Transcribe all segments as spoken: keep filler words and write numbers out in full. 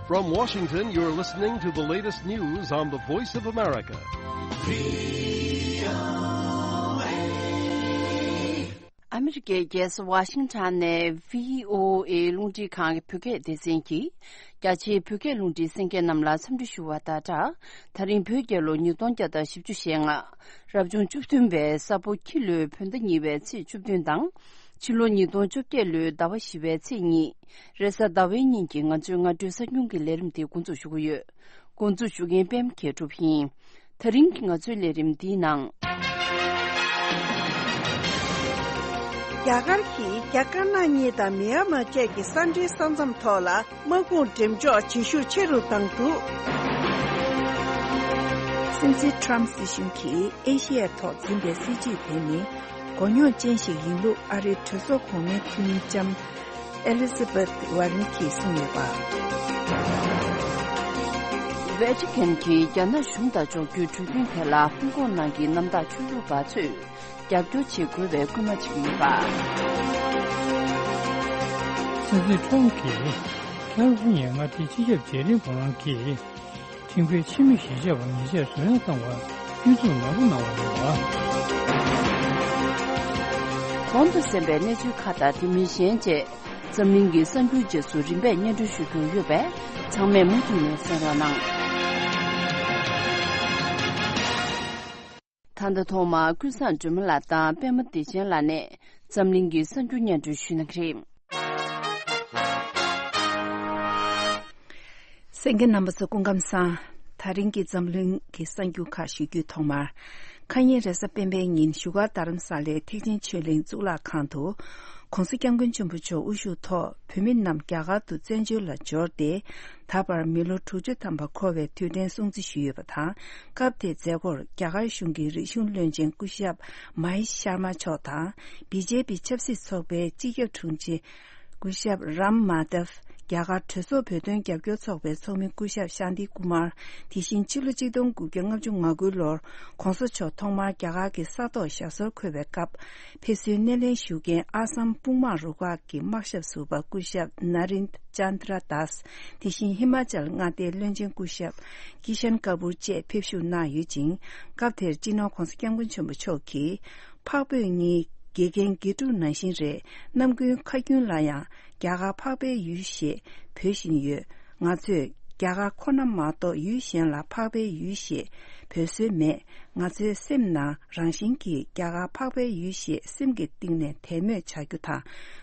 From Washington, you're listening to the latest news on the Voice of America. ཨ་མི་རི་ཀའི་རྒྱལ་ས་ཝ་ཤིང་ཊོན་ནས་བྷི་ཨོ་ཨེ་རླུང་འཕྲིན་ཁང་གི་བོད་སྐད་སྡེ་ཚན་གྱིས། རྒྱ་ཆེའི་བོད་སྐད་རླུང་འཕྲིན་གསན་མཁན་རྣམས་ལ་འཚམས་འདྲི་ཞུ་བ་དང་སྦྲགས། ད་རིང་བོད་རྒྱལ་ལོ་ཉིས་སྟོང་བརྒྱ་དང་བཞི་བཅུ་ཞེ་ལྔ། རབ་བྱུང་བཅུ་བདུན་པའི་ས་ཕོ་ཁྱི་ལོའི་བོད་ཟླ་གཉིས་པའི་ཚེས་བཅུ་བདུན་དང་། ཕྱི་ལོ་ཉིས་སྟོང་བཅོ་བརྒྱད་ལོའི་ཟླ་བ་བཞི་པའི་ཚེས་གཉིས། རེས་གཟའ་ཟླ་བའི་ཉིན་གྱི་ང་ཚོའི་སྔ་དྲོའི་གསར་འགྱུར་གྱི་ལས་རིམ་དེ་འགོ་འཛུགས་ཞུ་གི་ཡོད། འགོ་འཛུགས་ཞུ་མཁན་པད་མ་མཁས་གྲུབ་ཡིན། ད་རིང་གི་ང་ཚོའི་ལས་རིམ་འདིའི་ནང་། རྒྱ་གར་གྱིས་རྒྱ་དཀར་ནག་གཉིས་དང་མི་ཡན་མར་བཅས་ཀྱི་ས་འབྲེལ་ས་མཚམས་ཐོག་ལ་དམག་དཔུང་འགྲེམས་འཇོག་བྱེད་ཤུགས་ཆེ་རུ་བཏང་འདུག་སྲིད་འཛིན་ཊམ་སྲིད་གཞུང་གིས་ཨེ་ཤེ་ཡའི་ཐོག་འཛིན་པའི་སྲིད་བྱུས་དེ་ནི། མགོ་རྙོག་ཅན་ཞིག་ཡིན་ལུགས་ཨ་རིའི་གྲོས་ཚོགས་གོང་མའི་འཐུས་མི་ལྕམ་ཨེ་ལི་ཛ་བྷེཐ་ཝར་རན་གྱིས་གསུངས་ཡོད་པ། ཝེ་ཊི་ཀན་གྱིས་རྒྱ་ནག་གཞུང་དང་འཇོག་རྒྱུའི་གྲོས་མཐུན་དེ་ལ་ཧོང་ཀོང་ནང་གི་གནམ་བདག་ཆོས་ལུགས་པ་ཚོས་རྒྱབ་སྐྱོར་བྱེད་དགོས་པའི་སྐུལ་མ་བྱེད་ཀྱི་ཡོད་པ། སྲིད་འཛིན་ཊམ་གྱིས་ཁ་ལི་ཧྥོ་ནི་ཡའི་མངའ་སྡེའི་སྤྱི་ཁྱབ་བྱེད་རིམ་ཁོ་རང་གིས། ཁྲིམས་འགལ་ཕྱི་མི་གཞིས་ཆགས་པ་ཉེས་ཆད་བཟོ་ཡག་བཏང་བར་སྐྱོན་འཛུགས་ནན་པོ་གནང་བ་རེད་པ། གོང་དུ་གསན་པའི་གནས་ཚུལ་ཁག་དང་དེ་མིན་གཞན་བཅས་འཛམ་གླིང་གི་གསར་འགྱུར་རྗེས་སུ་རིམ་པས་སྙན་སྒྲོན་ཞུ་རྒྱུ་ཡོད་པས་ཚང་མས་མུ་མཐུད་ནས་གསན་རོགས་གནང་། ད་ལྟ་ཐོག་མར་ཀུན་བཟང་སྒྲོལ་མ་ལགས་དང་པད་མ་བདེ་ཆེན་ལགས་ནས་འཛམ་གླིང་གི་གསར་འགྱུར་སྙན་སྒྲོན་ཞུ་གནང་གི་རེད། གསན་མཁན་རྣམ་པ་ཚོ་སྐུ་ཁམས་བཟང་། ད་རིང་གི་འཛམ་གླིང་གི་གསར་འགྱུར་ཁག་ཞུ་རྒྱུའི་ཐོག་མར། ཁ་ཉིན་རེས་གཟའ་སྤེན་པའི་ཉིན་བཞུགས་སྒར་རྡ་རམ་ས་ལའི་ཐེག་ཆེན་ཆོས་གླིང་གཙུག་ལག་ཁང་དུ། ྋགོང་ས་ྋསྐྱབས་མགོན་ཆེན་པོ་མཆོག་དབུ་བཞུགས་ཐོག་བོད་མི་རྣམས་རྒྱ་གར་དུ་བཙན་བྱོལ་ལ་འབྱོར་ཏེ། ད་བར་མི་ལོ་དྲུག་ཅུ་ཐམ་པ་འཁོར་བའི་དུས་དྲན་སྲུང་བརྩི་ཞུས་ཡོད་པ་དང་། སྐབས་དེའི་མཛད་སྒོར་རྒྱ་གར་གཞུང་གི་རིག་གཞུང་བློན་ཆེན་སྐུ་ཞབས་མ་ཧེ་ཤར་མ་མཆོག་དང་། བི་ཇེ་པི་ཆབ་སྲིད་ཚོགས་པའི་སྤྱི་ཁྱབ་དྲུང་ཆེ་སྐུ་ཞབས་རམ་མ་དབ། རྒྱ་གར་གྲོས་ཚོགས་བོད་དོན་རྒྱབ་སྐྱོར་ཚོགས་པའི་ཚོགས་མི་སྐུ་ཞབས་ཤཱན་ཏི་ཀུ་མར། དེ་བཞིན་ཕྱི་ལོ་ཆིག་སྟོང་དགུ་བརྒྱ་ལྔ་བཅུ་ང་དགུ་ལོར་ྋགོང་ས་མཆོག་ཐོག་མར་རྒྱ་གར་གྱི་ས་ཐོག་ཞབས་སོར་འཁོད་པའི་སྐབས། ཕེབས་བསུའི་སྣེ་ལེན་ཞུ་མཁན་ཨ་སམ་དཔུང་དམག་རུ་ཁག་གི་དམག་ཞབས་ཟུར་པ་སྐུ་ཞབས་ན་རིན་ཅན་དྲ་དཱས། དེ་བཞིན་ཧི་མ་ཅལ་མངའ་སྡེའི་བློན་ཆེན་སྐུ་ཞབས་ཀི་ཤན་ཀ་པུར་བཅས་ཕེབས་ཞུགས་གནང་ཡོད་ཅིང་། སྐབས་དེར་སྤྱི་ནོར་༧གོང་ས་༧སྐྱབས་མགོན་ཆེན་པོ་མཆོག་གིས། འཕགས་བོད་གཉིས་དགེ་རྒན་དགེ་ཕྲུག་ནང་བཞིན་རེད། ནམ་རྒྱུན་ཁ་རྒྱུན་ལ་ཡང་རྒྱ་གར་འཕགས་པའི་ཡུལ་ཞེས་འབོད་བཞིན་ཡོད། ང་ཚོས་རྒྱ་གར་ཁོ་ན་མ་གཏོགས་ཡུལ་གཞན་ལ་འཕགས་པའི་ཡུལ་ཞེས་འབོད་སྲོལ་མེད། ང་ཚོའི་སེམས་ནང་རང་བཞིན་གྱིས་རྒྱ་གར་འཕགས་པའི་ཡུལ་ཞེས་སེམས་ཀྱི་གཏིང་ནས་དད་མོས་བྱ་རྒྱུ་དང་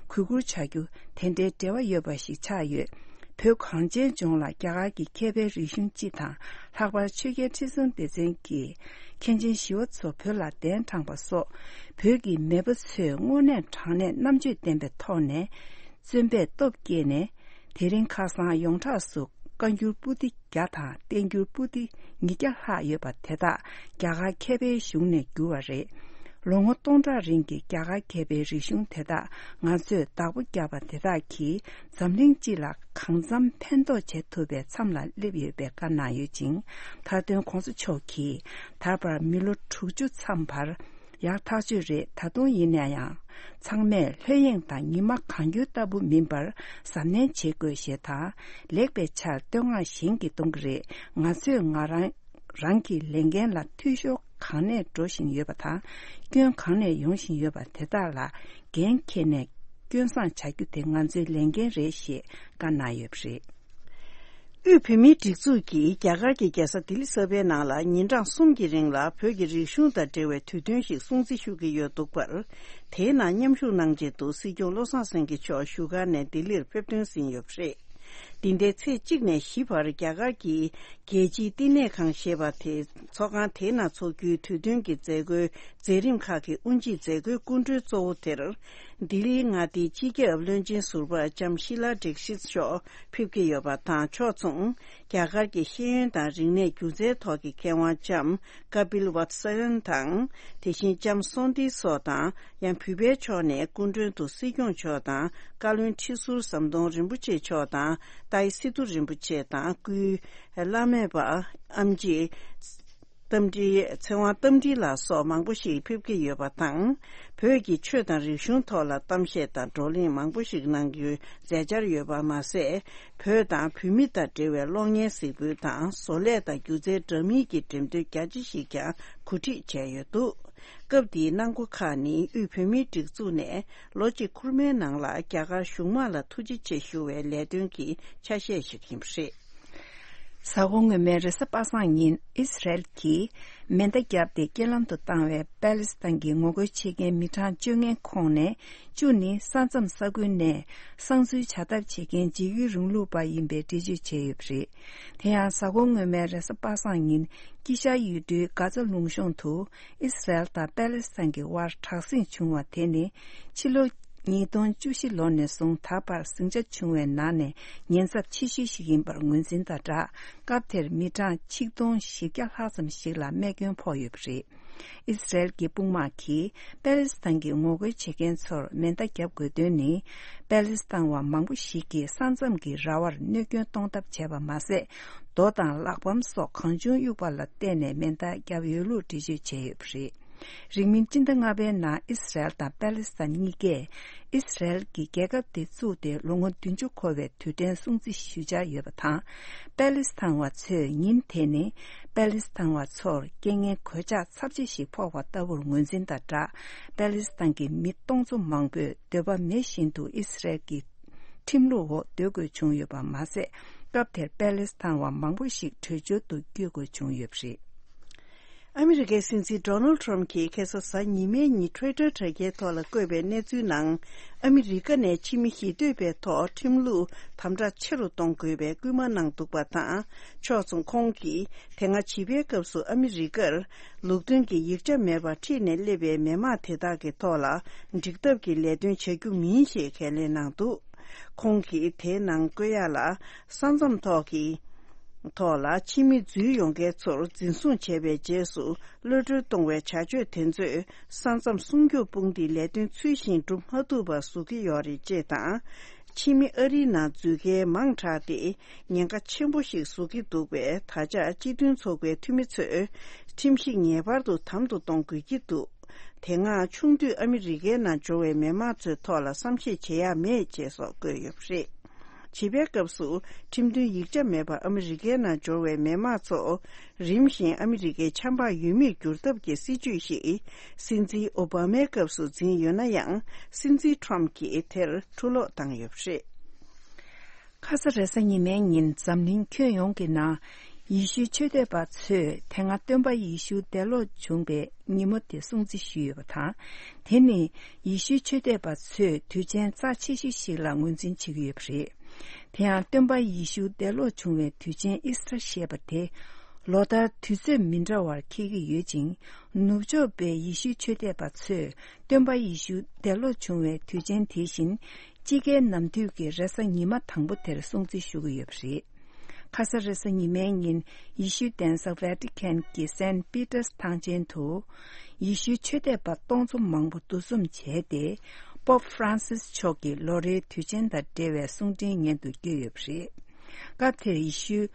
གུས་བཀུར་བྱ་རྒྱུ་དེ་འདྲའི་འབྲེལ་བ་ཡོད་པ་ཞིག་ཆགས་ཡོད། བོད་གངས་ཅན་ལྗོངས་ལ་རྒྱ་གར་གྱི་མཁས་པའི་རིག་གཞུང་སྤྱི་དང་ལྷག་པར་ཆོས་རྒྱལ་ཁྲི་སྲོང་ལྡེ་བཙན་གྱི་མཁན་ཆེན་ཞི་བ་འཚོ་བོད་ལ་གདན་དྲངས་པ་སོགས་བོད་ཀྱི་མེས་པོ་ཚོས་དངོས་གནས་དྲང་གནས་རྣམ་དཔྱོད་ལྡན་པའི་ཐོག་ནས་བརྩོན་པས་སྟོབས་བསྐྱེད་ནས། དེ་རིང་ཁ་སང་ཡོངས་གྲགས་སུ་བཀའ་འགྱུར་པོ་ཏི་བརྒྱ་དང་བསྟན་འགྱུར་པོ་ཏི་ཉིས་བརྒྱ་ལྷག་ཡོད་པ་དེ་དག་རྒྱ་གར་མཁས་པའི་གཞུང་ནས་བསྒྱུར་བ་རེད། ལོ་ངོ་སྟོང་ཕྲག་རིང་གི་རྒྱ་གར་མཁས་པའི་རིག་གཞུང་དེ་དག་ང་ཚོས་བདག་པོ་བརྒྱབ་པ་དེ་དག་གིས་འཛམ་གླིང་སྤྱི་ལ་གང་འཚམ་ཕན་ཐོགས་བྱེད་ཐུབ་པའི་མཚམས་ལ་སླེབས་ཡོད་པའི་བཀའ་གནང་ཡོད་ཅིང་། མཐའ་དོན་ྋགོང་ས་མཆོག་གིས་ད་བར་མི་ལོ་དྲུག་ཅུ་མཚམས་བར་ཡག་ཐག་ཆོད་རེད། ད་དུང་ཡིན་ན་ཡང་ཚང་མས་ལྷོད་གཡེང་དང་ཉི་མ་གང་འགྱུར་ལྟ་བུ་མིན་པར་གཟབ་ནན་བྱེད་དགོས་ཞེས་དང་། ལེགས་པའི་ཆར་བསྟོད་བསྔགས་གཞན་གྱིས་གཏོང་གི་རེད། ང་ཚོས་ང་རང་རང་གི་ལས་འགན་ལ་འཐུས་ཤོར་གང་ནས་འགྲོ་བཞིན་ཡོད་པ་དང་། སྐྱོན་གང་ནས་ཡོང་བཞིན་ཡོད་པ་དེ་དག་ལ་འགན་འཁྱེར་ནས་སྐྱོན་བསང་བྱ་རྒྱུ་དེ་ང་ཚོའི་ལས་འགན་རེད་ཞེས་བཀའ་གནང་ཡོད་པ་རེད། དབུས་བོད་མིའི་སྒྲིག་འཛུགས་ཀྱིས་རྒྱ་གར་གྱི་རྒྱལ་ས་ལྡི་ལི་གསར་པའི་ནང་ལ་ཉིན་གྲངས་གསུམ་གྱི་རིང་ལ་བོད་ཀྱི་རིག་གཞུང་དང་འབྲེལ་བའི་དུས་སྟོན་ཞིག་སྲུང་བརྩི་ཞུ་གི་ཡོད་འདུག་པར། དེའི་ནང་མཉམ་ཞུགས་གནང་ཆེད་དུ་སྲིད་སྐྱོང་བློ་བཟང་སེང་གེ་མཆོག་བཞུགས་སྒར་ནས་ལྡི་ལིར་ཕེབས་ཐོན་ཟིན་ཡོད་པ་རེད། འདི་ཟླའི་ཚེས་གཅིག་ནས་བཞི་བར་རྒྱ་གར་གྱི་རྒྱལ་སྤྱིའི་བསྟི་གནས་ཁང་ཞེས་པ་དེ་ཚོགས་ཁང་དེའི་ནང་འཚོགས་རྒྱུའི་དུས་སྟོན་གྱི་མཛད་སྒོའི་མཛད་རིམ་ཁག་གི་དབུ་འབྱེད་མཛད་སྒོའི་སྐུ་མགྲོན་གཙོ་བོ་དེར། ལྡི་ལིའི་མངའ་སྡེའི་སྤྱི་ཁྱབ་བློན་ཆེན་ཟུར་པ་ལྕམ་ཤི་ལ་ཌིག་ཤིད་མཆོག་ཕེབས་ཀྱི་ཡོད་པ་དང་། ཕྱོགས་མཚུངས་རྒྱ་གར་གྱི་ཤེས་ཡོན་དང་རིག་གནས་སྒྱུ་རྩལ་ཐོག་གི་མཁས་དབང་ལྕམ་ཀ་པིལ་ཝཱཐ་སལ་དང་། དེ་བཞིན་ལྕམ་སོན་ཏི་སོགས་དང་། ཡང་བོད་པའི་ཕྱོགས་ནས་སྐུ་མགྲོན་དུ་སྲིད་སྐྱོང་མཆོག་དང་། བཀའ་བློན་ཁྲི་ཟུར་ཟམ་གདོང་རིན་པོ་ཆེ་མཆོག་དང་། ཏཱའི་སི་ཏུ་རིན་པོ་ཆེ་དང་། སྐུའི་བླ་མེད་པ་ཨེམ་ཆི། རྟ་མགྲིན། ཚེ་དབང་རྟ་མགྲིན་ལགས་སོགས་མང་པོ་ཞིག་ཕེབས་ཀྱི་ཡོད་པ་དང་། བོད་ཀྱི་ཆོས་དང་རིག་གཞུང་ཐོག་ལ་གཏམ་བཤད་དང་བགྲོ་གླེང་མང་པོ་ཞིག་གནང་རྒྱུའི་མཛད་འཆར་ཡོད་པ་མ་ཟད། བོད་དང་བོད་མི་དང་འབྲེལ་བའི་གློག་བརྙན་གཟིགས་འབུལ་དང་བཟོ་ལས་དང་སྒྱུ་རྩལ་འདྲ་མིན་གྱི་འགྲེམས་སྟོན་རྒྱ་ཆེ་ཞིག་ཀྱང་གོ་སྒྲིག་བྱས་ཡོད་འདུག་སྐབས་དེའི་གནང་སྒོ་ཁག་ནི་དབུས་བོད་མིའི་སྒྲིག་འཛུགས་ནས་ལོ་གཅིག་འཁོར་མའི་ནང་ལ་རྒྱ་གར་གཞུང་དམངས་ལ་ཐུགས་རྗེ་ཆེ་ཞུ་བའི་ལས་དོན་གྱི་ཆ་ཤས་ཤིག་ཡིན་པ་རེད། གཟའ་འཁོར་སྔོན་མའི་རེས་གཟའ་པ་སངས་ཉིན་ཨིས་རལ་གྱིས་མེ་མདའ་བརྒྱབ་སྟེ་རྐྱེན་ལམ་དུ་བཏང་བའི་པ་ལི་སི་ཐན་གྱི་ངོ་རྒོལ་བྱེད་མཁན་མི་གྲངས་བཅོ་ལྔའི་ཁོངས་ནས་བཅུ་ནི་ས་མཚམས་ས་ཁུལ་ནས་གསང་འཛུལ་བྱ་ཐབས་བྱེད་མཁན་འཇིགས་སྐུལ་རིང་ལུགས་པ་ཡིན་པའི་འགྲེལ་བརྗོད་བྱས་ཡོད་པ་རེད། དེ་ཡང་གཟའ་འཁོར་སྔོན་མའི་རེས་གཟའ་པ་སངས་ཉིན་དཀྱིལ་ཤར་ཡུལ་གྲུའི་གྷ་ཛ་ལུང་གཤོང་དུ་ཨིས་རལ་དང་པ་ལི་སི་ཐན་གྱི་དབར་དྲག་ཟིང་བྱུང་བ་དེ་ནི་ཕྱི་ལོ་ཉིས་སྟོང་བཅུ་བཞི་ལོ་ནས་བཟུང་ད་བར་ཟིང་ཆ་བྱུང་བའི་ནང་ནས་ཉེན་ཚབས་ཆེ་ཤོས་ཤིག་ཡིན་པར་ངོས་འཛིན་དང་སྦྲགས། སྐབས་དེར་མི་གྲངས་ཆིག་སྟོང་བཞི་བརྒྱ་ལྷག་ཙམ་ཞིག་ལ་རྨས་སྐྱོན་ཕོག་ཡོད་པ་རེད། ཨིས་རལ་གྱི་དཔུང་དམག་གིས་པ་ལི་སི་ཐན་གྱི་ངོ་རྒོལ་བྱེད་མཁན་ཚོར་མེ་མདའ་བརྒྱབ་དགོས་དོན་ནི། པ་ལི་སི་ཐན་བ་མང་པོ་ཞིག་གིས་ས་མཚམས་ཀྱི་ར་བར་གནོད་སྐྱོན་གཏོང་ཐབས་བྱས་པ་མ་ཟད། རྡོ་དང་གླེགས་བམ་སོགས་གང་བྱུང་གཡུགས་པ་ལ་བརྟེན་ནས་མེ་མདའ་བརྒྱབ་ཡོད་ལུགས་འགྲེལ་བརྗོད་བྱས་ཡོད་པ་རེད། རིང་མིན་སྤྱི་ཟླ་ལྔ་པའི་ནང་ཨིས་རལ་དང་པ་ལི་སི་ཐན་གཉིས་ཀས་ཨིས་རལ་གྱིས་རྒྱལ་ཁབ་དེ་བཙུགས་ཏེ་ལོ་ངོ་བདུན་ཅུ་འཁོར་བའི་དུས་དྲན་སྲུང་བརྩི་ཞུ་འཆར་ཡོད་པ་དང་། པ་ལི་སི་ཐན་བ་ཚོས་ཉིན་དེ་ནི་པ་ལི་སི་ཐན་བ་ཚོར་རྐྱེན་ངན་གོད་ཆག་ཚབས་ཆེ་ཞིག་ཕོག་པ་ལྟ་བུར་ངོས་འཛིན་དང་སྦྲགས། པ་ལི་སི་ཐན་གྱི་མི་སྟོང་ཚོ་མང་པོས་འདོད་པ་མེད་བཞིན་དུ་ཨིས་རལ་གྱི་ཁྲིམས་ལུགས་འོག་སྡོད་དགོས་བྱུང་ཡོད་པ་མ་ཟད། སྐབས་དེར་པ་ལི་སི་ཐན་བ་མང་པོ་ཞིག་བྲོས་བྱོལ་དུ་བསྐྱོད་དགོས་བྱུང་ཡོད་པ་རེད། ཨ་མི་རི་ཀའི་སྲིད་འཛིན་ཌོ་ནལ་ཊམ་གྱིས་ཁ་སང་གཟའ་ཉི་མའི་ཉིན་ཊུའི་ཊར་དྲ་རྒྱའི་ཐོག་ལ་བཀོད་པའི་གནས་ཚུལ་ནང་། ཨ་མི་རི་ཀ་ནས་ཕྱི་མི་གཞིས་སྡོད་པའི་ཐོག་ཁྲིམས་ལུགས་དམ་དྲག་ཆེ་རུ་གཏོང་དགོས་པའི་སྐུལ་མ་གནང་འདུག་པ་དང་། ཕྱོགས་མཚུངས་ཁོང་གིས་དེ་སྔ་བྱིས་པའི་སྐབས་སུ་ཨ་མི་རི་ཀར་ལུགས་མཐུན་གྱི་ཡིག་ཆ་མེད་པར་ཁྲིད་ནས་སླེབས་པའི་མི་མང་དེ་དག་གི་ཐོག་ལ་འགྲིག་ཐབས་ཀྱི་ལས་དོན་བྱ་རྒྱུ་མིན་ཞེས་ཁས་ལེན་གནང་འདུག་ཁོང་གིས་དེའི་ནང་བཀོད་ཡག་ལ། ས་མཚམས་ཐོག་གི་ཐོག་ལ་ཕྱི་མི་འཛུལ་ཡོང་མཁན་ཚོར་འཛིན་བཟུང་བྱས་པའི་རྗེས་སུ་གློད་གྲོལ་གཏོང་བའི་བྱ་སྤྱོད་དེ་ཚོས་ས་མཚམས་སྲུང་སྐྱོབ་དཔུང་སྡེའི་ལས་དོན་ཚུལ་བཞིན་སྒྲུབ་མ་ཐུབ་པ་བཟོ་གི་ཡོད་རེད་ཅེས་དང་། ཕྱི་མི་ཨ་རིའི་ནང་འཛུལ་མཁན་མང་དྲགས་ཏེ་ཉེན་ཁ་ཆེན་པོ་ཞིག་བཟོ་གི་འདུག་པས། ད་ཆ་སྤྱི་མཐུན་ཚོགས་པའི་འཐུས་མི་ཚོས་ཁྲིམས་གཞི་ངེས་པར་དུ་དམ་དུ་གཏོང་དགོས་ཀྱི་འདུག་དེ་སྔ་ཆུང་དུས་ཨ་མི་རི་ཀའི་ནང་འབྱོར་བའི་མི་མང་ཚོའི་ཐོག་ལ་བསམ་ཤེས་བྱེད་ཡག་མེད་ཅེས་སོགས་བཀོད་ཡོད་པ་རེད། བྱིས་པའི་སྐབས་སུ་ཁྲིམས་མཐུན་ཡིག་ཆ་མེད་པར་ཨ་མི་རི་ཀའི་ནང་འབྱོར་བའི་མི་མང་ཚོ་རིམ་བཞིན་ཨ་མི་རི་ཀའི་ཆབ་འབངས་ཡུལ་མིར་འགྱུར་ཐབས་ཀྱི་སྲིད་ཇུས་ཤིག་སྲིད་འཛིན་ཨོ་བྷ་མའི་སྐབས་སུ་འཛིན་ཡོད་ན་ཡང་། སྲིད་འཛིན་ཊམ་གྱིས་དེར་ཁྲུ་ལོག་བཏང་ཡོད་པ་རེད། ཁ་ས་རེས་གཟའ་ཉི་མའི་ཉིན་འཛམ་གླིང་ཁྱོན་ཡོངས་ཀྱི་ནང་ཡེ་ཤུའི་ཆོས་དད་པ་ཚོས་དེ་སྔ་སྟོན་པ་ཡེ་ཤུ་འདས་ལོག་བྱུང་པའི་ཉིན་མོ་དེ་སྲུང་བརྩི་ཞུས་ཡོད་པ་དང་། དེ་ནི་ཡེ་ཤུའི་ཆོས་དད་པ་ཚོས་དུས་ཆེན་རྩ་ཆེ་ཤོས་ཤིག་ལ་ངོས་འཛིན་བྱེད་ཀྱི་ཡོད་པ་རེད། དེ་ཡང་སྟོན་པ་ཡེ་ཤུ་འདས་ལོག་བྱུང་བའི་དུས་ཆེན་ཨིས་ཊར་ཞེས་པ་དེ་ལོ་ལྟར་དུས་ཚོད་མི་འདྲ་བར་འཁེལ་གྱི་ཡོད་ཅིང་། ནུབ་ཕྱོགས་པའི་ཡེ་ཤུའི་ཆོས་དད་པ་ཚོས་སྟོན་པ་ཡེ་ཤུ་འདས་ལོག་བྱུང་བའི་དུས་ཆེན་དེ་བཞིན། དཔྱིད་ཀའི་ནམ་དུས་ཀྱི་རེས་གཟའ་ཉི་མ་དང་པོ་དེར་སྲུང་བརྩི་ཞུ་གི་ཡོད་པ་རེད། ཁ་ས་རེས་གཟའ་ཉི་མའི་ཉིན་ཡེ་ཤུའི་གདན་ས་ཝེ་ཏི་ཁན་གྱི་སེན་པི་ཏར་ཐང་ཆེན་དུ། ཡེ་ཤུའི་ཆོས་དད་པ་སྟོང་ཚོ་མང་པོ་འདུ་འཛོམས་བྱས་ཏེ། པོབ་ཧྥ་རན་སིས་མཆོག་གི་ལོ་རེའི་དུས་ཆེན་དང་འབྲེལ་བའི་གསུང་འཕྲིན་སྙན་དུ་བསྐྱོན་ཡོད་པ་རེད། སྐབས་དེར་ཡེ་ཤུའི་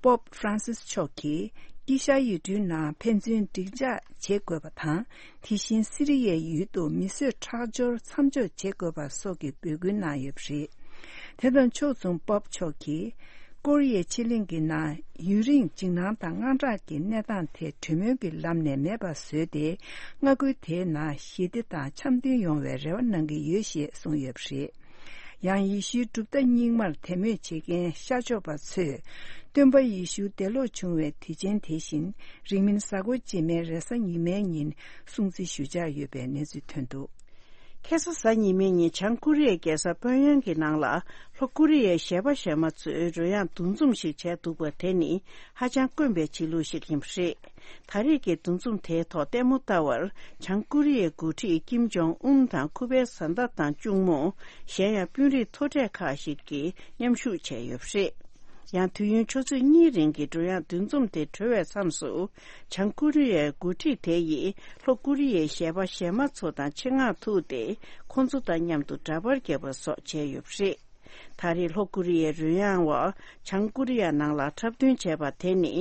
པོབ་ཧྥ་རན་སིས་མཆོག་གིས་དཀྱིལ་ཤར་ཡུལ་གྲུའི་ནང་ཕན་ཚུན་འགྲིག་འཇགས་བྱེད་དགོས་པ་དང་། དེ་བཞིན་སི་རི་ཡའི་ཡུལ་དུ་མི་གསོད་ཁྲག་སྦྱོར་མཚམས་འཇོག་བྱེད་དགོས་པ་སོགས་ཀྱི་འབོད་སྐུལ་གནང་ཡོད་པ་རེད། དེ་དང་ཕྱོགས་མཚུངས་པོབ་མཆོག་གིས་ཀོ་རི་ཡའི་ཕྱེད་གླིང་གི་ནང་ཡུན་རིང་འཇིགས་སྣང་དང་དངངས་སྐྲག་གི་གནས་སྟངས་དེ་གྲོས་མོལ་གྱི་ལམ་ནས་མེད་པ་བཟོས་ཏེ། མངའ་ཁུལ་དེའི་ནང་ཞི་བདེ་དང་འཆམ་མཐུན་ཡོང་བའི་རེ་བ་གནང་གི་ཡོད་ཞེས་གསུངས་ཡོད་པ་རེད། ཡང་ཡེ་ཤུའི་གྲུབ་མཐའ་རྙིང་མར་དད་མོས་བྱེད་མཁན་ཤར་ཕྱོགས་པ་ཚོས་སྟོན་པ་ཡེ་ཤུ་འདས་ལོག་བྱུང་བའི་དུས་ཆེན་དེ་བཞིན་རིང་མིན་གཟའ་འཁོར་རྗེས་མའི་རེས་གཟའ་ཉི་མའི་ཉིན་སྲུང་བརྩི་ཞུ་འཆར་ཡོད་པའི་གནས་ཚུལ་ཐོན་འདུག་ཁ་ས་གཟའ་ཉི་མའི་ཉིན་བྱང་ཀོ་རི་ཡའི་རྒྱལ་ས་ཕོན་ཡོན་གྱི་ནང་ལ་ལྷོ་ཀོ་རི་ཡའི་གཞས་པ་གཞས་མ་ཚོས་རོལ་དབྱངས་འདུ་འཛོམས་ཤིག་བྱས་འདུག་པ་དེ་ནི་ཧ་ཅང་དཀོན་པའི་བྱེད་ལུགས་ཤིག་ཡིན་པ་རེད། ད་རེས་ཀྱི་འདུ་འཛོམས་དེའི་ཐོག་ལྟད་མོ་ལྟ་བར་བྱང་ཀོ་རི་ཡའི་འགོ་ཁྲིད་ཀིམ་ཇོང་ཨུན་དང་ཁུ་པའི་བཟའ་ཟླ་དང་གཅུང་མོ། གཞན་ཡང་དཔོན་རིགས་མཐོ་གྲས་ཁག་ཞིག་གིས་མཉམ་ཞུགས་བྱས་ཡོད་པ་རེད། ཡང་དུས་ཡུན་ཆུ་ཚོད་གཉིས་རིང་གི་རོལ་དབྱངས་འདུ་འཛོམས་དེ་གྲོལ་བའི་མཚམས་སུ། བྱང་ཀོ་རི་ཡའི་འགོ་ཁྲིད་དེ་ཡིས་ལྷོ་ཀོ་རི་ཡའི་གཞས་པ་གཞས་མ་ཚོ་དང་ཆེད་མངགས་ཐུག་སྟེ། ཁོང་ཚོ་དང་མཉམ་དུ་འདྲ་པར་བརྒྱབ་པ་སོགས་བྱས་ཡོད་པ་རེད། ད་རེས་ལྷོ་ཀོ་རི་ཡའི་རོལ་དབྱངས་བ་བྱང་ཀོ་རི་ཡ་ནང་ལ་འཁྲབ་སྟོན་བྱས་པ་དེ་ནི་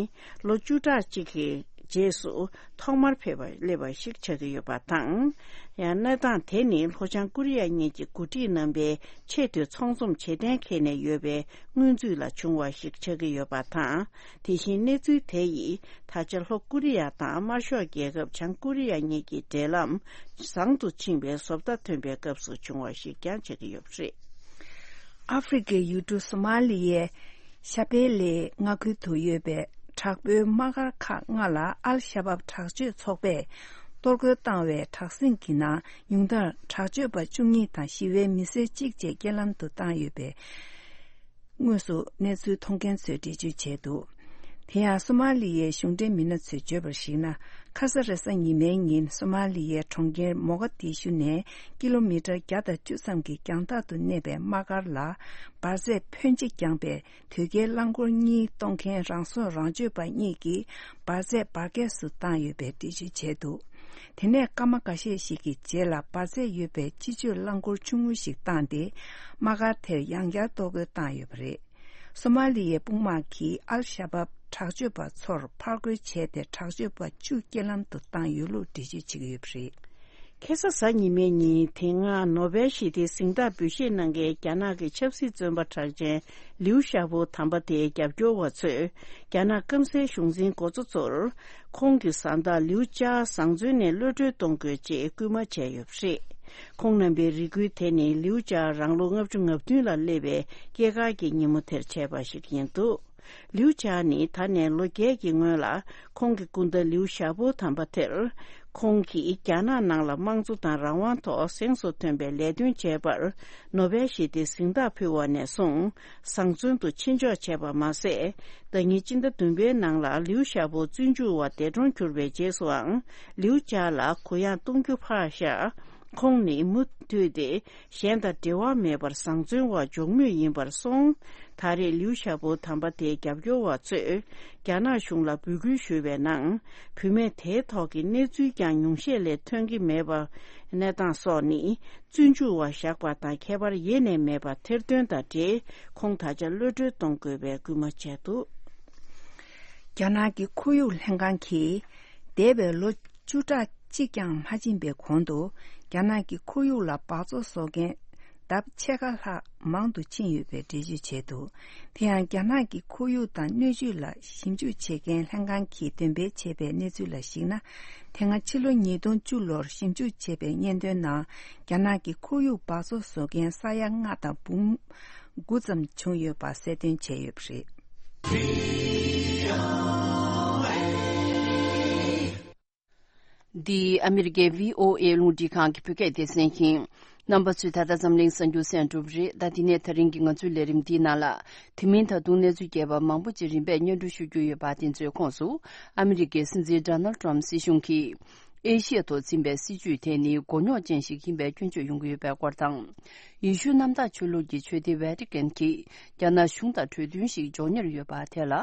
ལོ་བཅུ་ཕྲག་གཅིག་གི་ རྗེས་སུ་ཐོག་མར་ཕེབས་པ་སླེབས་པ་ཞིག་ཆགས་ཀྱི་ཡོད་པ་དང་། ཡང་གནས་སྟངས་དེ་ནི་ལྷོ་བྱང་ཀོ་རི་ཡ་གཉིས་ཀྱི་འགོ་ཁྲིད་རྣམ་པའི་ཆེས་མཐོའི་ཚོང་འཛོམས་བྱེད་གཏན་འཁེལ་ནས་ཡོད་པའི་སྔོན་ཚུད་ལ་བྱུང་བ་ཞིག་ཆགས་ཀྱི་ཡོད་པ་དང་། དེ་བཞིན་གནས་ཚུལ་དེ་ཡིས་ད་ཆ་ལྷོ་ཀོ་རི་ཡ་དང་དམར་ཤོག་རྒྱལ་ཁབ་བྱང་ཀོ་རི་ཡ་གཉིས་ཀྱི་འབྲེལ་ལམ་བཟང་དུ་ཕྱིན་པའི་བཟོ་ལྟ་ཐོན་པའི་སྐབས་སུ་བྱུང་བ་ཞིག་ཀྱང་ཆགས་ཀྱི་ཡོད་པ་རེད། ཨ་ཧྥེ་རི་ཁའི་ཡུལ་གྲུ་སོ་མ་ལི་ཡའི་ཤ་པེ་ལེ་མངའ་ཁུལ་དུ་ཡོད་པའི་དྲག་པོའི་དམག་སྒར་ཁག་ལྔ་ལ་ཨལ་ཤ་བབ་དྲག་སྤྱོད་ཚོགས་པས་གཏོར་རྒོལ་བཏང་བའི་དྲག་ཟིང་གི་ནང་ཉུང་མཐར་དྲག་སྤྱོད་པ་བཅུ་གཉིས་དང་ཞི་བའི་མི་སེར་གཅིག་བཅས་རྐྱེན་ལམ་དུ་བཏང་ཡོད་པའི་དངོས་སུ་གནས་ཚུལ་མཐོང་མཁན་ཚོས་འགྲེལ་བརྗོད་བྱས་འདུག་དེ་ཡང་སོ་མ་ལི་ཡའི་གཞུང་འབྲེལ་མི་སྣ་ཚོས་བརྗོད་པར་གཞིགས་ན། ཁ་ས་རེ་ས་ཉི་མའི་ཉིན་སོ་མ་ལི་ཡའི་གྲོང་ཁྱེར་མོ་ག་དི་ཤུ་ནས་ཀི་ལོ་མི་ཊར་བརྒྱ་དང་བཅུ་ཙམ་གྱི་རྒྱང་ཐག་ཏུ་གནས་པའི་དམག་སྒར་ལ་འབར་རྫས་ཕོན་ཆེ་བརྒྱངས་པའི་དོས་སྐྱེལ་རླངས་འཁོར་གཉིས་གཏོང་མཁན་རང་སྲོག་རང་གཅོད་པ་གཉིས་ཀྱིས་འབར་རྫས་འབར་གས་སུ་བཏང་ཡོད་པའི་འགྲེལ་བརྗོད་བྱས་འདུག་དེ་ནས་སྐར་མ་འགའ་ཤས་ཤིག་གི་རྗེས་ལ་འབར་རྫས་ཡོད་པའི་སྤྱི་སྤྱོད་རླངས་འཁོར་ཆུང་ངུ་ཞིག་བཏང་སྟེ། དམག་སྒར་དེར་ཡང་བསྐྱར་གཏོར་རྒོལ་བཏང་ཡོད་པ་རེད། སོ་མ་ལི་ཡའི་དཔུང་དམག་གིས་ཨལ་ཤ་བབ་དྲག་སྤྱོད་པ་ཚོར་ཕར་རྒོལ་བྱས་ཏེ། དྲག་སྤྱོད་པ་བཅུ་རྐྱེན་ལམ་དུ་བཏང་ཡོད་ལུགས་འགྲེལ་བརྗོད་བྱེད་ཀྱི་ཡོད་པ་རེད། ཁ་སང་གཟའ་ཉི་མའི་ཉིན་དེ་སྔ་ནོ་བེལ་ཞི་བདེའི་གཟེངས་རྟགས་འབུལ་བཞེས་གནང་མཁན་རྒྱ་ནག་གི་ཆབ་སྲིད་བཙོན་པ་གྲགས་ཅན་ལིའུ་ཞའོ་པོ་དམ་པ་དེའི་རྒྱབ་སྐྱོར་བ་ཚོས། རྒྱ་ནག་སྐམ་སའི་གཞུང་འཛིན་འགོ་གཙོ་ཚོར། ཁོང་གི་བཟའ་ཟླ་ལིའུ་ཅཱ་བཟང་བཙོན་ནས་གློད་གྲོལ་གཏོང་དགོས་ཅེས་སྐུལ་མ་བྱས་ཡོད་པ་རེད། ཁོང་རྣམ་པའི་རེ་སྐུལ་དེ་ནི་ལིའུ་ཅཱ་རང་ལོ་ལྔ་བཅུ་ང་བདུན་ལ་སླེབས་པའི་སྐྱེས་སྐར་གྱི་ཉིན་མོ་དེར་བྱས་པ་ཞིག་ཡིན་འདུག་ལིའུ་ཅཱ་ནི་ད་ནས་ལོ་བརྒྱད་ཀྱི་སྔོན་ལ་ཁོང་གི་སྐུ་ཟླ་ལིའུ་ཞའོ་པོ་དམ་པ་དེར། ཁོང་གིས་རྒྱ་ནག་ནང་ལ་དམངས་གཙོ་དང་རང་དབང་ཐོག་གཟེངས་སུ་ཐོན་པའི་ལས་དོན་བྱས་པར་ནོ་བེལ་ཞི་བདེའི་གཟེངས་རྟགས་ཕུལ་བ་ནས་བཟུང་། བཟང་བཙོན་དུ་ཕྱིར་འཇོག་བྱས་པ་མ་ཟད། ཟླ་ཉིན་སྤྱི་ཟླ་བདུན་པའི་ནང་ལ་ལིའུ་ཞའོ་པོ་བཙོན་འཇུག་པ་འདས་གྲོངས་གྱུར་པའི་རྗེས་སུའང་ལིའུ་ཅཱ་ལ་གུ་ཡངས་གཏོང་རྒྱུ་ཕར་བཞག་ཁོང་ནི་མུ་མཐུད་དེ་གཞན་དང་འབྲེལ་བ་མེད་པར་བཟང་བཙོན་འོག་འཇོག་མུས་ཡིན་པར་སོང་། ད་རེས་ལིའུ་ཞའོ་པོ་དམ་པ་དེའི་རྒྱབ་སྐྱོར་བ་ཚོས་རྒྱ་ནག་གཞུང་ལ་འབོད་སྐུལ་ཞུས་པའི་ནང་། བུད་མེད་དེའི་ཐོག་གི་གནས་ཚུལ་ཀྱང་ཉུང་ཤས་ལས་ཐོན་གྱི་མེད་པ། གནས་སྟངས་སོགས་ནི། བཙོན་འཇུག་པ་བཞག་པ་དང་ཁྱད་པར་ཡེ་ནས་མེད་པ་ཐེར་འདོན་དང་འབྲེལ། ཁོང་ད་ཆ་གློད་གྲོལ་གཏོང་དགོས་པའི་སྐུལ་མ་བྱས་འདུག་རྒྱ་ནག་གི་ཁོར་ཡུག་ལྷན་ཁང་གིས། འདས་པའི་ལོ་བཅུ་ཕྲག་གཅིག་ཀྱང་མ་ཕྱིན་པའི་གོང་དུ། རྒྱ་ནག་གི་ཁོར་ཡུག་ལ་འབག་བཙོག་བཟོ་མཁན་ལྡབ་ཕྱེད་ཀ་ལྷག་མང་དུ་ཕྱིན་ཡོད་པའི་འགྲེལ་བརྗོད་བྱས་འདུག་དེ་ཡང་རྒྱ་ནག་གི་ཁོར་ཡུག་དང་སྣོད་བཅུད་ལ་ཞིབ་འཇུག་བྱེད་མཁན་ལྷན་ཁང་གིས་འདོན་སྤེལ་བྱས་པའི་གནས་ཚུལ་ལ་གཞིགས་ན། དེ་སྔ་ཕྱི་ལོ་ཉིས་སྟོང་བཅུ་ལོར་ཞིབ་འཇུག་བྱས་པའི་སྙན་ཐོའི་ནང་། རྒྱ་ནག་གི་ཁོར་ཡུག་འབག་བཙོག་བཟོ་མཁན་ས་ཡ་ལྔ་དང་འབུམ་དགུ་ཙམ་བྱུང་ཡོད་པ་གསལ་སྟོན་བྱས་ཡོད་པ་རེད། འདི་ཨ་མི་རི་ཀའི་བྷི་ཨོ་ཨེ་རླུང་འཕྲིན་ཁང་གི་བོད་སྐད་སྡེ་ཚན་ཡིན། རྣམ་པ་ཚོས་ད་ལྟ་འཛམ་གླིང་གསར་འགྱུར་གསན་གྲུབ་རེད། ད་དེ་ནས་ད་རིང་གི་ང་ཚོའི་ལས་རིམ་འདིའི་ནང་ལ། དེ་མིན་ད་དུང་གནས་ཚུལ་རྒྱས་པ་མང་པོ་ཅིག་རིམ་པས་སྙན་སྒྲོན་ཞུ་རྒྱུ་ཡོད་པ། དེ་ཚོའི་ཁོངས་སུ། ཨ་མི་རི་ཀའི་སྲིད་འཛིན་ཌོ་ནལ་ཊམ་སྲིད་གཞུང་གིས། ཨེ་ཤི་ཡ་ཐོག་འཛིན་པའི་སྲིད་བྱུས་དེ་ནི་མགོ་རྙོག་ཅན་ཞིག་ཡིན་པའི་སྐྱོན་བརྗོད་ཡོང་གི་ཡོད་པའི་སྐོར་དང་། ཡེ་ཤུ་གནམ་བདག་ཆོས་ལུགས་ཀྱི་ཆོས་སྡེ་ཝེ་ཏི་ཀན་གྱིས་རྒྱ་ནག་གཞུང་དང་གྲོས་མཐུན་ཞིག་འཇོག་གཉེར་ཡོད་པ་དེ་ལ།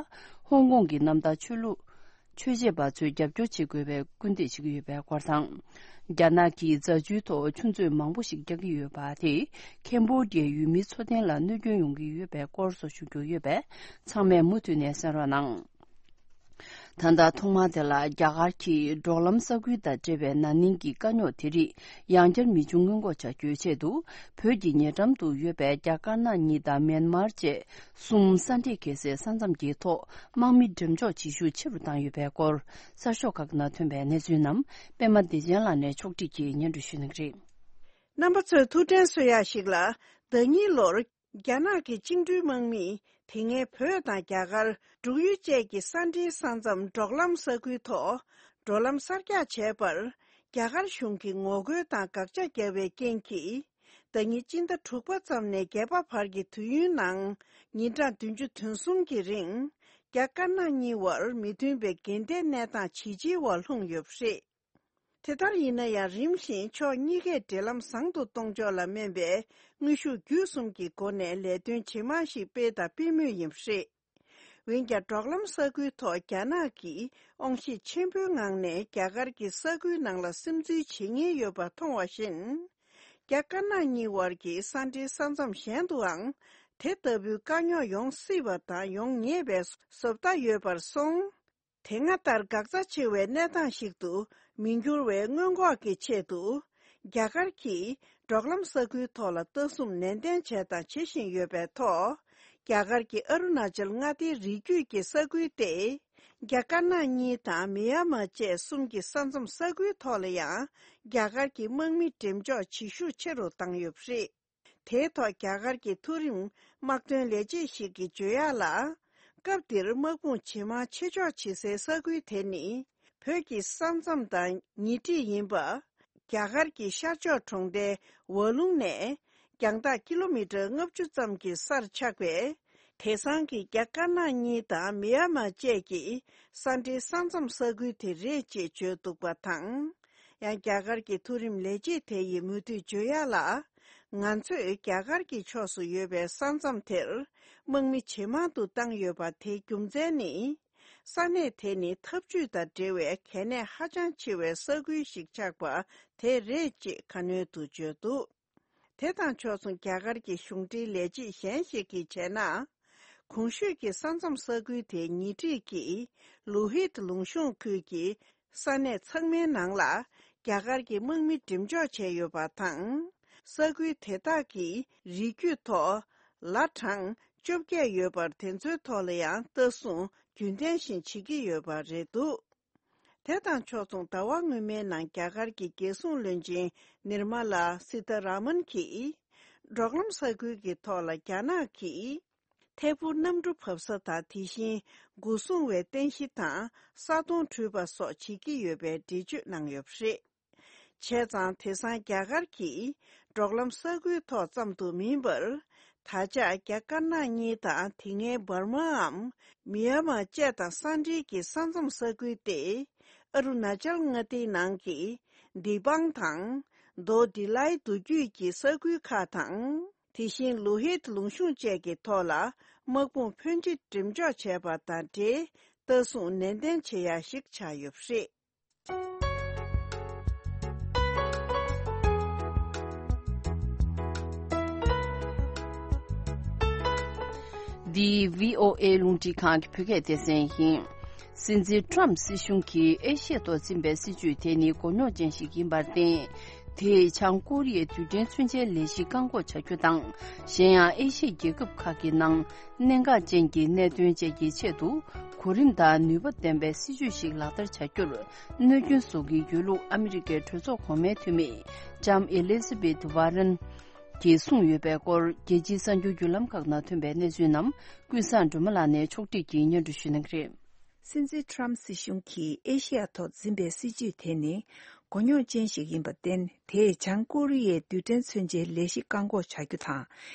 ཧོང་ཀོང་གི་གནམ་བདག་ཆོས་ལུགས་ཆོས་བྱེད་པ་ཚོས་རྒྱབ་སྐྱོར་བྱེད་དགོས་པའི་སྐུལ་འདེད་བྱེད་ཀྱི་ཡོད་པའི་སྐོར་དང་། རྒྱ་ནག་གིས་རྫ་ཆུའི་ཐོག་ཆུ་མཛོད་མང་པོ་ཞིག་རྒྱག་གི་ཡོད་པ་དེས་ཁེམ་བྷོ་ཌི་ཡའི་ཡུལ་མིའི་འཚོ་རྟེན་ལ་གནོད་སྐྱོན་ཡོང་གི་ཡོད་པའི་སྐོར་སོགས་ཞུ་རྒྱུ་ཡོད་པས། ཚང་མས་མུ་མཐུད་ནས་གསན་རོགས་གནང་། ད་ལྟ་ཐོག་མར་དེ་ལ། རྒྱ་གར་གྱིས་འབྲོག་ལམ་ས་ཁུལ་དང་འབྲེལ་བའི་ན་ནིང་གི་དཀའ་རྙོག་དེ་རིགས་ཡང་བསྐྱར་མི་འབྱུང་སྔོན་འགོག་བྱ་རྒྱུའི་ཆེད་དུ། བོད་ཀྱི་ཉེ་འགྲམ་དུ་ཡོད་པའི་རྒྱ་དཀར་ནག་གཉིས་དང་མེན་མར་བཅས་གསུམ་ས་འདྲེས་འགེལ་སའི་ས་མཚམས་ཀྱི་ཐོག་དམག་མི་འགྲེམས་འཇོག་བྱེད་ཤུགས་ཆེ་རུ་བཏང་ཡོད་པའི་སྐོར། གསར་ཤོག་ཁག་ནང་ཐོན་པའི་གནས་ཚུལ་རྣམས་པད་མ་བདེ་ཆེན་ལགས་ནས་ཕྱོགས་སྒྲིག་གིས་སྙན་སྒྲོན་ཞུ་གནང་གི་རེད། རྣམ་པ་ཚོས་ཐུགས་དྲན་གསོ་ཡག་ཞིག་ལ། ཟླ་གཉིས་ལོར། རྒྱ་ནག་གི་བཅིངས་འགྲོལ་དམག་མིས་དེ་སྔའི་བོད་དང་རྒྱ་གར་འབྲུག་ཡུལ་བཅས་ཀྱི་ས་འབྲེལ་ས་མཚམས་འབྲོག་ལམ་ས་ཁུལ་ཐོག་འགྲོ་ལམ་གསར་རྒྱག་བྱས་པར། རྒྱ་གར་གཞུང་གིས་ངོ་རྒོལ་དང་དགག་བྱ་བརྒྱབ་པའི་རྐྱེན་གྱིས། ཟླ་ཉིན་སྤྱི་ཟླ་དྲུག་པ་ཙམ་ནས་བརྒྱད་པ་བར་གྱི་དུས་ཡུན་ནང་ཉིན་གྲངས་བདུན་ཅུ་དོན་གསུམ་གྱི་རིང་། རྒྱ་དཀར་ནག་གཉིས་བར་མི་མཐུན་པའི་འགལ་ཟླའི་གནས་སྟངས་ཇེ་ཆེ་བར་ལྷུང་ཡོད་པ་རེད། དེ་ལྟར་ཡིན་ན་ཡང་རིམ་བཞིན་ཕྱོགས་གཉིས་ཀས་འབྲེལ་ལམ་བཟང་དུ་གཏོང་ཕྱོགས་ལ་སྨན་པའི་དངོས་ཤུགས་བརྒྱུད་གསུམ་གྱི་སྒོ་ ནས་ལས་དོན་ཇེ་མང་ཞིག་སྤེལ་དང་སྤེལ་མུས་ཡིན་པ་རེད། འོན་ཀྱང་འབྲོག་ལམ་ས་ཁུལ་ཐོག་རྒྱ་ནག་གིས་དབང་ཤེད་ཆེན་པོའི་ངང་ནས་རྒྱ་གར་གྱི་ས་ཁུལ་ནང་ལ་སིམ་འཛུལ་བྱེད་ཉེན་ཡོད་པ་མཐོང་བ་བཞིན། རྒྱ་དཀར་ནག་གཉིས་བར་གྱི་ས་འབྲེལ་ས་མཚམས་གཞན་དུའང་དེ་ལྟ་བུའི་དཀའ་རྙོག་ཡོང་སྲིད་པ་དང་ཡོང་ངེས་པའི་བཟོ་ལྟ་ཡོད་པར་སོང་། དེ་སྔ་ལྟར་འགག་རྩ་ཆེ་བའི་གནས་སྟངས་ཤིག་ཏུ་མི་འགྱུར་བའི་སྔོན་འགོག་གི་ཆེད་དུ། རྒྱ་གར་གྱིས་འབྲོག་ལམ་ས་ཁུལ་ཐོག་ལ་ལྟ་སྲུང་ནན་ཏན་བྱས་དང་བྱེད་བཞིན་ཡོད་པའི་ཐོག་རྒྱ་གར་གྱི་ཨ་རུ་ན་ཅལ་མངའ་སྡེའི་རི་རྒྱུད་ཀྱི་ས་ཁུལ་ཏེ། རྒྱ་དཀར་ནག་གཉིས་དང་མི་ཡ་མ་བཅས་གསུམ་གྱི་ས་མཚམས་ས་ཁུལ་ཐོག་ལ་ཡང་རྒྱ་གར་གྱི་དམག་མི་འགྲེམས་འཇོག་བྱེད་ཤུགས་ཆེ་རུ་བཏང་ཡོད་པ་རེད། དེའི་ཐོག་རྒྱ་གར་གྱི་མཐོ་རིམ་དམག་དོན་ལས་བྱེད་ཞིག་གིས་བརྗོད་ཡག་ལ། སྐབས་འདིར་དམག་དཔུང་ཇེ་མང་ཆེ་འཇོག་བྱེད་སའི་ས་ཁུལ་དེ་ནི་བོད་ཀྱི་ས་མཚམས་དང་ཉེ་འཁྲིས་ཡིན་པ། རྒྱ་གར་གྱི་ཤར་ཕྱོགས་གྲོང་རྡལ་ཝ་ལུང་ནས་རྒྱང་ཐག་ཀི་ལོ་མི་ཊར་ལྔ་བཅུ་ཙམ་གྱི་སར་ཆགས་པའི། དེང་སང་གི་རྒྱ་དཀར་ནག་གཉིས་དང་མི་ཡ་མ་བཅས་ཀྱི་ས་འབྲེལ་ས་མཚམས་ས་ཁུལ་དེ་རེད་ཅེས་བརྗོད་འདུག་པ་དང་། ཡང་རྒྱ་གར་གྱི་མཐོ་རིམ་ལས་བྱེད་དེ་ཡིས་མུ་མཐུད་བརྗོད་ཡག་ལ། ང་ཚོས་རྒྱ་གར་གྱི་ཕྱོགས་སུ་ཡོད་པའི་ས་མཚམས་དེར་དམག་མི་ཇེ་མང་དུ་བཏང་ཡོད་པ་དེའི་རྒྱུ་མཚན་ནི། ས་གནས་དེ་ནི་འཐབ་ཇུས་དང་འབྲེལ་བའི་གལ་གནད་ཧ་ཅང་ཆེ་བའི་ས་ཁུལ་ཞིག་ཆགས་པ་དེ་རེད་ཅེས་ཁ་སྣོན་དུ་བརྗོད་འདུག་དེ་དང་ཕྱོགས་མཚུངས་རྒྱ་གར་གྱི་གཞུང་འབྲེལ་ལས་བྱེད་གཞན་ཞིག་གིས་བྱས་ན། གོང་ཞུས་ཀྱི་ས་མཚམས་ས་ཁུལ་དེའི་ཉེ་འཁྲིས་ཀྱི་ལོ་ཧིད་ལུང་གཤོང་ཁུལ་གྱི་ས་གནས་ཚང་མའི་ནང་ལ་རྒྱ་གར་གྱི་དམག་མི་འགྲེམས་འཇོག་བྱས་ཡོད་པ་དང་། ས་ཁུལ་དེ་དག་གི་རི་རྒྱུད་ཐོག་ལ་གྲངས་བཅོ་བརྒྱད་ཡོད་པར། དེ་ཚོའི་ཐོག་ལ་ཡང་ལྟ་སྲུང་རྒྱུན་ལྡན་བཞིན་བྱེད་ཀྱི་ཡོད་པ་རེད་འདུག་དེ་དང་ཕྱོགས་མཚུངས་ཟླ་བ་སྔོན་མའི་ནང་རྒྱ་གར་གྱི་རྒྱལ་སྲུང་བློན་ཆེན་ནིར་མ་ལ་སི་ཐ་ར་མན་གྱིས། འབྲོག་ལམ་ས་ཁུལ་གྱི་ཐོག་ལ་རྒྱ་ནག་གིས་ཐད་འཕུར་གནམ་གྲུ་བབས་ས་དང་། དེ་བཞིན་སྒོ་སྲུང་བའི་རྟེན་གཞི་དང་ས་དོང་བྲུས་པ་སོགས་བྱེད་ཀྱི་ཡོད་པའི་འགྲེལ་བརྗོད་གནང་ཡོད་པ་རེད། བྱས་ཙང་དེང་སང་རྒྱ་གར་གྱིས་འབྲོག་ལམ་ས་ཁུལ་ཐོག་ཙམ་དུ་མིན་པར། ད་ཆ་རྒྱ་དཀར་ནག་གཉིས་དང་དེ་སྔའི་འབར་མའམ་མི་ཡ་མ་བཅས་དང་ས་འབྲེལ་གྱི་ས་མཚམས་ས་ཁུལ་ཏེ། ཨ་རུ་ན་ཅལ་མངའ་སྡེའི་ནང་གི་དི་པང་དང་། མདོ་དི་ལའི་མདོ་རྒྱུད་ཀྱི་ས་ཁུལ་ཁག་དང་། དེ་བཞིན་ལོ་ཧིད་ལུང་གཤོང་བཅས་ཀྱི་ཐོག་ལ་དམག་དཔུང་ཕོན་ཆེ་འགྲེམས་འཇོག་བྱས་པ་དང་འབྲེལ། ལྟ་སྲུང་ནན་ཏན་བྱེད་ཡ་ཞིག་ཆགས་ཡོད་པ་རེད། འདི་བྷི་ཨོ་ཨེ་རླུང་འཕྲིན་ཁང་གི་བོད་སྐད་སྡེ་ཚན་ཡིན། སྲིད་འཛིན་ཊམ་སྲིད་གཞུང་གིས་ཨེ་ཤི་ཡ་ཐོག་འཛིན་པའི་སྲིད་ཇུས་དེ་ནི་མགོ་རྙོག་ཅན་ཞིག་ཡིན་པར་བརྟེན། དེས་བྱང་ཀོ་རི་ཡའི་རྡུལ་ཕྲན་མཚོན་ཆའི་ལས་གཞི་བཀག་འགོག་བྱ་རྒྱུ་དང་། གཞན་ཡང་ཨེ་ཤི་ཡའི་རྒྱལ་ཁབ་ཁག་གི་ནང་གནད་འགག་ཅན་གྱི་གནད་དོན་བཅས་ཀྱི་ཆེད་དུ། གོ་རིམ་དང་ནུས་པ་ལྡན་པའི་སྲིད་ཇུས་ཤིག་ལག་བསྟར་བྱ་རྒྱུར་གནོད་སྐྱོན་བཟོ་གི་ཡོད་ལུགས་ཨ་མི་རི་ཀའི་གྲོས་ཚོགས་གོང་མའི་འཐུས་མི་ལྕམ་ཨེ་ལི་ཛ་བེད་ཝ་རན་གྱིས་གསུངས་ཡོད་པའི་སྐོར། རྒྱལ་སྤྱིའི་གསར་འགྱུར་བརྒྱུད་ལམ་ཁག་ནང་ཐོན་པའི་གནས་ཚུལ་རྣམས་ཀུན་བཟང་སྒྲོལ་མ་ལགས་ནས་ཕྱོགས་སྒྲིག་གིས་སྙན་སྒྲོན་ཞུ་གནང་གི་རེད། སྲིད་འཛིན་ཊམ་སྲིད་གཞུང་གིས་ཨེ་ཤི་ཡ་ཐོག་འཛིན་པའི་སྲིད་ཇུས་དེ་ནི་མགོ་རྙོག་ཅན་ཞིག་ཡིན་པར་བརྟེན། དེས་བྱང་ཀོ་རི་ཡའི་རྡུལ་ཕྲན་མཚོན་ཆའི་ལས་གཞི་བཀག་འགོག་བྱ་རྒྱུ་དང་།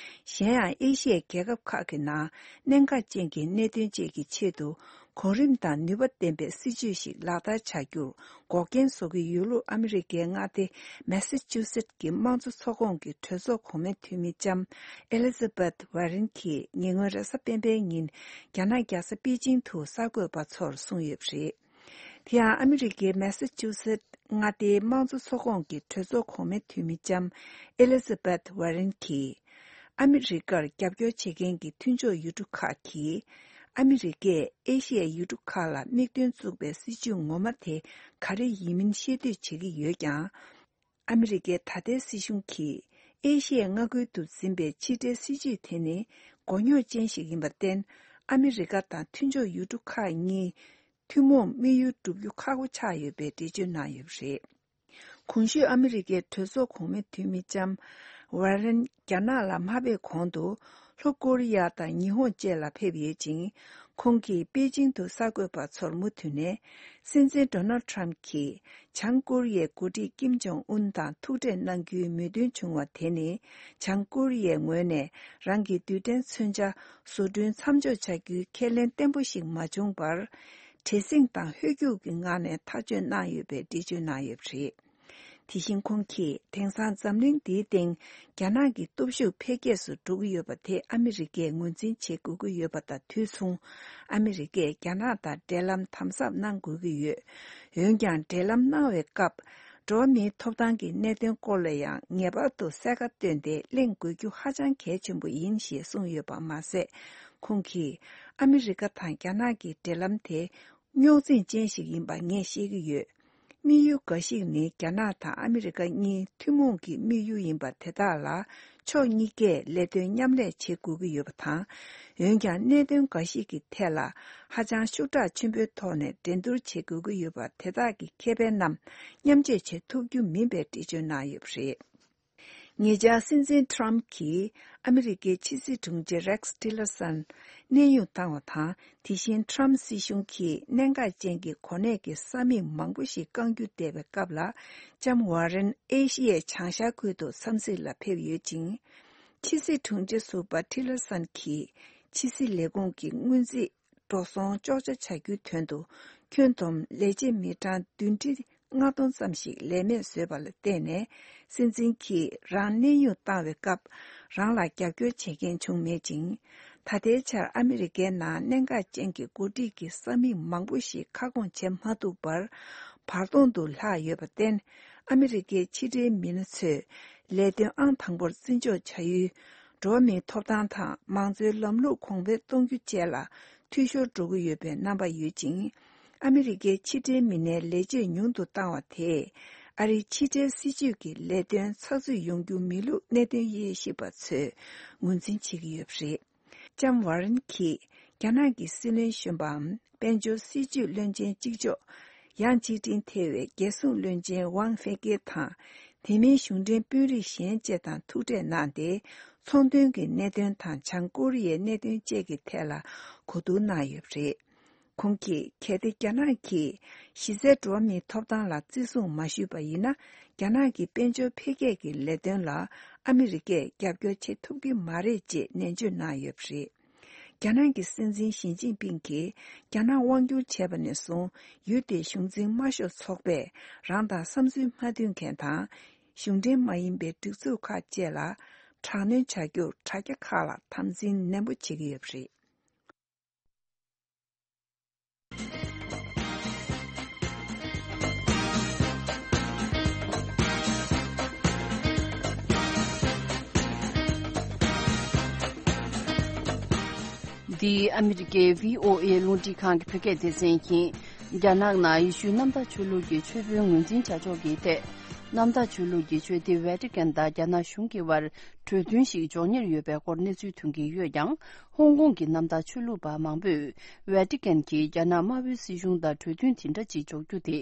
གཞན་ཡང་ཨེ་ཤི་ཡའི་རྒྱལ་ཁབ་ཁག་གི་ནང་གནད་འགག་ཅན་གྱི་གནད་དོན་བཅས་ཀྱི་ཆེད་དུ། གོ་རིམ་དང་ནུས་པ་ལྡན་པའི་སྲིད་ཇུས་ཤིག་ལག་བསྟར་བྱ་རྒྱུར་འགོག་རྐྱེན་བཟོ་གི་ཡོད་ལུགས་ཨ་མི་རི་ཀའི་མངའ་སྡེ་མེ་སི་ཅུ་སེད་ཀྱི་དམངས་གཙོ་ཚོགས་ཁོངས་ཀྱི་གྲོས་ཚོགས་གོང་མའི་འཐུས་མི་ལྕམ་ཨེ་ལི་ཛ་བེད་ཝ་རན་གྱིས་ཉེ་སྔོན་རེས་གཟའ་སྤེན་པའི་ཉིན་རྒྱ་ནག་རྒྱལ་ས་པེ་ཅིང་དུ་གསར་འགོད་པ་ཚོར་གསུངས་ཡོད་པ་རེད། དེ་ཡང་ཨ་མི་རི་ཀའི་མེ་སི་ཅུ་སེད་མངའ་སྡེའི་དམངས་གཙོ་ཚོགས་ཁོངས་ཀྱི་གྲོས་ཚོགས་གོང་མའི་འཐུས་མི་ལྕམ་ཨེ་ལི་ཛ་བེད་ཝ་རན་གྱིས། ཨ་མི་རི་ཀར་རྒྱབ་སྐྱོར་བྱེད་མཁན་གྱི་མཐུན་ཕྱོགས་ཡུལ་གྲུ་ཁག་གིས། ཨ་མི་རི་ཀས་ཨེ་ཤི་ཡའི་ཡུལ་གྲུ་ཁག་ལ་དམིགས་དོན་བཙུགས་པའི་སྲིད་ཇུས་ངོ་མ་དེ་ག་རེ་ཡིན་མིན་ཤེས་འདོད་བྱེད་ཀྱི་ཡོད་ཀྱང་། ཨ་མི་རི་ཀའི་ད་ལྟའི་སྲིད་གཞུང་གིས་ཨེ་ཤི་ཡའི་མངའ་ཁུལ་དུ་འཛིན་པའི་ཕྱི་འབྲེལ་སྲིད་ཇུས་དེ་ནི་མགོ་རྙོག་ཅན་ཞིག་ཡིན་པར་བརྟེན། ཨ་མི་རི་ཀ་དང་མཐུན་ཕྱོགས་ཡུལ་གྲུ་ཁག་གཉིས་ཐུན་མོང་དམིགས་ཡུལ་བསྒྲུབ་རྒྱུ་ཁག་པོ་ཆགས་ཡོད་པའི་འགྲེལ་བརྗོད་གནང་ཡོད་པ་རེད། གོང་ཞུས་ཨ་མི་རི་ཀའི་གྲོས་ཚོགས་གོང་མའི་འཐུས་མི་ལྕམ་ཝ་རན་རྒྱ་ནག་ལ་མ་ཕེབས་གོང་དུ། ལྷོ་ཀོ་རི་ཡ་དང་ཉི་ཧོང་བཅས་ལ་ཕེབས་ཡོད་ཅིང་། ཁོང་གིས་པེ་ཅིང་དུ་གསར་འགོད་པ་ཚོར་མུ་མཐུད་ནས། སྲིད་འཛིན་ཌོ་ནལ་ཌི་ཊརམ་གྱིས་བྱང་ཀོ་རི་ཡའི་འགོ་ཁྲིད་ཀིམ་ཇོང་ཨུན་དང་ཐུག་འཕྲད་གནང་རྒྱུའི་མོས་མཐུན་བྱུང་བ་དེ་ནི། བྱང་ཀོ་རི་ཡའི་ངོས་ནས་རང་གི་རྡུལ་ཕྲན་མཚོན་ཆ་བཟོ་སྐྲུན་མཚམས་འཇོག་བྱ་རྒྱུའི་ཁས་ལེན་བརྟན་པོ་ཞིག་མ་བྱུང་བར། བྲེལ་ཟིང་དང་ཧོད་སྐྱུག་གི་ངང་ནས་ཐག་གཅོད་གནང་ཡོད་པའི་འགྲེལ་བརྗོད་གནང་ཡོད་པ་རེད། དེ་བཞིན་ཁོང་གིས། དེང་སང་འཛམ་གླིང་འདིའི་སྟེང་རྒྱ་ནག་གི་སྟོབས་ཤུགས་འཕེལ་རྒྱས་སུ་འགྲོ་གི་ཡོད་པ་དེ་ཨ་མི་རི་ཀས་ངོས་འཛིན་བྱེད་དགོས་ཀྱི་ཡོད་པ་དང་དུས་མཚུངས། ཨ་མི་རི་ཀས་རྒྱ་ནག་དང་འབྲེལ་ལམ་དམ་ཟབ་གནང་དགོས་ཀྱི་ཡོད། འོན་ཀྱང་། འབྲེལ་ལམ་གནང་བའི་སྐབས། འགྲོ་བ་མིའི་ཐོབ་ཐང་གི་གནད་དོན་སྐོར་ལ་ཡང་ངེས་པར་དུ་གསལ་ཁ་བཏོན་ཏེ་གླེང་དགོས་རྒྱུ་ཧ་ཅང་གལ་ཆེན་པོ་ཡིན་ཞེས་གསུངས་ཡོད་པ་མ་ཟད། ཁོང་གིས། ཨ་མི་རི་ཀ་དང་རྒྱ་ནག་གི་འབྲེལ་ལམ་དེ། རྙོག་འཛིང་ཅན་ཞིག་ཡིན་པ་ངས་ཤེས་ཀྱི་ཡོད། དམིགས་ཡུལ་འགའ་ཞིག་ནི་རྒྱ་ནག་དང་ཨ་མི་རི་ཀ་གཉིས་ཐུན་མོང་གི་དམིགས་ཡུལ་ཡིན་པ་དེ་དག་ལ་ཕྱོགས་གཉིས་ཀས་ལས་དོན་མཉམ་ལས་བྱེད་དགོས་ཀྱི་ཡོད་པ་དང་། འོན་ཀྱང་གནད་དོན་འགའ་ཞིག་གི་ཐད་ལ་ཧ་ཅང་ཤུགས་དྲག་ཆེན་པོའི་ཐོག་ནས་འགྲན་བསྡུར་བྱེད་དགོས་ཀྱི་ཡོད་པ་དེ་དག་གི་ཁེ་ཕན་རྣམས་མཉམ་སྤྱོད་བྱེད་ཐུབ་རྒྱུ་མིན་པའི་འགྲེལ་བརྗོད་གནང་ཡོད་པ་རེད། ཉེ་ཆར་སྲིད་འཛིན་ཊམ་གྱིས་ཨ་མི་རི་ཀའི་ཕྱི་སྲིད་དྲུང་ཆེ་རེག་སི་ཊི་ལར་སན་གནས་དབྱུང་བཏང་བ་དང་། དེ་བཞིན་ཊམ་སྲིད་གཞུང་གིས་གནད་འགག་ཅན་གྱི་གོ་གནས་ཀྱི་ས་མིག་མང་པོ་ཞིག་བསྐང་རྒྱུ་བསྡད་པའི་སྐབས་ལ། ལྕམ་ཝ་རན་ཨེ་ཤི་ཡའི་བྱང་ཤར་ཁུལ་དུ་འཚམས་གཟིགས་ལ་ཕེབས་ཡོད་ཅིང་། ཕྱི་སྲིད་དྲུང་ཆེ་ཟུར་པ་ཊི་ལར་སན་གྱིས་ཕྱི་སྲིད་ལས་ཁུངས་ཀྱི་སྔོན་རྩིས་འགྲོ་སོང་གཅོག་ཆ་བྱ་རྒྱུའི་དོན་དུ་ཁྱོན་བསྡོམས་ལས་བྱེད་མི་གྲངས་བདུན་ཁྲི་ལྔ་སྟོང་ཙམ་ཞིག་ལས་མེད་བཟོས་པ་ལ་བརྟེན་ནས། སྲིད་འཛིན་གྱིས་རང་གནས་དབྱུང་བཏང་བའི་སྐབས་རང་ལ་རྒྱབ་སྐྱོར་བྱེད་མཁན་བྱུང་མེད་ཅིང་། ད་ལྟའི་ཆར་ཨ་མི་རི་ཀའི་ནང་གནད་འགག་ཅན་གྱི་འགོ་ཁྲིད་ཀྱི་ས་མིག་མང་པོ་ཞིག་ཁ་སྐོང་བྱེད་མ་ཐུབ་པར་བར་སྟོང་དུ་ལྷག་ཡོད་པར་བརྟེན། ཨ་མི་རི་ཀའི་ཕྱི་འབྲེལ་མི་སྣ་ཚོས་ལས་དོན་ཨང་དང་པོར་བརྩི་འཇོག་བྱ་ཡུལ། འགྲོ་བ་མིའི་ཐོབ་ཐང་དང་མང་གཙོའི་ལམ་ལུགས་གོང་འཕེལ་གཏོང་རྒྱུ་བཅས་ལ་འཐུས་ཤོར་འགྲོ་གི་ཡོད་པའི་རྣམ་པ་ཡོད་ཅིང་། ཨ་མི་རི་ཀའི་ཕྱི་འབྲེལ་མི་སྣའི་ལས་བྱེད་ཉུང་དུ་བཏང་བ་དེས་ཨ་རིའི་ཕྱི་འབྲེལ་སྲིད་ཇུས་ཀྱི་ལས་དོན་ཚགས་ཚུད་ཡོང་རྒྱུ་མིན་ལུགས་གནད་དོན་དབྱེ་ཞིབ་པ་ཚོས་ངོས་འཛིན་བྱེད་ཀྱི་ཡོད་པ་རེད། ལྕམ་ཝ་རན་གྱིས་རྒྱ་ནག་གི་སྲིད་བློན་གཞོན་པའམ་དཔལ་འབྱོར་སྲིད་ཇུས་བློན་ཆེན་གཅིག་ལྕོགས་ཡང་ཆིང་ཀྲིན་ཐེ་བའི་རྒྱལ་སྲུང་བློན་ཆེན་ཝང་ཧྥེ་ཀེ་དང་། དེ་མིན་གཞུང་འབྲེལ་དཔོན་རིགས་གཞན་བཅས་དང་ཐུག་འཕྲད་གནང་སྟེ། ཚོང་དོན་གྱི་གནད་དོན་དང་བྱང་ཀོ་རི་ཡའི་གནད་དོན་བཅས་ཀྱི་ཐད་ལ་གོ་བསྡུར་གནང་ཡོད་པ་རེད། ཁོང་གིས་གལ་ཏེ་རྒྱ་ནག་གིས་གཞི་རྩའི་འགྲོ་བ་མིའི་ཐོབ་ཐང་ལ་བརྩི་སྲུང་མ་ཞུས་པ་ཡིན་ན། རྒྱ་ནག་གི་དཔལ་འབྱོར་འཕེལ་རྒྱས་ཀྱི་ལས་དོན་ལ་ཨ་མི་རི་ཀས་རྒྱབ་སྐྱོར་བྱེད་ཐུབ་ཀྱི་མ་རེད་ཅེས་ནན་བརྗོད་གནང་ཡོད་པ་རེད། རྒྱ་ནག་གི་སྲིད་འཛིན་ཞི་ཅིན་ཕིང་གིས་རྒྱ་ནག་དབང་བསྒྱུར་བྱས་པ་ནས་བཟུང་ཡུལ་དེའི་གཞུང་འཛིན་དམར་ཤོག་ཚོགས་པས་རང་དང་བསམ་ཚུལ་མ་མཐུན་མཁན་དང་། གཞུང་འབྲེལ་མ་ཡིན་པའི་སྒྲིག་འཛུགས་ཁག་བཅས་ལ་དྲག་གནོན་བྱ་རྒྱུར་དྲ་རྒྱ་ཁག་ལ་དམ་འཛིན་ནན་པོ་བྱེད་ཀྱི་ཡོད་པ་རེད། འདི་ཨ་མི་རི་ཀའི་བྷི་ཨོ་ཨེ་རླུང་འཕྲིན་ཁང་གི་བོད་སྐད་སྡེ་ཚན་ཡིན། རྒྱ་ནག་ནང་ཡེ་ཤུའི་གནམ་བདག་ཆོས་ལུགས་ཀྱི་ཆོས་དཔོན་ངོས་འཛིན་བྱ་ཕྱོགས་ཀྱི་ཐད། གནམ་བདག་ཆོས་ལུགས་ཀྱི་ཆོས་སྡེ་ཝེ་ཏི་ཀན་དང་རྒྱ་ནག་གཞུང་གི་དབར་གྲོས་མཐུན་ཞིག་མགྱོགས་གཉེར་ཡོད་པའི་སྐོར་གནས་ཚུལ་ཐོན་གྱི་ཡོད་ཀྱང་། ཧོང་ཀོང་གི་གནམ་བདག་ཆོས་ལུགས་པ་མང་པོས་ཝེ་ཏི་ཀན་གྱིས་རྒྱ་ནག་དམར་པོའི་སྲིད་གཞུང་དང་གྲོས་མཐུན་དེ་འདྲ་ཅིག་འཇོག་རྒྱུ་དེ་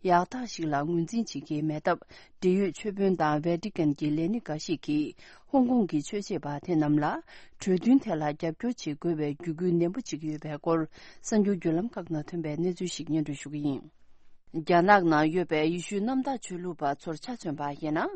ཡག་ཐག་ཞིག་ལ་ངོས་འཛིན་བྱེད་ཀྱི་མེད་སྟབས། འབྲེལ་ཡོད་ཆོས་དཔོན་དང་ཝེ་ཏི་ཀན་གྱི་ལས་སྣེ་འགའ་ཞིག་གིས་ཧོང་ཀོང་གི་ཆོས་བྱེད་པ་དེ་རྣམས་ལ་གྲོས་མཐུན་དེ་ལ་རྒྱབ་སྐྱོར་བྱེད་དགོས་པའི་བརྒྱུད་སྐུལ་ནན་པོ་བྱེད་ཀྱི་ཡོད་པའི་སྐོར་གསར་འགྱུར་བརྒྱུད་ལམ་ཁག་ནང་ཐོན་པའི་གནས་ཚུལ་ཞིག་སྙན་སྒྲོན་ཞུ་གི་ཡིན། རྒྱ་ནག་ནང་ཡོད་པའི་ཡེ་ཤུའི་གནམ་བདག་ཆོས་ལུགས་པ་ཚོར་ཆ་མཚོན་པ་ཡིན་ན།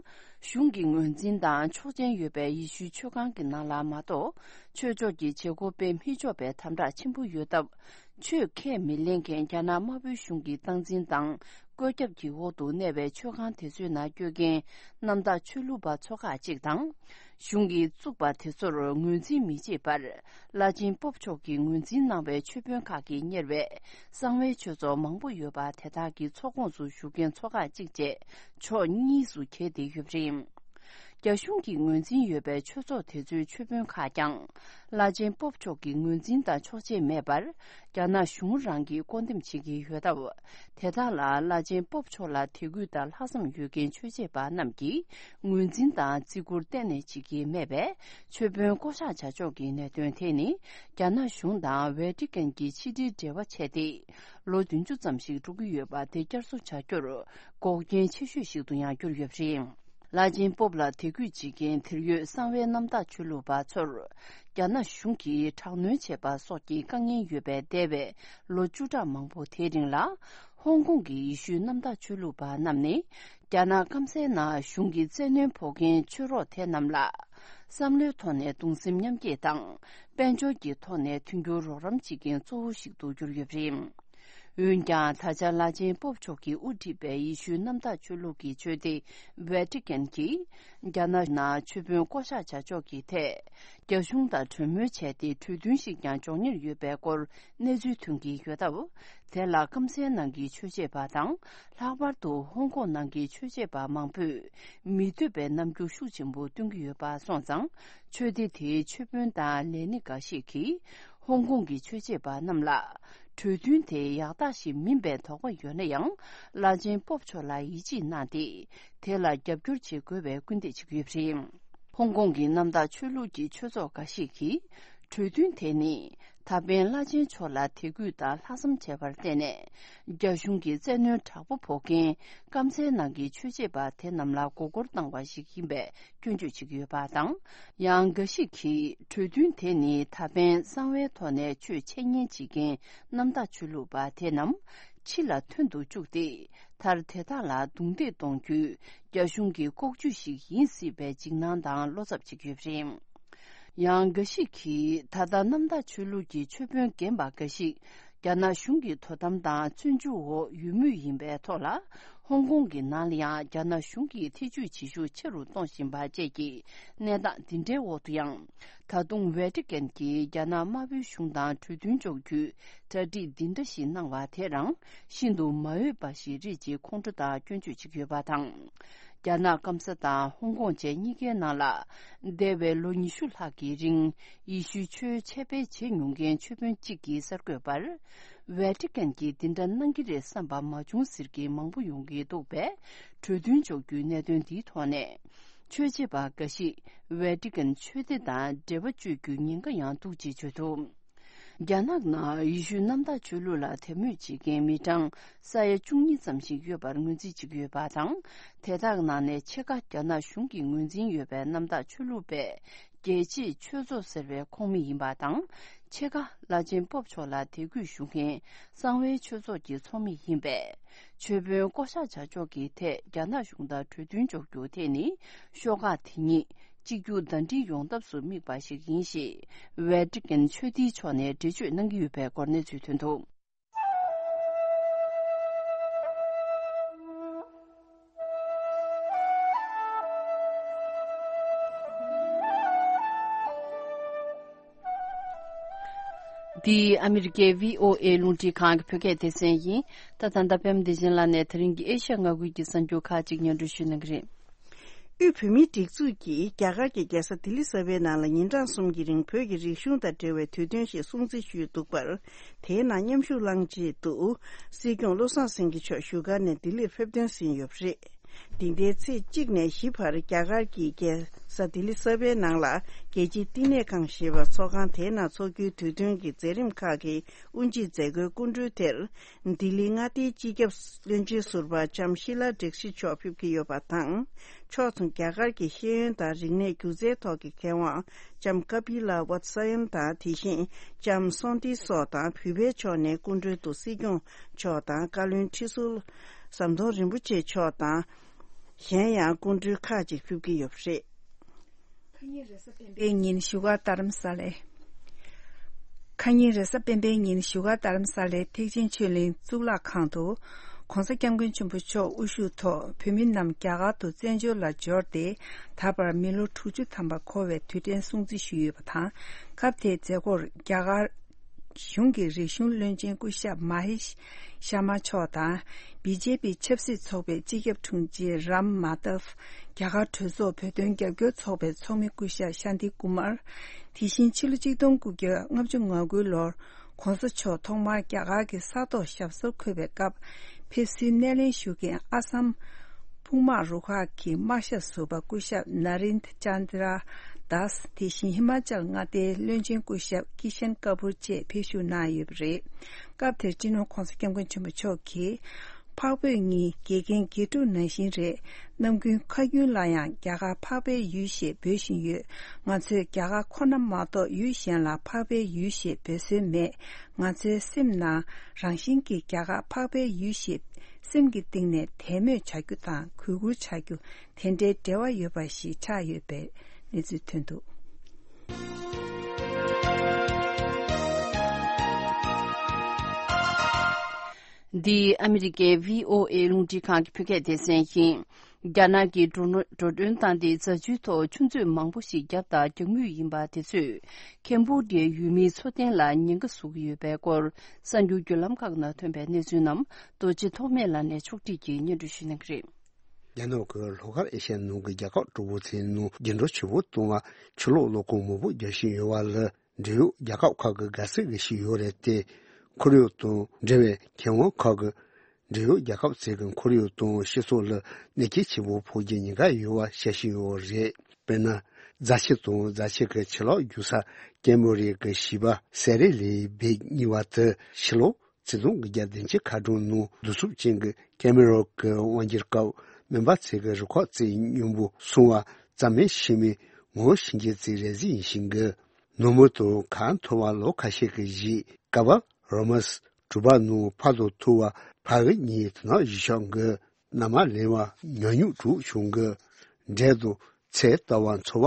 གཞུང་གི་ངོས་འཛིན་དང་ཆོག་མཆན་ཡོད་པའི་ཡེ་ཤུའི་ཆོས་ཁང་གི་ནང་ལ་མ་གཏོགས། ཆོས་ཕྱོགས་ཀྱི་བྱེད་སྒོ་སྤེལ་མི་ཆོག་པའི་དམ་དྲག་ཆེན་པོ་ཡོད་སྟབས། ཆོས་ཁས་མི་ལེན་མཁན་རྒྱ་ནག་དམར་པོའི་གཞུང་གི་སྟངས་འཛིན་དང་བཀོད་ཁྱབ་ཀྱི་འོག་ཏུ་གནས་པའི་ཆོས་ཁང་དེ་ཚོའི་ནང་སྐྱོད་མཁན་གནམ་བདག་ཆོས་ལུགས་པ་ཚོ་ཁག་ཅིག་དང་། གཞུང་གིས་བཙུགས་པ་དེ་ཚོར་ངོས་འཛིན་མི་བྱེད་པར། བླ་ཆེན་པོབ་མཆོག་གིས་ངོས་འཛིན་གནང་བའི་ཆོས་དཔོན་ཁག་གིས་གཉེར་བའི་གསང་བའི་ཆོས་ཚོགས་མང་པོ་ཡོད་པ་དེ་དག་གི་ཚོགས་ཁོངས་སུ་ཞུགས་མཁན་ཚོ་ཁག་ཅིག་བཅས་ཕྱོགས་གཉིས་སུ་གྱེས་ཏེ་ཡོད་པ་རེད། རྒྱ་གཞུང་གིས་ངོས་འཛིན་ཡོད་པའི་ཆོས་ཚོགས་དེ་ཚོའི་ཆོས་དཔོན་ཁག་ཀྱང་། བླ་ཆེན་པོབ་མཆོག་གི་ངོས་འཛིན་དང་ཆོག་མཆན་མེད་པར། རྒྱ་ནག་གཞུང་རང་གིས་བསྐོ་འདེམས་བྱེད་ཀྱི་ཡོད་སྟབས། དེ་དག་ལ་བླ་ཆེན་པོབ་མཆོག་ལ་དད་གུས་དང་ལྷག་བསམ་ཡོད་མཁན་ཆོས་བྱེད་པ་རྣམས་ཀྱིས་ངོས་འཛིན་དང་བརྩི་བཀུར་གཏན་ནས་བྱེད་ཀྱི་མེད་པས། ཆོས་དཔོན་བསྐོ་གཞག་བྱ་ཕྱོགས་ཀྱི་གནད་དོན་དེ་ནི། རྒྱ་ནག་གཞུང་དང་ཝེ་ཏི་ཀན་གྱི་ཕྱི་འབྲེལ་འབྲེལ་བ་བྱས་ཏེ། ལོ་བདུན་ཅུ་ཙམ་ཞིག་འགྲོ་གི་ཡོད་པ་དེ་བསྐྱར་གསོ་བྱ་རྒྱུར་འགོག་རྐྱེན་ཆེ་ཤོས་ཤིག་ཏུ་ཡང་གྱུར་ཡོད་པ་རེད། བླ་ཆེན་པོབ་ལ་དད་གུས་བྱེད་མཁན་དེར་ཡོད་གསང་བའི་གནམ་བདག་ཆོས་ལུགས་པ་ཚོར། རྒྱ་ནག་གཞུང་གིས་དྲག་གནོན་བྱས་པ་སོགས་ཀྱི་དཀའ་ངལ་ཡོད་པའི་འདས་པའི་ལོ་བཅུ་ཕྲག་མང་པོ་དེའི་རིང་ལ། ཧོང་ཀོང་གི་ཡེ་ཤུའི་གནམ་བདག་ཆོས་ལུགས་པ་རྣམས་ནི། རྒྱ་ནག་སྐམ་སའི་ནང་གཞུང་གི་བཙན་གནོན་ཕོག་མཁན་ཆོས་རོགས་དེ་རྣམས་ལ། བསམ་བློའི་ཐོག་ནས་གདུང་སེམས་མཉམ་སྐྱེད་དང་། དཔལ་འབྱོར་གྱི་ཐོག་ནས་མཐུན་འགྱུར་རོགས་རམ་བྱེད་མཁན་གཙོ་བོ་ཞིག་ཏུ་གྱུར་ཡོད་པ་རེད། འོན་ཀྱང་། ད་ཆ་བླ་ཆེན་པོབ་མཆོག་གིས་དབུ་ཁྲིད་པའི་ཡེ་ཤུའི་གནམ་བདག་ཆོས་ལུགས་ཀྱི་ཆོས་སྡེ་ཝེ་ཏི་ཀན་གྱིས། རྒྱ་ནག་ནང་ཆོས་དཔོན་བསྐོ་གཞག་བྱ་ཕྱོགས་ཀྱི་ཐད། རྒྱ་གཞུང་དང་གྲོས་མོལ་བྱས་ཏེ། གྲོས་མཐུན་ཞིག་ཀྱང་མགྱོགས་གཉེར་ཡོད་པའི་སྐོར་གནས་ཚུལ་ཐོན་གྱི་ཡོད་སྟབས། དེ་ལ་སྐམ་སའི་ནང་གི་ཆོས་བྱེད་པ་དང་། ལྷག་པར་དུ་ཧོང་ཀོང་ནང་གི་ཆོས་བྱེད་པ་མང་པོས་མི་འདོད་པའི་རྣམ་འགྱུར་ཤུགས་ཆེན་པོ་སྟོན་གྱི་ཡོད་པ་སོང་ཙང་། ཆོས་སྡེ་དེའི་ཆོས་དཔོན་དང་ལས་སྣེ་འགའ་ཞིག་གིས། ཧོང་ཀོང་གི་ཆོས་བྱེད་པ་རྣམས་ལ། གྲོས་མཐུན་དེ་ཡག་རྟགས་ཤིག་མིན་པའི་དོགས་པ་ཡོད་ན་ཡང་། བླ་ཆེན་པོབ་མཆོག་ལ་ཡིད་ཆེས་གནང་སྟེ། དེ་ལ་རྒྱབ་སྐྱོར་བྱེད་དགོས་པའི་སྐུལ་འདེད་བྱེད་ཀྱི་ཡོད་པ་རེད། ཧོང་ཀོང་གི་གནམ་བདག་ཆོས་ལུགས་ཀྱི་ཆོས་ཚོགས་འགའ་ཞིག་གིས། གྲོས་མཐུན་དེ་ནི། ད་ཕན་བླ་ཆེན་མཆོག་ལ་དད་གུས་དང་ལྷག་བསམ་བྱས་པར་བརྟེན་ནས། རྒྱ་གཞུང་གི་བཙན་གནོན་དྲག་པོ་ཕོག་མཁན་སྐམ་སའི་ནང་གི་ཆོས་བྱེད་པ་དེ་རྣམས་ལ་མགོ་སྐོར་བཏང་བ་ཞིག་ཡིན་པའི་སྐྱོན་བརྗོད་བྱེད་ཀྱི་ཡོད་པ་དང་། ཡང་འགའ་ཞིག་གིས་གྲོས་མཐུན་དེ་ནི་ད་ཕན་གསང་བའི་ཐོག་ནས་ཆོས་འཆད་ཉན་བྱེད་མཁན་གནམ་བདག་ཆོས་ལུགས་པ་དེ་རྣམས་ཕྱི་ལ་ཐོན་དུ་བཅུག་སྟེ། མཐར་དེ་དག་ལ་རྡུང་རྡེག་གཏོང་རྒྱུའི་རྒྱ་གཞུང་གི་ལྐོག་ཇུས་ཤིག་ཡིན་སྲིད་པའི་འཇིགས་སྣང་དང་བློ་འཚབ་བྱེད་ཀྱི་ཡོད་པ་རེད། ཡང་འགའ་ཞིག་གིས་ད་ལྟ་གནམ་བདག་ཆོས་ལུགས་ཀྱི་ཆོས་དཔོན་རྒན་པ་འགའ་ཞིག་རྒྱ་ནག་གཞུང་གི་དོ་དམ་དང་བཙོན་འཇུག་འོག་ཡོད་མུས་ཡིན་པའི་ཐོག་ལ། ཧོང་ཀོང་གི་ནང་ལ་ཡང་རྒྱ་ནག་གཞུང་གིས་ཐེ་ཇུས་བྱེད་ཤུགས་ཆེ་རུ་གཏོང་བཞིན་པ་བཅས་ཀྱི་གནས་སྟངས་འདི་འདྲའི་འོག་ཏུ་ཡང་། ད་དུང་ཝེ་ཏི་ཀན་གྱིས་རྒྱ་ནག་དམར་པོའི་གཞུང་དང་གྲོས་མཐུན་འཇོག་རྒྱུའི་གྲ་སྒྲིག་འདི་འདྲ་ཞིག་གནང་བ་དེ་རང་ཤིན་ཏུ་མ་འོས་པ་ཞིག་རེད་ཅེས་ཁོང་ཁྲོ་དང་སྐྱོན་བརྗོད་བྱེད་ཀྱི་ཡོད་པ་དང་། རྒྱ་ནག་སྐམ་ས་དང་ཧོང་ཀོང་བཅས་གཉིས་ཀའི་ནང་ལ། འདས་པའི་ལོ་ཉི་ཤུ་ལྷག་གི་རིང་ཡེ་ཤུའི་ཆོས་འཆད་སྤེལ་བྱེད་མྱོང་མཁན་ཆོས་དཔོན་གཅིག་གིས་གསར་འགོད་པར། ཝེ་ཏི་ཀན་གྱིས་འདི་འདྲ་གནང་གི་རེད་བསམ་པ་མ་བྱུང་ཟེར་མཁན་མང་པོ་ཡོང་གི་འདུག་པས། གྲོས་མཐུན་འཇོག་རྒྱུའི་གནད་དོན་འདིའི་ཐོག་ནས། ཆོས་བྱེད་པ་འགའ་ཞིག་ཝེ་ཏི་ཀན་ཆོས་སྡེ་དང་འབྲེལ་བ་གཅོད་རྒྱུའི་ཉེན་ཁ་ཡང་འདུག་ཅེས་བརྗོད་འདུག་རྒྱ་ནག་ནང་ཡེ་ཤུའི་གནམ་བདག་ཆོས་ལུགས་ལ་དད་མོས་བྱེད་མཁན་མི་གྲངས་ས་ཡ་བཅུ་གཉིས་ཙམ་ཞིག་ཡོད་པར་ངོས་འཛིན་བྱེད་ཀྱི་ཡོད་པ་དང་། དེ་དག་ནང་ནས་ཕྱེད་ཀ་རྒྱ་ནག་གཞུང་གིས་ངོས་འཛིན་ཡོད་པའི་གནམ་བདག་ཆོས་ལུགས་པས་རྒྱལ་གཅེས་ཆོས་ཚོགས་ཟེར་བའི་ཁོངས་མི་ཡིན་པ་དང་། ཕྱེད་ཀ་བླ་ཆེན་པོབ་མཆོག་ལ་དད་གུས་ཞུ་མཁན་གསང་བའི་ཆོས་ཚོགས་ཀྱི་ཚོགས་མི་ཡིན་པས། ཆོས་དཔོན་བསྐོ་བཞག་བྱ་ཕྱོགས་ཀྱི་ཐད་རྒྱ་ནག་གཞུང་དང་གྲོས་མཐུན་འཇོག་རྒྱུ་དེ་ནི་ཤོག་ཁག་དེ་གཉིས་གཅིག་གྱུར་ཟླ་སྒྲིལ་ཡོང་ཐབས་སུ་དམིགས་པ་ཞིག་ཡིན་ཞེས་ཝེ་ཏི་ཀན་ཆོས་སྡེའི་ཕྱོགས་ནས་འགྲེལ་བརྗོད་གནང་གི་ཡོད་པའི་སྐོར་གནས་ཚུལ་ཐོན་འདུག་འདི་ཨ་མི་རི་ཀའི་བྷི་ཨོ་ཨེ་རླུང་འཕྲིན་ཁང་གི་བོད་སྐད་སྡེ་ཚན་ཡིན། ད་ད་ལྟ་པད་མ་བདེ་ཆེན་ལགས་ནས་དེ་རིང་གི་ཨེ་ཤ་ཡ་མངའ་ཁུལ་གྱི་གསར་འགྱུར་ཁག་ཅིག་སྙན་སྒྲོན་ཞུ་གནང་གི་རེད། དབུས་བོད་མིའི་སྒྲིག་འཛུགས་ཀྱིས་རྒྱ་གར་གྱི་རྒྱལ་ས་ལྡི་ལི་གསར་པའི་ནང་ལ་ཉིན་གྲངས་གསུམ་གྱི་རིང་བོད་ཀྱི་རིག་གཞུང་དང་འབྲེལ་བའི་དུས་སྟོན་ཞིག་སྲུང་བརྩི་ཞུས་འདུག་པར། དེའི་ནང་མཉམ་ཞུགས་གནང་ཆེད་དུ་སྲིད་སྐྱོང་བློ་བཟང་སེང་གེ་མཆོག་བཞུགས་སྒར་ནས་ལྡི་ལིར་ཕེབས་ཐོན་ཟིན་ཡོད་པ་རེད། འདི་ཟླའི་ཚེས་གཅིག་ནས་བཞི་བར་རྒྱ་གར་གྱི་རྒྱལ་ས་ལྡི་ལི་གསར་པའི་ནང་ལ་རྒྱལ་སྤྱིའི་བསྟི་གནས་ཁང་ཞེས་པ་ཚོགས་ཁང་དེའི་ནང་འཚོགས་རྒྱུའི་དུས་སྟོན་གྱི་མཛད་རིམ་ཁག་གི་དབུ་འབྱེད་མཛད་སྒོའི་སྐུ་མགྲོན་དེར། ལྡི་ལིའི་མངའ་སྡེའི་སྤྱི་ཁྱབ་བློན་ཆེན་ཟུར་པ་ལྕམ་ཤི་ལ་བཀྲ་ཤིས་མཆོག་ཕེབས་ཀྱི་ཡོད་པ་དང་། ཕྱོགས་མཚུངས་རྒྱ་གར་གྱི་ཤེས་ཡོན་དང་རིག་གནས་སྒྱུ་རྩལ་ཐོག་གི་མཁས་དབང་ལྕམ་ཀ་པི་ལ་ཝཱ་ཏི་སི་ཡན་དང་། དེ་བཞིན་ལྕམ་སོན་ཏི་སོགས་དང་བོད་པའི་ཕྱོགས་ནས་སྐུ་མགྲོན་དུ་སྲིད་སྐྱོང་མཆོག་དང་། བཀའ་བློན་ཁྲི་ཟུར་ཟམ་གདོང་རིན་པོ་ཆེ་མཆོག་དང་། གཞན་ཡང་སྐུ་མགྲོན་ཁག་ཅིག་ཕེབས་ཀྱི་ཡོད་པ་རེད། ཁ་ཉིན་རེས་གཟའ་སྤེན་པའི་ཉིན་བཞུགས་སྒར་རྡ་རམ་ས་ལའི། ཁ་ཉིན་རེས་གཟའ་སྤེན་པའི་ཉིན་བཞུགས་སྒར་རྡ་རམ་ས་ལའི་ཐེག་ཆེན་ཆོས་གླིང་གཙུག་ལག་ཁང་དུ། ྋགོང་ས་ྋསྐྱབས་མགོན་ཆེན་པོ་མཆོག་དབུ་བཞུགས་ཐོག་བོད་མི་རྣམས་རྒྱ་གར་དུ་བཙན་བྱོལ་ལ་འབྱོར་ཏེ། ད་བར་མི་ལོ་དྲུག་ཅུ་ཐམ་པ་འཁོར་བའི་དུས་དྲན་སྲུང་བརྩི་ཞུས་ཡོད་པ་དང་། སྐབས་དེའི་མཛད་སྒོར་རྒྱ་གར་གཞུང་གི་རིག་གཞུང་བློན་ཆེན་སྐུ་ཞབས་མ་ཧེ་ཤ་མ་མཆོག་དང་། བི་ཇེ་པི་ཆབ་སྲིད་ཚོགས་པའི་སྤྱི་ཁྱབ་དྲུང་ཆེ་རམ་མ་དབ། རྒྱ་གར་གྲོས་ཚོགས་བོད་དོན་རྒྱབ་སྐྱོར་ཚོགས་པའི་ཚོགས་མི་སྐུ་ཞབས་ཤཱན་ཏི་ཀུ་མར། དེ་བཞིན་ཕྱི་ལོ་གཅིག་སྟོང་དགུ་བརྒྱ་ལྔ་བཅུ་ང་དགུ་ལོར་༧གོང་ས་མཆོག་ཐོག་མར་རྒྱ་གར་གྱི་ས་ཐོག་ཞབས་སོར་འཁོད་པའི་སྐབས། ཕེབས་བསུའི་སྣེ་ལེན་ཞུ་མཁན་ཨ་སམ་དཔུང་དམག་རུ་ཁག་གི་དམག་ཞབས་ཟུར་པ་སྐུ་ཞབས་ན་རིན་ཅན་དྲ་དཱས། དེ་བཞིན་ཧི་མ་ཅལ་མངའ་སྡེའི་བློན་ཆེན་སྐུ་ཞབས་ཀི་ཤན་ཀ་པུར་བཅས་ཕེབས་ཞུགས་གནང་ཡོད་པ་རེད། སྐབས་དེར་སྤྱི་ནོར་༧གོང་ས་༧སྐྱབས་མགོན་ཆེན་པོ་མཆོག་གིས། འཕགས་བོད་གཉིས་དགེ་རྒན་དགེ་ཕྲུག་ནང་བཞིན་རེད། ནམ་རྒྱུན་ཁ་རྒྱུན་ལ་ཡང་རྒྱ་གར་འཕགས་པའི་ཡུལ་ཞེས་འབོད་བཞིན་ཡོད། ང་ཚོས་རྒྱ་གར་ཁོ་ན་མ་གཏོགས་ཡུལ་གཞན་ལ་འཕགས་པའི་ཡུལ་ཞེས་འབོད་སྲོལ་མེད། ང་ཚོའི་སེམས་ནང་རང་བཞིན་གྱིས་རྒྱ་གར་འཕགས་པའི་ཡུལ་ཞེས་སེམས་ཀྱི་གཏིང་ནས་དད་མོས་བྱ་རྒྱུ་དང་གུས་བཀུར་བྱ་རྒྱུ་དེ་འདྲའི་འབྲེལ་བ་ཡོད་པ་ཞིག་ཆགས་ཡོད་པའི་གནས་ཚུལ་ཐོན་འདུག་འདི་ཨ་མི་རི་ཀའི་བྷི་ཨོ་ཨེ་རླུང་འཕྲིན་ཁང་གི་བོད་སྐད་སྡེ་ཚན་ཡིན། རྒྱ་ནག་གིས་འགྲོ་ནོ་འགྲོ་གྲོན་བཏང་སྟེ་རྫ་ཆུའི་ཐོག་ཆུ་མཛོད་མང་པོ་ཞིག་བརྒྱབ་དང་རྒྱག་མུས་ཡིན་པ་དེ་ཚོས་ཁེམ་བྷོ་ཌི་ཡའི་ཡུལ་མིའི་འཚོ་རྟེན་ལ་ཉེན་ཁ་བཟོ་གི་ཡོད་པའི་སྐོར་གསར་འགྱུར་བརྒྱུད་ལམ་ཁག་ནང་ཐོན་པའི་གནས་ཚུལ་རྣམས་རྡོ་རྗེ་ཐོགས་མེད་ལགས་ནས་ཕྱོགས་སྒྲིག་གིས་སྙན་སྒྲོན་ཞུ་གནང་གི་རེད། རྒྱ་ནག་གིས་ལྷོ་ཤར་ཨེ་ཤ་ཡའི་ནང་གི་རྒྱལ་ཁབ་དྲུག་པོ་ཚོའི་ནང་རྒྱུན་འགྲོ་ཆུ་བོ་གཏོང་བར་ཆུ་ལོག་གློག་ཁང་མང་པོ་རྒྱག་བཞིན་ཡོད་པ་ལ། འབྲེལ་ཡོད་རྒྱལ་ཁབ་ཁག་གིས་དགའ་བསུ་ཞུས་ཡོད་རེད་དེ། ཁོར་ཡུག་དང་འབྲེལ་བའི་མཁས་དབང་ཁག་གིས། འབྲེལ་ཡོད་རྒྱལ་ཁབ་ཚོས་ཀྱི་ཁོར་ཡུག་དང་སྤྱི་ཚོགས་ལ་གནོད་སྐྱོན་ཆེན་པོ་ཕོག་རྒྱུའི་ཉེན་ཁ་ཡོད་པ་བཤད་བཞིན་ཡོད་རེད། དཔེར་ན། རྫ་ཆུ་དང་རྫ་ཆུ་གི་ཆུ་ལོག་རྒྱུག་ས་ཀེམ་བོ་ཌི་ཡ་གི་བྱིས་པ་སེ་རེ་ལི་བེག་གཉིས་པ་དེ་ཕྱི་ལོ་ཆིག་སྟོང་དགུ་བརྒྱ་བདུན་ཅུ་ཁ་གྲངས་ནང་གདུག་རྩུབ་ཅན་གྱི་ཀེ་མི་རོ་གི་དབང་སྒྱུར་སྐབས་སྨན་པ་ཚོས་ཀྱི་རུས་ཁོག་རྩེད་སྙོམས་པོ་སོང་བ་ཙམ་མིན་ཤི་མིན་ངོ་ཤེས་མཁན་ཚོའི་རེ་ཟིན་ཡིན་ཞིང་གི། ནུབ་མོ་དང་ཁ་མཐོ་བ་ལོ་ཁ་ཤས་ཀྱི་གཞིས་ཀ་བ་རོ་མ་སི་གྲུ་པ་ནང་ཕ་དང་ཐུ་བ་ཕ་གི་གཉིས་དེ་ནང་བཞུགས་ཤག་གི། མནའ་མ་ལེན་པ་ཉོ་སྙོམས་དྲག་བྱུང་གི། འབྲས་དང་ཚལ་ལྟ་བ་འཚོ་བ་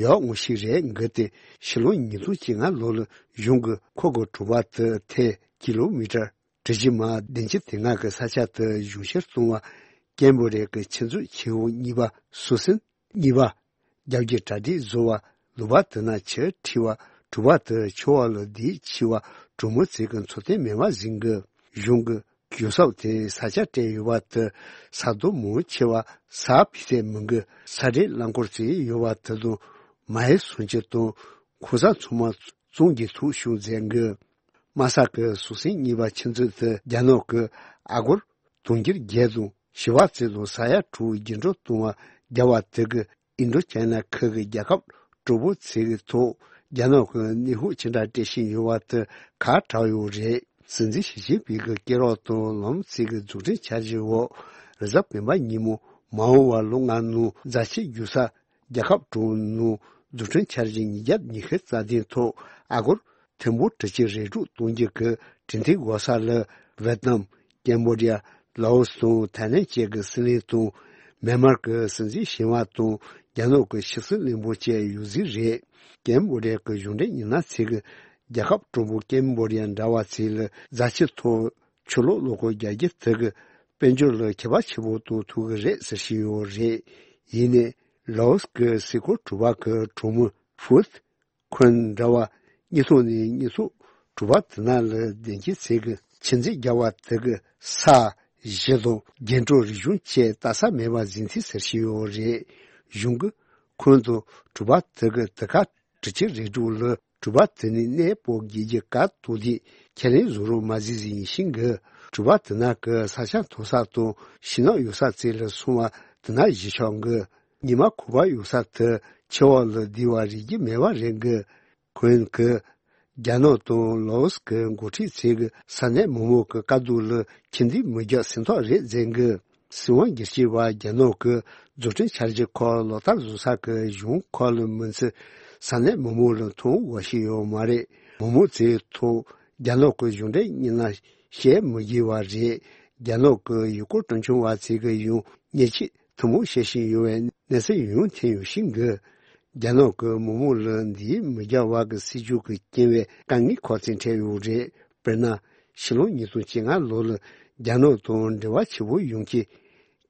ཡག་མོ་ཞིག་རེད་གི། དེ་ཕྱི་ལོ་ཉིས་སྟོང་བཅོ་ལྔ་ལོ་ལ་གཞུང་གིས་ཁོ་གི་གྲུ་པ་དེ་ཐེ་ཀི་ལོ་མི་ཊར་དྲུག་ཅུ་མ་བདུན་ཅུ་དོན་ལྔ་གི་ས་ཆ་དེ་གཞུང་བཤེར་གཏོང་བ་ཀེམ་བོ་ཌི་ཡ་གི་ཆུ་མཛོད་ཆེ་བོ་གཉིས་པ་སུ་སིན་གཉིས་པ། རྒྱབ་ཀྱི་གྲ་སྒྲིག་བཟོ་བ་ལུག་པ་དེ་ན་ཆུ་ཁྲིད་པ་གྲུ་པ་དེ་ཆུ་འོག་ལ་རྡིབ་འཁྱེར་བ་གྲོགས་མོ་ཚོས་ཀྱི་འཚོ་རྟེན་མེད་པ་ཟིན་གི། གཞུང་གི་གཞུང་ཚབ་དེ་ས་ཆ་སྤྲད་ཡོད་པ་དེ་ས་རྡོ་མང་ཆེ་བ་ས་བི་ཏེ་མི་འགི་ས་འདྲེན་རླངས་འཁོར་བཙུགས་ཡོད་པ་དེ་དང་མ་ཧེ་སུམ་ཅུ་དང་ཁོ་ས་ཚང་མ་བཙོང་རྒྱུ་ཐུག་བྱུང་ཟེར་གི། དམའ་ས་གི་སུ་སིན་གཉིས་པ་ཆུ་མཛོད་དེ་རྒྱ་ནག་གི་ཨ་སྒོར་དུང་ཕྱུར་བརྒྱད་དང་བཞི་བ་ཙམ་དུ་ས་ཡ་དྲུག་རྒྱུན་འགྲོ་གཏོང་བ་རྒྱག་པ་དེ་གི་ཨིན་ཌོ་ཅའི་ན་ཁུལ་གྱི་རྒྱལ་ཁབ་དྲུག་པོ་ཚོའི་ཐོག་རྒྱ་ནག་གི་གནོན་ཤུགས་ཅི་འདྲ་སྤྲད་བཞིན་ཡོད་པ་དེ་ཁ་གྲགས་ཡོད་རེད། སྲིད་འཛིན་ཞི་ཅིན་ཕིང་གི་སྐད་རགས་དང་ལམ་སང་གི་འཛུགས་སྐྲུན་འཆར་གཞིའི་འོག་རེས་གཟའ་སྤེན་པ་ཉིན་མོ་མ་འོངས་པ་ལོ་ལྔ་ནང་རྫ་ཆུ་རྒྱུག་ས་རྒྱལ་ཁབ་དྲུག་ནང་འཛུགས་སྐྲུན་འཆར་གཞི་ཉིས་བརྒྱ་ཉི་ཤུ་རྩ་བདུན་ཐོག་ཨ་སྒོར་ཐེར་འབུམ་དྲུག་ཅུ་རེ་དྲུག་གཏོང་རྒྱུ་གི་གྲོས་མཐུན་འགོད་ས་ལ་ཝེ་ཏི་ནམ། ཀེམ་བོ་ཌི་ཡ། ལའོ་སི་དང་ཐའི་ལེན་བཅས་ཀྱི་སྲིད་བློན་དང་། མེན་མར་གྱི་སྲིད་འཛིན་གཞོན་པ་དང་རྒྱ་ནག་གི་ཕྱི་སྲིད་བློན་པོ་བཅས་ཡོད་རྫས་རེད། ཀེམ་བོ་ཌི་ཡ་གི་གཞུང་འབྲེལ་མི་སྣ་ཚོས་ཀྱི་རྒྱལ་ཁབ་དྲུག་པོ་ཀེམ་བོ་ཌི་ཡ་འདྲ་བ་ཚོས་ལ་རྫ་ཆུ་ཐོག་ཆུ་ལོག་གློག་སྐུད་རྒྱག་རྒྱུ་དེ་གི་དཔལ་འབྱོར་ལ་ཁྱད་པར་ཆེན་པོ་གཏོང་ཐུབ་ཀྱི་རེད་ཟེར་བཞིན་ཡོད་རེད། ཡིན་ནའི་ལའོ་སི་གི་སྲིད་འཁོར་དྲུག་པ་གི་གྲོགས་མོ་ཧྥུ་ཐི་ཁོན་འདྲ་བ་གཉིས་ཐོག་ནས་གཉིས་ཐོག་གྲུ་པ་དེ་ནང་ལ་བདེ་སྐྱིད་ཚེ་གི་ཆུ་མཛོད་རྒྱག་པ་དེ་གི་ས་གཞི་དང་རྒྱན་དྲུག་རིག་གཞུང་བཅས་ལྟ་ས་མེད་པ་ཟིན་ཚེ་ཟེར་བཞིན་ཡོད་རེད། གཞུང་གི་ཁོན་དུ་གྲུ་པ་དེ་གི་དུ་ཁ་དྲུག་ཅུ་རེ་དྲུག་ལ་གྲུ་པ་དེ་ནས་གནས་སྤོ་དགོས་རྒྱུ་བཀའ་བཏང་དུས་ཁས་ལེན་བཟོ་རོགས་མ་ཟིན་ཟིན་ཡིན་ཤིང་གི། གྲུ་པ་དེ་ནང་གི་ས་ཆ་མཐོ་ས་དང་ཤིང་ནགས་ཡོད་ས་བཅས་ལ་སོང་བ་དེ་ན་གཞི་ཆགས་གི། ཉི་མ་ཁུག་པ་ཡོད་ས་དེ་ཆུ་འོག་ལ་བསྡུས་པ་རིག་རྒྱུ་མེད་པ་རེད་གི། ཁོང་གིས་རྒྱ་ནག་དང་ལའོ་སི་གི་འགོ་ཁྲིད་ཚོས་ཀྱི་ས་གནས་མི་མང་གི་དཀའ་སྡུག་ལ་ཁྱིམ་སྡེ་མི་རྒྱག་སེམས་ཐག་རེད་ཟེར་གི། སྲིད་དབང་སྒེར་གཅོད་པ་རྒྱ་ནག་གི་འཛུགས་སྐྲུན་འཆར་གཞི་ཁག་ལག་བསྟར་བཟོ་ས་གི་གཞུང་ཁག་ལ་མི་ཚེ་ས་གནས་མི་མང་ལ་མཐོང་དགོས་ཤེས་ཡོད་མ་རེད། མི་མང་ཚོའི་ཐོག་རྒྱ་ནག་གི་གཞུང་འབྲེལ་མི་སྣ་བཤད་མི་དགོས་པ་རེད། རྒྱ་ནག་གི་ཡུལ་སྐོར་སྤྲོ་འཆམ་བ་ཚོས་ཀྱི་ཡང་ཉེས་ཆད་ཐུན་མོང་བཤད་བཞིན་ཡོད་པའི་གནས་ཚུལ་ཡང་ཐོན་ཡོད་ཤིང་གི། རྒྱ་ནག་གི་མི་མང་ལ་འདིའི་མི་རྒྱ་བ་གི་སྲིད་ཇུས་ཀྱི་རྐྱེན་པས་དཀའ་ངལ་ཁག་ཅིག་འཕྲད་ཡོད་རེད། དཔེར་ན། ཕྱི་ལོ་ཉིས་སྟོང་བཅོ་ལྔ་ལོ་ལ་རྒྱ་ནག་དང་འབྲེལ་བ་ཆེ་བོ་ཡོང་མཁན་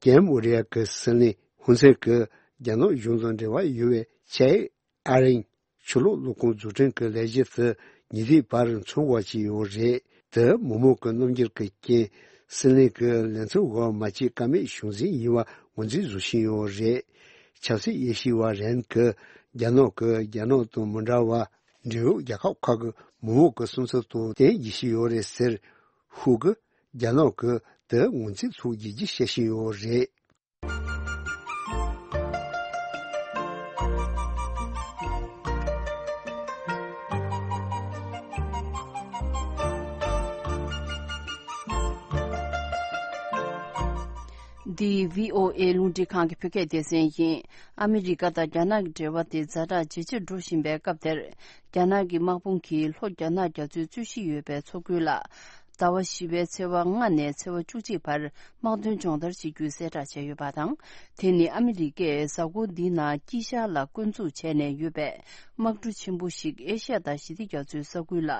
ཀེམ་བོ་ཌི་ཡ་གི་སྲིད་བློན་ཧུན་སེན་གྱིས་རྒྱ་ནག་གཞུང་དང་འབྲེལ་བ་ཡོད་པའི་ཆའེ་ཨ་རིང་ཆུ་ལོག་གློག་ཁུངས་འཛུགས་སྐྲུན་གྱི་ལས་གཞི་དེ་ཉིན་དེའི་བར་ཚུགས་དགོས་ཀྱི་ཡོད་རེད། དེ་མི་མང་གི་རྣམ་འགྱུར་གྱི་རྐྱེན་སྲིད་བློན་གྱི་ལས་མཚམས་འོག་མ་སྐྱེས་ཀ་མེད་བྱུང་ཟིན་ཡིན་པ་ངོས་འཛིན་བཟོ་བཞིན་ཡོད་རེད། ཆབ་སྲིད་དབྱེ་ཞིབ་པ་རན་གྱིས་རྒྱ་ནག་གིས་རྒྱ་ནག་དང་མི་འདྲ་བ་འབྲེལ་ཡོད་རྒྱལ་ཁབ་ཁག་གི་མི་མང་གི་བསམ་ཚུལ་དང་བསྟུན་བཞིན་ཡོད་རེད་ཟེར། ཧུ་གིས་རྒྱ་ནག་གིས་དེ་ངོས་འཛིན་ཚུགས་རྒྱུ་ཞིག་བཤད་བཞིན་ཡོད་རེད། འདི་བྷི་ཨོ་ཨེ་རླུང་འཕྲིན་ཁང་གི་བོད་སྐད་སྡེ་ཚན་ཡིན། ཨ་མི་རི་ཀ་དང་རྒྱ་ནག་གི་འབྲེལ་བ་དེ་ཛ་དྲག་ཇེ་ཆེར་འགྲོ་བཞིན་པའི་སྐབས་དེར། རྒྱ་ནག་གི་དམག་དཔུང་གིས་ལྷོ་རྒྱ་ནག་རྒྱ་མཚོའི་རྩོད་གཞི་ཡོད་པའི་མཚོ་ཁུལ་ལ། ཟླ་བ་བཞི་པའི་ཚེས་པ་ལྔ་ནས་ཚེས་པ་བཅུ་གཅིག་བར་དམག་དོན་སྦྱོང་བརྡར་བྱེད་རྒྱུའི་གསལ་བསྒྲགས་བྱས་ཡོད་པ་དང་། དེ་ནི་ཨ་མི་རི་ཀས་གཟའ་འཁོར་འདིའི་ནང་དཀྱིལ་ཤར་ལ་བསྐོ་འཛུགས་བྱས་ནས་ཡོད་པའི་དམག་གྲུ་ཆེན་པོ་ཞིག་ཨེ་ཤ་ཡ་དང་ཞི་བདེ་རྒྱ་མཚོའི་ས་ཁུལ་ལ་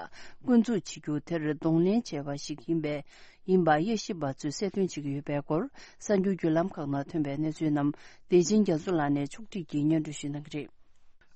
བསྐོ་འཛུགས་བྱེད་རྒྱུ་དེར་གདོང་ལེན་བྱས་པ་ཞིག་ཡིན་པའི། ཡིན་པ་དབྱེ་ཞིབ་པ་ཚོས་གསལ་སྟོན་བྱེད་ཀྱི་ཡོད་པའི་སྐོར། གསར་འགྱུར་བརྒྱུད་ལམ་ཁག་ནང་ཐོན་པའི་གནས་ཚུལ་རྣམས་བདེ་ཆེན་རྒྱ་མཚོ་ལགས་ནས་ཕྱོགས་སྒྲིག་གིས་སྙན་སྒྲོན་ཞུ་གནང་གི་རེད།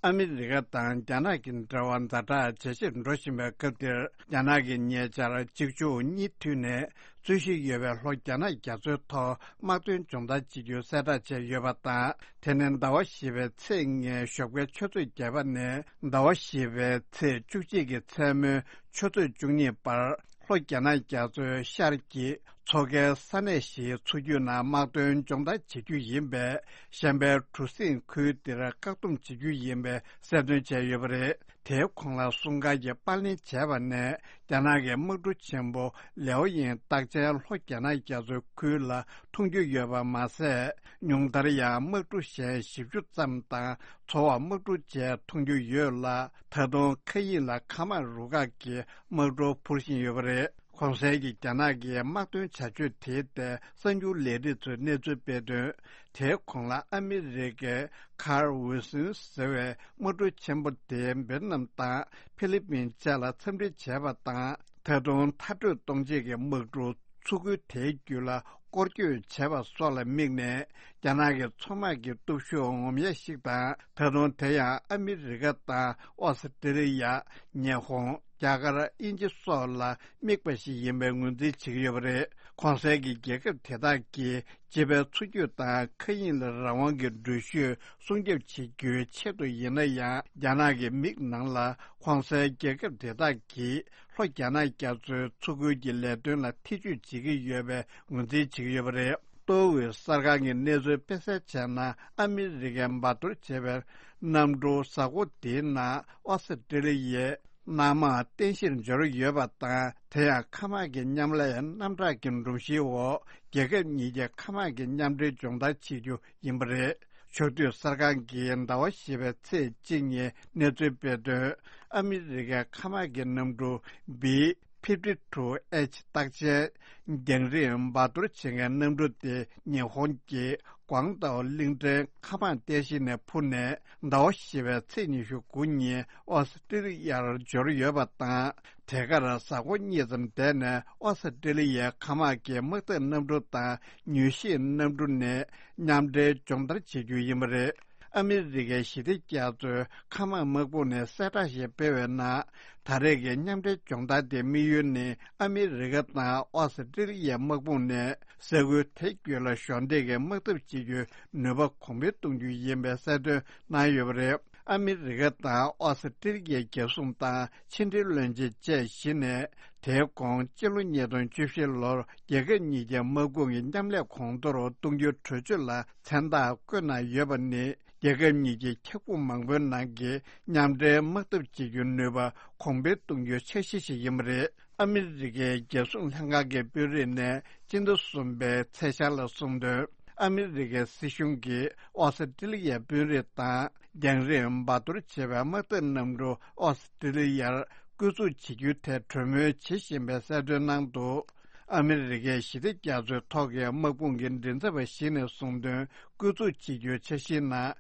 ཨ་མི་རི་ཀ་དང་རྒྱ་ནག་གི་འབྲེལ་བ་ཛ་དྲག་ཇེ་ཆེར་འགྲོ་བཞིན་པའི་སྐབས་འདིར། རྒྱ་ནག་གིས་ཉེ་ཆར་གཅིག་མཇུག་གཉིས་མཐུད་ནས་རྩོད་གཞི་ཡོད་པའི་ལྷོ་རྒྱ་ནག་རྒྱ་མཚོའི་ཐོག་དམག་དོན་སྦྱོང་བརྡར་བྱེད་རྒྱུའི་གསལ་བསྒྲགས་བྱས་ཡོད་པ་དང་། དེ་ནི་ཟླ་བ་བཞི་པའི་ཚེས་ལྔའི་ཞོགས་པའི་ཆུ་ཚོད་བརྒྱད་པ་ནས་ཟླ་བ་བཞི་པའི་ཚེས་བཅུ་གཅིག་གི་མཚན་མོའི་ཆུ་ཚོད་བཅུ་གཉིས་བར། ལྷོ་རྒྱ་ནག་རྒྱ་མཚོའི་ཤར་གྱི་མཚོ་ཁའི་ས་གནས་ཤིག་མཚོ་རྒྱུད་ནང་དམག་དོན་སྦྱོང་བརྡར་བྱེད་རྒྱུ་ཡིན་པས། གཤམ་པའི་གྲུ་གཟིངས་ཁུལ་འདིར་བཀག་སྡོམ་བྱེད་རྒྱུ་ཡིན་པའི་གསལ་སྟོན་བྱས་ཡོད་པ་རེད། དེའི་གོང་ལ་སྲུང་སྐར་གྱིས་པར་ལེན་བྱས་པ་ནས། རྒྱ་ནག་གི་དམག་གྲུ་ཆེན་པོ་ལེའོ་ཡིན་རྟགས་ཅན་ལྷོ་རྒྱ་ནག་རྒྱ་མཚོའི་ཁུལ་ལ་མཐོང་རྒྱུ་ཡོད་པ་མ་ཟད། ཉུང་མཐར་ཡང་དམག་གྲུ་གཞན་བཞི་བཅུ་ཙམ་དང་། ཚོར་བ་དམག་གྲུ་བཅས་མཐོང་རྒྱུ་ཡོད་ལ། ད་དུང་མཁའ་དབྱིངས་ལ་མཁའ་དམག་རུ་ཁག་གི་དམག་གྲུ་འཕུར་བཞིན་ཡོད་པ་རེད། གོང་གསལ་གྱི་རྒྱ་ནག་གི་དམག་དོན་བྱ་སྤྱོད་དེའི་ཐད་གསར་འགྱུར་ལས་རིགས་ཚོས་གནས་ཚུལ་སྤེལ་དོན། དེའི་གོང་ལ་ཨ་མི་རི་ཀའི་Carl Vinson ཟེར་བའི་དམག་གྲུ་ཆེན་པོ་དེས་ཝེ་ཏི་ནམ་དང་ཧྥི་ལི་པིན་བཅས་ལ་འཚམས་འདྲི་བྱས་པ་དང་། ད་དུང་མཐར་སྐྲོད་གཏོང་བྱེད་ཀྱི་དམག་གྲུ་མཚོ་ཁུལ་དེའི་རྒྱུད་ལ་སྐོར་སྐྱོད་བྱས་པ་སོགས་ལ་དམིགས་ནས། རྒྱ་ནག་གི་མཚོ་དམག་གི་སྟོབས་ཤུགས་ངོམ་ཡ་ཞིག་དང་། ད་དུང་དེ་ཡང་ཨ་མི་རི་ཀ་དང་ཨོ་སི་ཀྲི་ལི་ཡ། ཉི་ཧོང་། རྒྱ་གར། དབྱིན་ཇི་སོགས་ལ་དམིགས་པ་ཞིག་ཡིན་པའི་ངོས་འཛིན་བྱེད་ཀྱི་ཡོད་པ་རེད། གོང་གསལ་གྱི་རྒྱལ་ཁབ་དེ་དག་གིས་སྤྱི་པའི་མཚོ་རྒྱུད་དང་མཁའ་དབྱིངས་ལ་རང་དབང་གི་འགྲུལ་བཞུད་སྲུང་སྐྱོབ་བྱེད་རྒྱུའི་ཆེད་དུ་ཡིན་ན་ཡང་། རྒྱ་ནག་གི་མིག་ནང་ལ་གོང་གསལ་རྒྱལ་ཁབ་དེ་དག་གིས་ལྷོ་རྒྱ་ནག་རྒྱ་མཚོའི་མཚོ་ཁུལ་གྱི་ལས་དོན་ལ་ཐེ་ཇུས་བྱེད་ཀྱི་ཡོད་པའི་ངོས་འཛིན་བྱེད་ཀྱི་ཡོད་པ་རེད། ཏོག་དབུས་གསར་ཁང་གིས་གནས་ཚུལ་སྤེལ་གསལ་བྱས་ན། ཨ་མི་རི་ཀས་འབར་གཏོར་བྱས་པའི་གནམ་གྲུ་གཟའ་འཁོར་འདིའི་ནང་ཨོ་སི་ཀྲི་ལི་ཡའི་གནམ་དམག་རྟེན་གཞིར་འབྱོར་ཡོད་པ་དང་། དེ་ཡང་མཁའ་དམག་གི་མཉམ་ལས་རྣམ་གྲངས་ཀྱི་སྒྲོམ་གཞིའི་འོག་རྒྱལ་ཁབ་གཉིས་ཀྱི་མཁའ་དམག་གི་མཉམ་འབྲེལ་སྦྱོང་བརྡར་བྱེད་རྒྱུ་ཡིན་པ་རེད། ཕྱོགས་བསྡུས་གསར་ཁང་གིས་ཟླ་བ་བཞི་པའི་ཚེས་གཅིག་ཉིན་གནས་ཚུལ་སྤེལ་དོན། ཨ་མི་རི་ཀའི་མཁའ་དམག་གི་གནམ་གྲུ་བི་ཕིབ་ཊི་ཊུ་ཨེཆ་རྟགས་ཅན་རྒྱང་རིང་འབར་གཏོར་བྱེད་མཁན་གནམ་གྲུ་དེ་ཉི་ཧོང་གི་ཀོང་ཏའོ་གླིང་ཕྲན་མཁའ་དམག་རྟེན་གཞི་ནས་འཕུར་ནས། ཟླ་བ་བཞི་པའི་ཚེས་ཉི་ཤུ་དགུ་ཉིན་ཨོ་སི་ཀྲི་ལི་ཡར་འབྱོར་ཡོད་པ་དང་། དེ་གར་གཟའ་འཁོར་གཉིས་ཙམ་བསྡད་ནས། ཨོ་སི་ཀྲི་ལི་ཡའི་མཁའ་དམག་གི་དམག་འཐབ་གནམ་གྲུ་དང་མྱུལ་ཞིབ་གནམ་གྲུ་ནས་མཉམ་འབྲེལ་སྦྱོང་བརྡར་བྱེད་རྒྱུ་ཡིན་པ་རེད། ཨ་མི་རི་ཀའི་ཞི་བདེ་རྒྱ་མཚོའི་མཁའ་དམག་དམག་དཔུང་ནས་གསལ་བསྒྲགས་ཤིག་སྤེལ་བའི་ནང་། ད་རེས་ཀྱི་མཉམ་འབྲེལ་སྦྱོང་བརྡར་དེའི་དམིགས་ཡུལ་ནི། ཨ་མི་རི་ཀ་དང་ཨོ་སི་ཀྲི་ལི་ཡའི་དམག་དཔུང་ནས་ས་ཁུལ་དེ་བརྒྱུད་ལ་གཞོགས་འདེགས་ཀྱི་དམག་འཐབ་བྱེད་རྒྱུའི་ནུས་པ་གོང་འཕེལ་གཏོང་རྒྱུ་ཡིན་པའི་གསལ་སྟོན་གནང་ཡོད་པ་རེད། ཨ་མི་རི་ཀ་དང་ཨོ་སི་ཀྲི་ལི་ཡའི་རྒྱལ་སྲུང་དང་ཕྱི་འབྲེལ་བློན་ཆེན་བཅས་བཞི་ནས། དེའི་གོང་སྤྱི་ལོ་ཉིས་སྟོང་བཅུ་བཞི་ལོར་རྒྱལ་ཁབ་གཉིས་ཀྱི་དམག་དཔུང་གི་མཉམ་ལས་གོང་མཐོར་གཏོང་རྒྱུའི་གྲོས་ཆོད་ལ་མཚན་རྟགས་བཀོད་གནང་ཡོད་པ་ནི། རྒྱལ་ཁབ་གཉིས་ཀྱི་འཁྱག་དཔུང་མང་པོའི་ནང་གི་མཉམ་འབྲེལ་དམག་འཐབ་བྱེད་རྒྱུའི་ནུས་པ་གོང་འཕེལ་གཏོང་རྒྱུའི་འཆར་གཞི་ཞིག་ཡིན་པ་རེད། ཨ་མི་རི་ཀའི་རྒྱལ་སྲུང་ལྷན་ཁང་གི་དཔོན་རིགས་ནས་སྤྱི་ཟླ་གསུམ་པའི་ཚེས་ཤར་ལ་གསུངས་དོན། ཨ་མི་རི་ཀའི་སྲིད་གཞུང་གིས་ཨོ་སི་ཀྲི་ལི་ཡའི་དཔོན་རིགས་དང་། རྒྱང་རིང་འབར་གཏོར་བྱེད་པའི་དམག་འཐབ་གནམ་གྲུ་ཨོ་སི་ཀྲི་ལི་ཡར་བསྐོ་འཛུགས་བྱེད་རྒྱུའི་ཐད་གྲོས་མོལ་བྱེད་བཞིན་པའི་གསལ་སྟོན་གནང་འདུག་ཨ་མི་རི་ཀའི་ཞི་བདེ་རྒྱ་མཚོའི་ཐོག་གི་དམག་དཔུང་གི་མགྲིན་ཚབ་པ་ཞིག་ནས་གསུངས་དོན། བསྐོ་འཛུགས་བྱེད་རྒྱུའི་འཆར་གཞིའི་ནང་།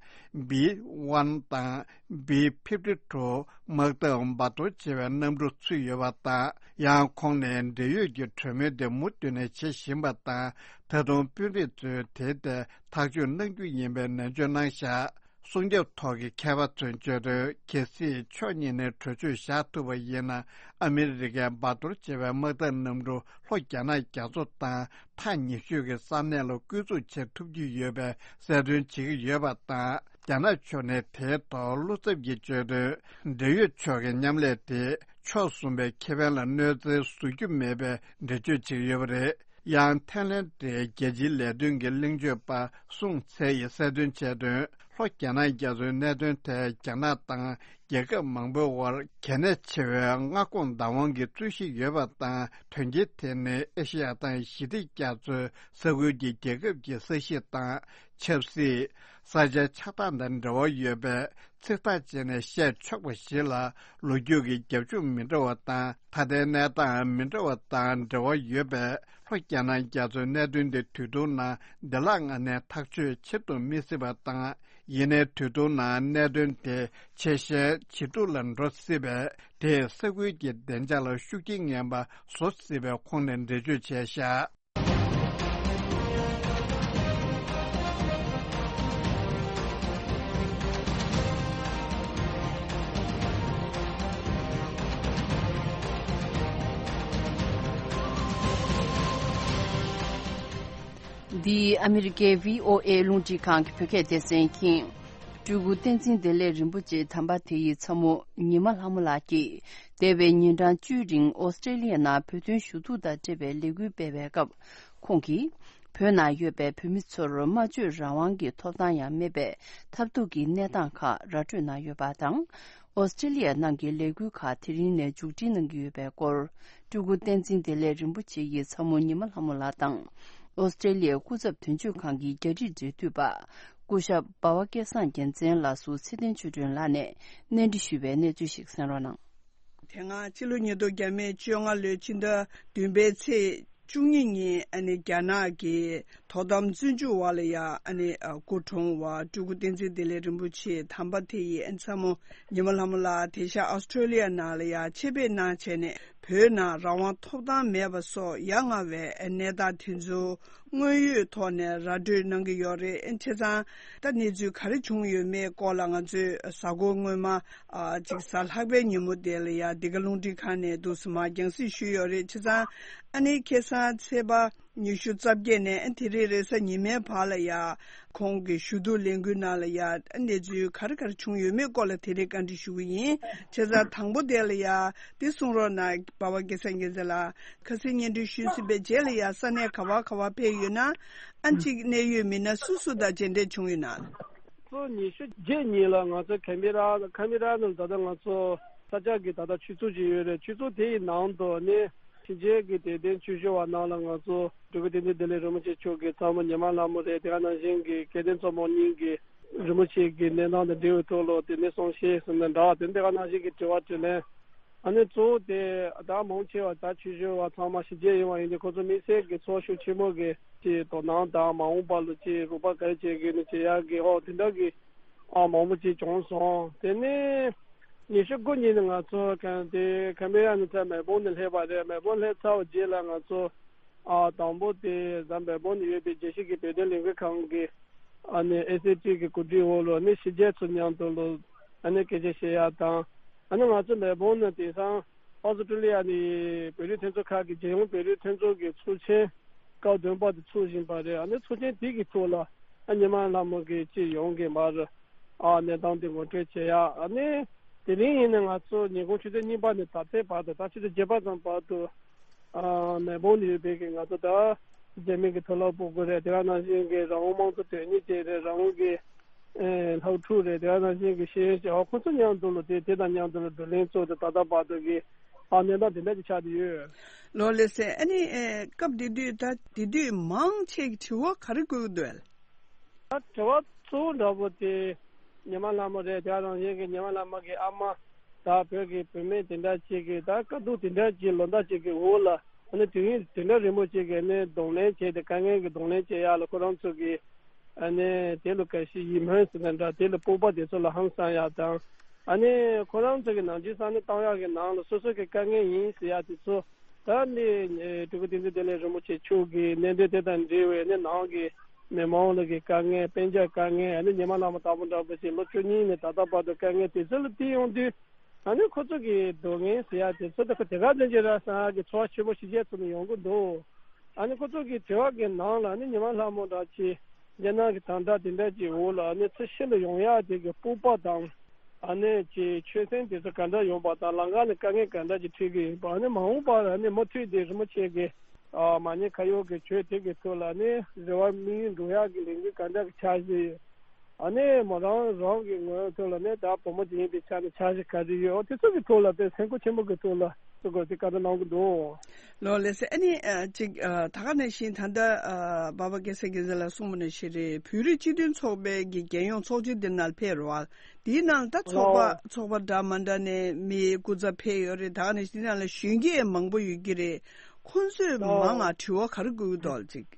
བི་ཝན་དང་བི་ཕིབ་ཊི་ཊུ་དམག་འཐབ་འབར་གཏོར་བྱེད་པའི་གནམ་གྲུ་ཚུད་ཡོད་པ་དང་། ཡང་ཁོང་ནས་འབྲེལ་ཡོད་ཀྱི་གྲོས་མོལ་དེ་མུ་མཐུད་ནས་བྱེད་བཞིན་པ་དང་། ད་དུང་དཔོན་རིགས་ཚོས་དེའི་ཐད་ཐག་གཅོད་གནང་རྒྱུ་ཡིན་པའི་ནན་བརྗོད་གནང་བཞག་སྲུང་སྐྱོབ་ཐོག་གི་མཁས་པ་ཚོས་བརྗོད་དོན། གལ་སྲིད་ཕྱོགས་གཉིས་ནས་གྲོས་ཆོད་བཞག་ཐུབ་པ་ཡིན་ན། ཨ་མི་རི་ཀས་འབར་གཏོར་བྱེད་པའི་དམག་འཐབ་གནམ་གྲུ་ལྷོ་རྒྱ་ནག་རྒྱ་མཚོ་དང་མཐའ་ཉེ་ཤོས་ཀྱི་ས་གནས་ལ་བསྐོ་འཛུགས་བྱེད་ཐུབ་ཀྱི་ཡོད་པའི་གསལ་སྟོན་བྱེད་ཀྱི་ཡོད་པ་དང་། རྒྱ་ནག་ཕྱོགས་ནས་དེའི་ཐོག་བློ་འཚབ་ཀྱི་བརྗོད་དོན། འབྲེལ་ཡོད་ཕྱོགས་ཀྱི་མཉམ་ལས་དེ་ཕྱོགས་གསུམ་པའི་ཁེ་ཕན་ལ་གནོད་འཚེ་བཟོ་རྒྱུ་མེད་པའི་འགྲེལ་བརྗོད་བྱེད་ཀྱི་ཡོད་པ་རེད། ཡང་ཐའི་ལེན་ཌའི་རྒྱལ་སྤྱིའི་ལས་དོན་གྱི་གླེང་བརྗོད་པ་སུང་ཚེ་ཡིས་གསལ་སྟོན་བྱས་དོན། ལྷོ་རྒྱ་ནག་རྒྱ་མཚོའི་གནད་དོན་ཐད་རྒྱ་ནག་དང་རྒྱལ་ཁབ་མང་པོའི་དབར་གལ་གནད་ཆེ་བའི་མངའ་ཁོངས་བདག་དབང་གི་རྩོད་གཞི་ཡོད་པ་དང་། དོན་རྐྱེན་དེ་ནི་ཨེ་ཤེ་ཡ་དང་ཞི་བདེ་རྒྱ་མཚོའི་ས་ཁུལ་གྱི་རྒྱལ་ཁབ་ཀྱི་ས་གཞི་དང་ཆབ་སྲིད། ས་ཆའི་ཆགས་སྟངས་དང་འབྲེལ་བ་ཡོད་པས། ཚིག་ཐག་བཅད་ནས་བཤད་ཆོག་པ་ཞིག་ལ། ལོ་རྒྱུས་ཀྱི་རྒྱབ་ལྗོངས་མི་འདྲ་བ་དང་། ད་ལྟའི་གནས་སྟངས་མི་འདྲ་བ་དང་འབྲེལ་བ་ཡོད་པས། ལྷོ་རྒྱ་ནག་རྒྱ་མཚོའི་གནད་དོན་དེ་དུས་ཐུང་ནང་བདེ་བླག་ངང་ནས་ཐག་གཅོད་བྱེད་དུ་མི་སྲིད་པ་དང་། ཡིན་ནའི་དུས་ཐུང་ནང་གནད་དོན་དེ་ཆེས་ཞན་ཇེ་སྡུག་ལ་འགྲོ་སྲིད་པས། དེས་ས་ཁུལ་གྱི་བདེ་འཇགས་ལ་ཤུགས་རྐྱེན་ངན་པ་བཟོ་སྲིད་པའི་ཁོངས་ནས་འགྲེལ་བརྗོད་བྱས་བཞག་འདི་ཨ་མི་རི་ཀའི་བྷི་ཨོ་ཨེ་རླུང་འཕྲིན་ཁང་གི་བོད་སྐད་སྡེ་ཚན་ཡིན། སྤྲུལ་སྐུ་བསྟན་འཛིན་བདེ་ལེགས་རིན་པོ་ཆེ་དམ་པ་དེ་ཡི་ཚ་མོ་ཉི་མ་ལྷ་མོ་ལགས་ཀྱིས་འདས་པའི་ཉིན་གྲངས་བཅུའི་རིང་ཨོ་སི་ཀྲེ་ལི་ཡ་ནང་བོད་དོན་ཞུ་གཏུག་དང་འབྲེལ་བའི་ལས་འགུལ་སྤེལ་བའི་སྐབས། ཁོང་གིས་བོད་ནང་ཡོད་པའི་བོད་མི་ཚོར་སྨྲ་བརྗོད་རང་དབང་གི་ཐོབ་ཐང་ཡང་མེད་པའི་ཐབས་སྡུག་གི་གནས་སྟངས་ཁག་ར་སྤྲོད་གནང་ཡོད་པ་དང་། ཨོ་སི་ཀྲེ་ལི་ཡ་ནང་གི་ལས་འགུལ་ཁག་དེ་རིང་ནས་མཇུག་སྒྲིལ་གནང་གི་ཡོད་པའི་སྐོར། སྤྲུལ་སྐུ་བསྟན་འཛིན་བདེ་ལེགས་རིན་པོ་ཆེ་ཡི་ཚ་མོ་ཉི་མ་ལྷ་མོ་ལགས་དང་། ཨོ་སི་ཀྲེ་ལི་ཡའི་སྐུ་ཚབ་དོན་གཅོད་ཁང་གི་རྒྱ་རིགས་འབྲེལ་མཐུད་པ། སྐུ་ཞབས་འབའ་བ་སྐལ་བཟང་རྒྱལ་མཚན་ལགས་སུ་ཚེ་བརྟན་ཆོས་སྒྲོན་ལགས་ནས་གནས་འདྲི་ཞུས་པའི་གནས་ཚུལ་ཞིག་གསན་རོགས་གནང་། དེ་སྔ་ཕྱི་ལོ་ཉིས་སྟོང་བརྒྱ་མེད་བཅོ་ལྔ་ལོའི་ཕྱི་ཟླ་བདུན་པའི་ཚེས་བཅུ་གཉིས་ཉིན་ཨ་ནི་རྒྱ་ནག་གི་དོ་དམ་བཙོན་འཇུག་འོག་ལ་ཡ་ཨ་ནི་ཨ་སྐུ་གྲོངས་བ་སྤྲུལ་སྐུ་བསྟན་འཛིན་བདེ་ལེགས་རིན་པོ་ཆེ་དམ་པ་དེ་ཡི་ཨ་ཚ་མོ་ཉི་མ་ལྷ་མོ་ལགས་དེང་སང་ཨོ་སི་ཀྲོ་ལི་ཡ་ནང་ལ་ཡ་ཆེད་ཕེབས་གནང་བྱས་ནས་བོད་ནང་རང་དབང་ཐོབ་ཐང་མེད་པ་སོགས་ཡ་ང་བའི་གནས་སྟངས་དེ་ཚོ་དངོས་ཡོད་ཐོག་ནས་ར་སྤྲོད་གནང་གི་ཡོད་རེད། བྱས་ཙང་ད་གནས་ཚུལ་ག་རེ་བྱུང་ཡོད་མེད་སྐོར་ལ་ང་ཚོས་གཟའ་འཁོར་སྔོན་མ་ཨ་ཅིག་གཟའ་ལྷག་པའི་ཉིན་མོ་དེ་ལ་ཡ་འདི་ག་རླུང་འཕྲིན་ཁང་ནས་འདུག་སེ་མར་རྒྱང་སྲིང་ཞུས་ཡོད་རེད། བྱས་ཙང་ཨ་ནི་ཁ་སང་ཚེས་པ་ཉི་ཤུ་རྩ་བརྒྱད་ནས་དེ་རིང་རེས་གཟའ་ཉི་མའི་བར་ལ་ཡ་ཁོང་གི་ཞུ་གཏུག་ལས་འགུལ་ནང་ལ་ཡ་གནས་ཚུལ་ག་རེ་ག་རེ་བྱུང་ཡོད་མེད་སྐོར་ལ་དེ་རིང་བཀའ་འདྲི་ཞུ་གི་ཡིན། བྱས་ཙང་དང་པོ་དེ་ལ་ཡ་འདི་གསུང་རོགས་གནང་། འབའ་བ་སྐལ་བཟང་རྒྱལ་མཚན་ལགས། ཁ་སང་སྙན་སྒྲོན་ཞུས་ཟིན་པའི་རྗེས་ལ་ཡ་ས་གནས་ག་བ་ག་བ་ཕེབས་ཡོད་ན། ཨ་ནི་གཅིག་གནད་ཡོད་མི་སྣ་སུ་སུ་དང་མཇལ་འཕྲད་བྱུང་ཡོད་ན། ཚོ་ཉི་ཤུ་རྗེས་ཉིན་ལ་ང་ཚོ་ཁེམ་པི་ར་ཁེམ་པི་ར་ནང་ད་ལྟ་ང་ཚོ་ས་ཆ་གི་ད་ལྟ་ཆོས་ཚོགས་ཅིག་ཡོད་རེད། ཆོས་ཚོགས་དེ་ཡི་ནང་དུ་ནི་ཕྱི་རྒྱལ་གྱི་དད་ལྡན་ཆོས་ཞུ་བ་ནང་ལ་ང་ཚོ་སྤྲུལ་སྐུ་བསྟན་འཛིན་བདེ་ལེགས་རིན་པོ་ཆེ་མཆོག་གི་ཚ་མོ་ཉི་མ་ལྷ་མོ་རེད། དེ་ག་ནང་བཞིན་གྱི་སྐལ་ལྡན་ཚོགས་མང་གཉིས་ཀྱི་རིན་པོ་ཆེ་གི་གནས་སྟངས་དང་འབྲེལ་བའི་ཐོག་ལ་དེ་ནས་གསུང་བཤད་ཟེར་ན་འདྲ་བ་དེ་འདི་ག་ནང་བཞིན་གྱི་དྲི་བ་དྲིས་ལན། ཨ་ནི་གཙོ་བོ་དེ་ད་མང་ཆེ་བ་ད་ཆོས་ཞུ་བ་ཚང་མ་ཕྱི་རྒྱལ་ཡིན་པ་ཡིན་དུས་ཁོ་ཚོ་དམིགས་བསལ་གྱི་ཚོགས་ཞུགས་ཆེན་མོ་གི་ཅིག་དོ་སྣང་དང་མ་འོངས་པ་ལ་ཅིག་རོགས་པ་ག་རེ་བྱེད་དགོས་ནི་བྱེད་ཡག་གི་ཨོ་དེ་འདྲ་གི་ཨ་མང་པོ་ཅིག་བྱུང་སོང་། དེ་ནས་ཉི་ཤུ་དགུ་ཉིན་ནས་ང་ཚོ་ག་དེ་ཁེམ་པི་ར་ནས་ཚུར་མེལ་བོན་ནས་སླེབས་པ་རེད། མེལ་བོན་སླེབས་ཚར་བ་རྗེས་ལ་ང་ཚོ་ཨ་དང་པོ་དེ་ད་མེལ་བོན་ནས་ཡོད་པའི་རྒྱལ་སྤྱི་གི་བོད་དོན་ལས་འགུལ་ཁང་གི་ཨ་ནི་ཨེ་སི་ཨེ་ཊི་གི་གོ་སྒྲིག་འོག་ལ་ནི་ཕྱི་རྒྱལ་ཚོ་མཉམ་དུ་ལ་ཨ་ནི་སྐད་ཆ་བཤད་ཡག་དང་། ཨ་ནི་ང་ཚོ་མེལ་བོན་ནས་དེང་སང་ཨོ་སི་ཀྲུ་ལི་ཡ་ནས་བོད་རིགས་མཐུན་ཚོགས་ཁག་གི་རྒྱལ་ཡོངས་བོད་རིགས་མཐུན་ཚོགས་ཀྱི་ཚོགས་ཆེན་སྐབས་བདུན་པ་དེ་ཚོགས་བཞིན་པ་རེད། ཨ་ནི་ཚོགས་ཆེན་དེ་གི་ཐོག་ལ་ཨ་ཉི་མ་ལྷ་མོ་གིས་ཅིག་ཡོང་གི་མ་རེད། ཨ་གནས་སྟངས་དེ་ངོ་སྤྲོད་བྱེད་ཡག་ཨ་ནི་དེ་རིང་ཡིན་ན་ང་ཚོ་ཉིན་གུང་ཆུ་ཚོད་གཉིས་པ་ནས་ད་ལྟའི་བར་དུ་ད་ཆུ་ཚོད་བརྒྱད་པ་ཙམ་བར་དུ་ཨ་མེལ་བོན་ནས་ཡོད་པའི་གི་ང་ཚོ་ད་རྒྱ་མི་གི་མཐོ་སློབ་སྤུ་གུ་རེད། དེ་ག་ནང་བཞིན་གི་རང་དབང་དམངས་གཙོ་དོན་གཉེར་ཅན་རེད། རང་དབང་གི་ཨེ་སློབ་ཕྲུག་རེད། དེ་ག་ནང་བཞིན་གི་ཤེས་ཡོན་ཅན་ཨོ་ཁོ་ཚོ་མཉམ་དུ་ལ་དེ་དེ་དང་མཉམ་དུ་ལ་བགྲོ་གླེང་ཚོགས་ཏེ་ད་ལྟ་བར་དུ་གི་ཨ་གནས་སྟངས་དེ་འདྲ་ཅིག་ཆགས་བསྡད་ཡོད། ལགས་ལགས་སེ། ཨ་ནི་ཨེ་སྐབས་དེ་དུས་ད་དེ་དུས་མང་ཆེ་གི་དྲི་བ་ག་རེ་བཀོད་ཀྱི་འདུག་ཨ། ད་དྲི་བ་གཙོ་བོ་འདྲ་པོ་དེ་ཉི་མ་ལྷ་མོ་རེད། དེ་ག་ནང་བཞིན་གི་ཉི་མ་ལྷ་མོ་གི་ཨ་མ་ད་བོད་ཀྱི་བུད་མེད་དེ་འདྲ་ཅིག་གི་ད་དཀའ་སྡུག་དེ་འདྲ་ཅིག་ལོ་ཟླ་ཅིག་གི་འོག་ལ་ཨ་ནི་དུས་ཡུན་དེ་འདྲ་རིང་པོ་ཅིག་གི་ཨ་ནི་གདོང་ལེན་བྱས་ཏེ་དཀའ་ངལ་གྱི་གདོང་ལེན་བྱེད་ཡག་ལ་ཁོ་རང་ཚོ་གི་ཨ་ནི་དེ་ལ་ག་ཤེད་ཡིད་སྨོན་ཟེར་ན་འདྲ། དེ་ལ་སྤོབས་པ་དེ་ཚོ་ལ་ཧང་སང་ཡག་དང་། ཨ་ནི་ཁོ་རང་ཚོ་གི་ནང་ཆོས་ས་གནས་གཏོང་ཡག་གི་ནང་ལ་སོ་སོ་གི་དཀའ་ངལ་ཡིན་ཟེར་ཡག་དེ་ཚོ་ད་ནི་སྤྲུལ་སྐུ་བསྟན་འཛིན་བདེ་ལེགས་རིན་པོ་ཆེ་མཆོག་གི་གནད་དོན་དེ་དང་འབྲེལ་བའི་ནི་ནང་གི་མི་མང་ལ་གི་དཀའ་ངལ་དཔལ་འབྱོར་དཀའ་ངལ་ཨ་ནི་ཉི་མ་ལྷ་མོ་ལྟ་བུ་འདྲ་པོ་ཞིག་ལོ་བཅུ་གཉིས་ནས་ད་ལྟ་བར་དུ་དཀའ་ངལ་དེ་ཚོ་ལ་བལྟས་ཡོང་དུས། ཨ་ནི་ཁོ་ཚོ་གི་སྡུག་བསྔལ་ཟེར་ཡག་དེ་ཚོ་ད་ཁོ་དེ་ག་ཙམ་གྱི་ར་སང་གི་ཚོར་བ་ཆེན་པོ་ཞིག་བྱས་ཚུལ་ནས་ཡོང་གི་འདུག་ཨ་ནི་ཁོ་ཚོ་གི་དྲི་བ་གི་ནང་ལ་ཨ་ནི་ཉི་མ་ལྷ་མོ་འདྲ་ཅིག་རྒྱ་ནག་གི་དམ་དྲག་དེ་འདྲ་ཅིག་འོག་ལ་ཨ་ནི་ཚུར་ཕྱི་ལ་ཡོང་ཡག་དེ་གི་སྤོབས་པ་དང་། ཨ་ནི་ཅིག་ཆོད་སེམས་དེ་ཚོ་ག་འདྲ་ཡོང་པ་དང་ལམ་ཁ་ནས་དཀའ་ངལ་ག་འདྲ་ཅིག་འཕྲད་ཀྱི་ཡིན་པ། ཨ་ནི་མ་འོངས་པར་ཨ་ནི་མུ་མཐུད་དེ་རིན་པོ་ཆེ་གི་ཨ་མ་ཎི་ཁ་ཡོག་གི་ཆོས་དེ་གི་ཐོག་ལ་ཨ་ནི་རེ་བ་དམིགས་ཡུལ་འགྲུབ་ཡག་གི་ལས་འགུལ་ག་འདྲ་གི་འཆར་གཞི་ཡོད། ཨ་ནི་མོ་རང་རང་གི་ངོས་ཐོག་ལ་ནས་ད་བུ་མོ་དེ་ཡིན་པའི་ཆ་ནས་འཆར་གཞི་ག་རེ་ཡོད། དེ་ཚོ་གི་ཐོག་ལ་དཔེ་སེམས་ཁུར་ཆེན་པོ་གི་ཐོག་ལ་ཚུགས་དགོས་དེ་བཀའ་འདྲི་གནང་གི་འདུག་ལགས་ལགས་སེ། ཨ་ནི་ཨ་ཅིག་ཨ་ད་ག་ནང་བཞིན་ད་ལྟ་ཨ་འབའ་པ་སྐལ་བཟང་རྒྱལ་མཚན་ལགས་གསུངས་པ་ནང་བཞིན་རེད། བོད་རིགས་སྤྱི་མཐུན་ཚོགས་པའི་གི་རྒྱལ་ཡོངས་ཚོགས་ཆེན་འདི་ནང་ཕེབས་རེད་བ། དེའི་ནང་ད་ཚོགས་པ་ལགས། ཚོགས་པ་འདྲ་མ་འདྲ་ནས་མི་སྐུ་ཚབ་ཕེབས་ཡོད་རེད། ད་ག་ནང་བཞིན་དེ་ནང་ལ་གཞོན་སྐྱེས་མང་པོ་ཡོད་ཀྱི་རེད། ཁོང་ཚོས་མང་ང་དྲི་བ་ག་རེ་བཀོད་ཀྱི་འདུག་ཅིག་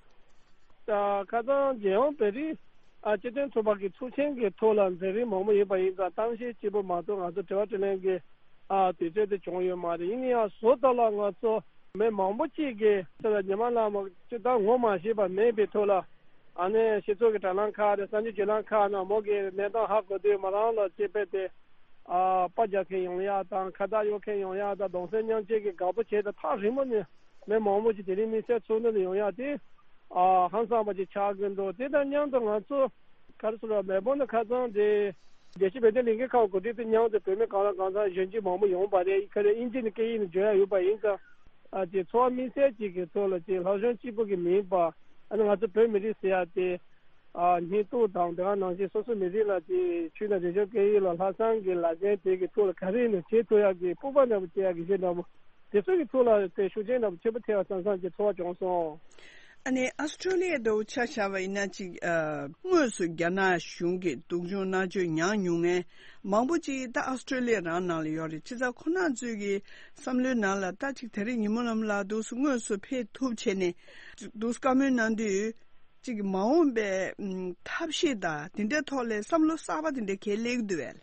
ད་ཁ་སང་རྒྱལ་ཡོངས་བོད་རིགས་ཨ་སྤྱི་མཐུན་ཚོགས་པ་གི་ཚོགས་ཆེན་གྱི་ཐོག་ལ་མཛད་རིམ་མང་པོ་ཡིན་པ་ཡིན་ཙང་གཏམ་བཤད་གཅིག་པུ་མ་གཏོགས་ང་ཚོ་དྲི་བ་དྲིས་ལན་གྱི་ཨ་དུས་ཚོད་དེ་བྱུང་ཡོད་མ་རེད། ཡིན་ན་ཡང་བཟོ་ལྟ་ལ་ང་ཚོ་མི་མང་པོ་གཅིག་གིས་ད་ཉི་མ་ལྷ་མོ་ཅིག་ད་ངོ་མ་ཤེས་པ་མེད་པའི་ཐོག་ལ་ཨ་ནི་སྤྱི་ཚོགས་ཀྱི་དྲ་ལམ་ཁག་དང་གསར་འགྱུར་བརྒྱུད་ལམ་ཁག་ནང་མོ་གི་གནས་སྟངས་ཧ་གོ་དུས་མོ་རང་ལ་ཅིག་དཔེ་དེ་ཨ་པ་རྒྱག་མཁན་ཡོང་ཡག་དང་ཁ་བཏགས་གཡོག་མཁན་ཡོང་ཡག་དང་གདུང་སེམས་མཉམ་སྐྱེད་ཀྱི་དགའ་པོ་བྱས་ཏེ་ཐག་རིང་པོ་ནས། མི་མང་པོ་ཅིག་དེ་རིང་དམིགས་བསལ་ཚོགས་འདུ་ལ་ཡོང་ཡག་དེ་ཨ་ཧང་སངས་པ་ཅིག་ཆགས་ཀྱི་འདུག་དེ་དང་མཉམ་དུ་ང་ཚོ་ ག་རེ་ཟེར་ར། མེལ་བོན་ནི་ཁ་ཚང་དེ་རྒྱལ་སྤྱིའི་བོད་དོན་ལས་འགུལ་ཁང་གོ་སྒྲིག་དེ་མཉམ་དུ་བོད་མི་གང་ལ་གང་འཚམ་གཞོན་སྐྱེས་མང་པོ་ཡོང་པ་རེད། ཁ་རེ་དབྱིན་ཇི་ནས་སྐད་ཡིག་ནས་བརྗོད་ཡ་ཡོད་པ་ཡིན་ཙང་། ཨ་ཅེ་ཚོར་བ་དམིགས་བསལ་ཅིག་གི་ཐོག་ལ་ཅེ་ལྷག་གཞུང་གཅིག་པུ་གི་མིན་པ། ཨ་ནི་ང་ཚོ་བོད་མི་རིགས་ཟེར་ཡ་དེ། ཨ་སྙིང་སྟོབས་དང་དེ་ག་ནང་བཞིན་སོ་སོ་མི་རིགས་ལ་ཅེ་ཆོས་དང་རིག་གཞུང་སྐད་ཡིག་ལ་ལྷག་བསམ་གྱི་ལག་ལེན་དེ་གི་ཐོག་ལ་ག་རེ་ནས་བྱེད་ཐུབ་ཡ་གི་སྤོབས་པ་འདྲ་པོ་སྐྱེ་ཡ་གི་གཞི་འདྲ་པོ། དེ་ཚོ་གི་ཐོག་ལ་དེ་ཤུགས་རྐྱེན་འདྲ་པོ་ཆེན་པོ་ཐེབས་པ་བསམ་བསམ་གྱི་ཚོར་བ་བྱུང་སོང་། ཨ་ནི་ཨ་སི་ཀྲོ་ལི་ཡ་འདྲ་བོ་ཆ་བཞག་པ་ཡིན་ན་ཅིག་ཨ་དངོས་སུ་རྒྱ་ནག་གཞུང་གིས་སྡུག་སྦྱོང་མནར་གཅོད་མྱངས་མྱོང་མཁན་མང་པོ་ཅིག་ད་ཨ་སི་ཀྲོ་ལི་ཡ་རང་ནང་ལ་ཡོད་རེད། བྱས་ཙང་ཁོ་རང་ཚོའི་གི་བསམ་བློའི་ནང་ལ་ད་ཅིག་དེ་རིང་ཉི་མ་ལམ་ལ་འདུག་སེ་དངོས་སུ་ཕེབས་ཐུབ་བྱས་ནས་འདུག་སེ་བཀའ་མོལ་གནང་དུས། གཅིག་མ་འོངས་པའི་ཨམ་ཐབས་ཤེས་དང་དེ་འདྲའི་ཐོག་ལ་བསམ་བློ་གསར་པ་དེ་འདྲ་གང་སླེབས་འདུག་བས།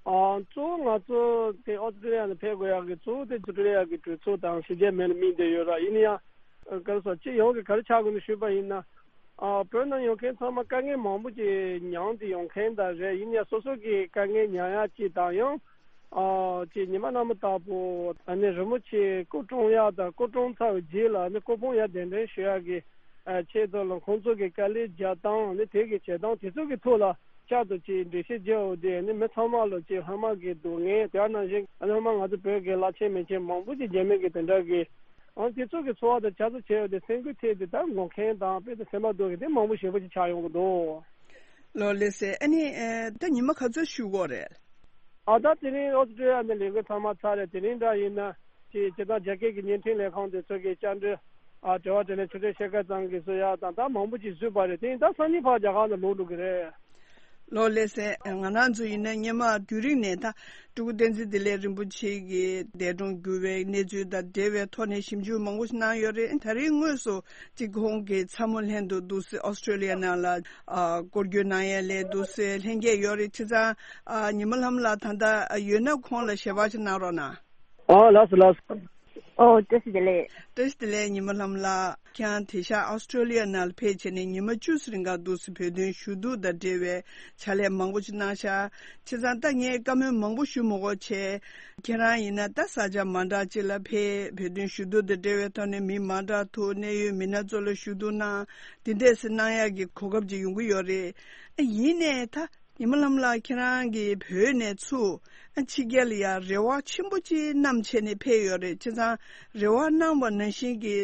ཨ་གཙོ་བོ་ང་ཚོ་དེ་ཨོ་སི་ཀྲི་ལི་ཡ་ནས་ཕེབས་དགོས་ཡག་གི་གཙོ་བོ་དེ་ཨོ་སི་ཀྲི་ལི་ཡ་གི་གྲོས་ཚོགས་དང་གཞི་རྒྱ་མེ་ལ་དམིགས་བསྡད་ཡོད་ར། ཡིན་ན་ཡང་ག་རེ་ཟེར་སྤྱི་ཡོངས་ཀྱི་ག་རེ་ཆགས་དགོས་ནས་ཞུས་པ་ཡིན་ན། ཨ་བོད་ནང་ཡོད་མཁན་ཚང་མ་དཀའ་ངལ་མང་པོ་ཅིག་མྱངས་ཏེ་ཡོང་མཁན་དང་རེད། ཡིན་ན་ཡང་སོ་སོ་གི་དཀའ་ངལ་མྱངས་ཡག་ཅིག་དང་ཡང་། ཨ་ཅེ་ཉི་མ་ནམ་ལྟ་བུ་ཨ་ནི་རིན་པོ་ཆེ་སྐུ་གྲོངས་ཡག་དང་སྐུ་གྲོངས་ཚར་བའི་རྗེས་ལ་ཨ་ནི་སྐུ་ཕུང་ཡར་གདན་འདྲེན་ཞུ་ཡག་གི་ཨ་ཆེད་དུ་ལ་ཁོང་ཚོ་གི་དཀའ་ལས་རྒྱག་སྟངས་ཨ་ནི་དེ་གི་བྱེད་སྟངས་དེ་ཚོ་གི་ཐོག་ལ་བསྐྱར་དུ་ཅེ་འགྲེལ་བཤད་བརྒྱབ་པ་དེ་ཨ་ནི་མི་ཚང་མ་ལ་ཅེ་ལྷག་མ་གི་སྡུག་བསྔལ་དེ་ནང་བཞིན་ཨ་ནི་ཧ་མ་ང་ཚོ་བོད་ཀྱི་བླ་ཆེན་མི་ཆེན་མང་པོ་ཅིག་རྒྱ་མི་གི་དེ་འདྲ་གི་ཨ་དེ་ཚོ་གི་འཚོ་བ་དང་བྱ་ཚོ་བྱས་པ་དེ་སེམས་འགུལ་ཐེབས་ཏེ་ད་ངོ་མཁན་དང་དཔེ་དེ་སེམས་པ་སྡུག་གི་དེ་མང་པོ་ཞེ་པོ་ཅིག་ཆགས་ཡོང་གི་འདུག་ལོ་ལེགས་སེ། ཨ་ནི་ཨེ་ད་ཉི་མ་ག་ཚོད་བཞུགས་ཀྱི་ཡོད་རེད། ཨ་ད་དེ་རིང་ཨོ་སི་ཀྲི་ལི་ཡ་ནས་ལས་འགུལ་ཚང་མ་ཚར་རེད། དེ་རིང་འདྲ་ཡིན་ན་ཅིག་སྤྱིར་བཏང་རྒྱ་སྐད་ཀྱི་བརྙན་འཕྲིན་ལས་ཁང་དེ་ཚོ་གི་བཅར་འདྲི་ཨ་དྲི་བ་དྲིས་ལན་ཆུ་ཚོད་ཕྱེད་ཀ་ཙམ་གྱི་བཟོ་ཡག་དང་ད་མང་པོ་ཅིག་བཟོས་པ་རེད། དེ་ཡིན་ད་སང་ཉིན་ཕར་རྒྱ་གར་ནས་ལོག་འགྲོ་གི་རེད། ལོ་ལེགས་སེ། ང་རང་ཚོ་ཡིན་ན་སྔོན་མ་དུས་རིང་ནས་ད་སྤྲུལ་སྐུ་བསྟན་འཛིན་བདེ་ལེགས་རིན་པོ་ཆེ་གི་འདས་གྲོངས་གྱུར་བའི་གནས་ཚུལ་དང་འབྲེལ་བའི་ཐོག་ནས་ཞིབ་འཇུག་མང་པོ་ཞིག་གནང་ཡོད་རེད། ད་རིང་དངོས་སུ་ཅིག་ཁོང་གི་ཚ་མོ་ལྷན་དུ་འདུག་སེ་ཨོ་སི་ཀྲོ་ལི་ཡ་ནང་ལ་ཨ་སྐོར་སྐྱོད་གནང་ཡ་ལས་འདུག་སེ་ལྷན་རྒྱས་ཡོད་རེད། བྱས་ཙང་ཨ་ཉི་མ་ལྷམ་ལགས་ད་ལྟ་ཡོད་ན་ཁོང་ལ་ཞལ་པར་ཞིག་གནང་རོགས་གནང་། ཨོ་ལགས་སོ་ལགས་སོ། ཨོ་བཀྲ་ཤིས་བདེ་ལེགས། བཀྲ་ཤིས་བདེ་ལེགས་ཉི་མ་ལྷམ་ལགས། ཁྱེད་རང་དེང་སང་ཨོ་སི་ཀྲོ་ལི་ཡ་ནང་ལ་ཕེབས་བྱས་ནས་ཉི་མ་བཅུ་ཙམ་རིང་ག་འདུག་སེ་བོད་དོན་ཞུ་གཏུག་དང་འབྲེལ་བའི་ཕྱག་ལས་མང་པོ་ཞིག་གནང་ཤག་བྱས་ཙང་ད་ངས་བཀའ་མོལ་མང་པོ་ཞུ་མི་དགོས་བྱས། ཁྱེད་རང་ཡིན་ན་ད་ས་ཆ་མ་འདྲ་ཅིག་ལ་ཕེབས། བོད་དོན་ཞུ་གཏུག་དང་འབྲེལ་བའི་ཐོག་ནས་མི་མ་འདྲ་ཐུག་གནད་ཡོད་མི་སྣ་ཚོ་ལ་ཞུ་གཏུག་གནང་། དེ་འདྲས་སེ་གནང་ཡག་གི་གོ་སྐབས་ཅིག་ཡོང་གི་ཡོད་རེད། ཨ་ཡིན་ནའི་ད། ཉི་མ་ལྷམ་ལགས་ཁྱེད་རང་གིས་བོད་ནས་ཚུར་ཕྱི་རྒྱལ་ལ་ཡང་རེ་བ་ཆེན་པོ་ཅིག་བསྣམས་བྱས་ནས་ཕེབས་ཡོད་རེད། བྱས་ཙང་རེ་བ་གནང་བ་ནང་བཞིན་གྱི་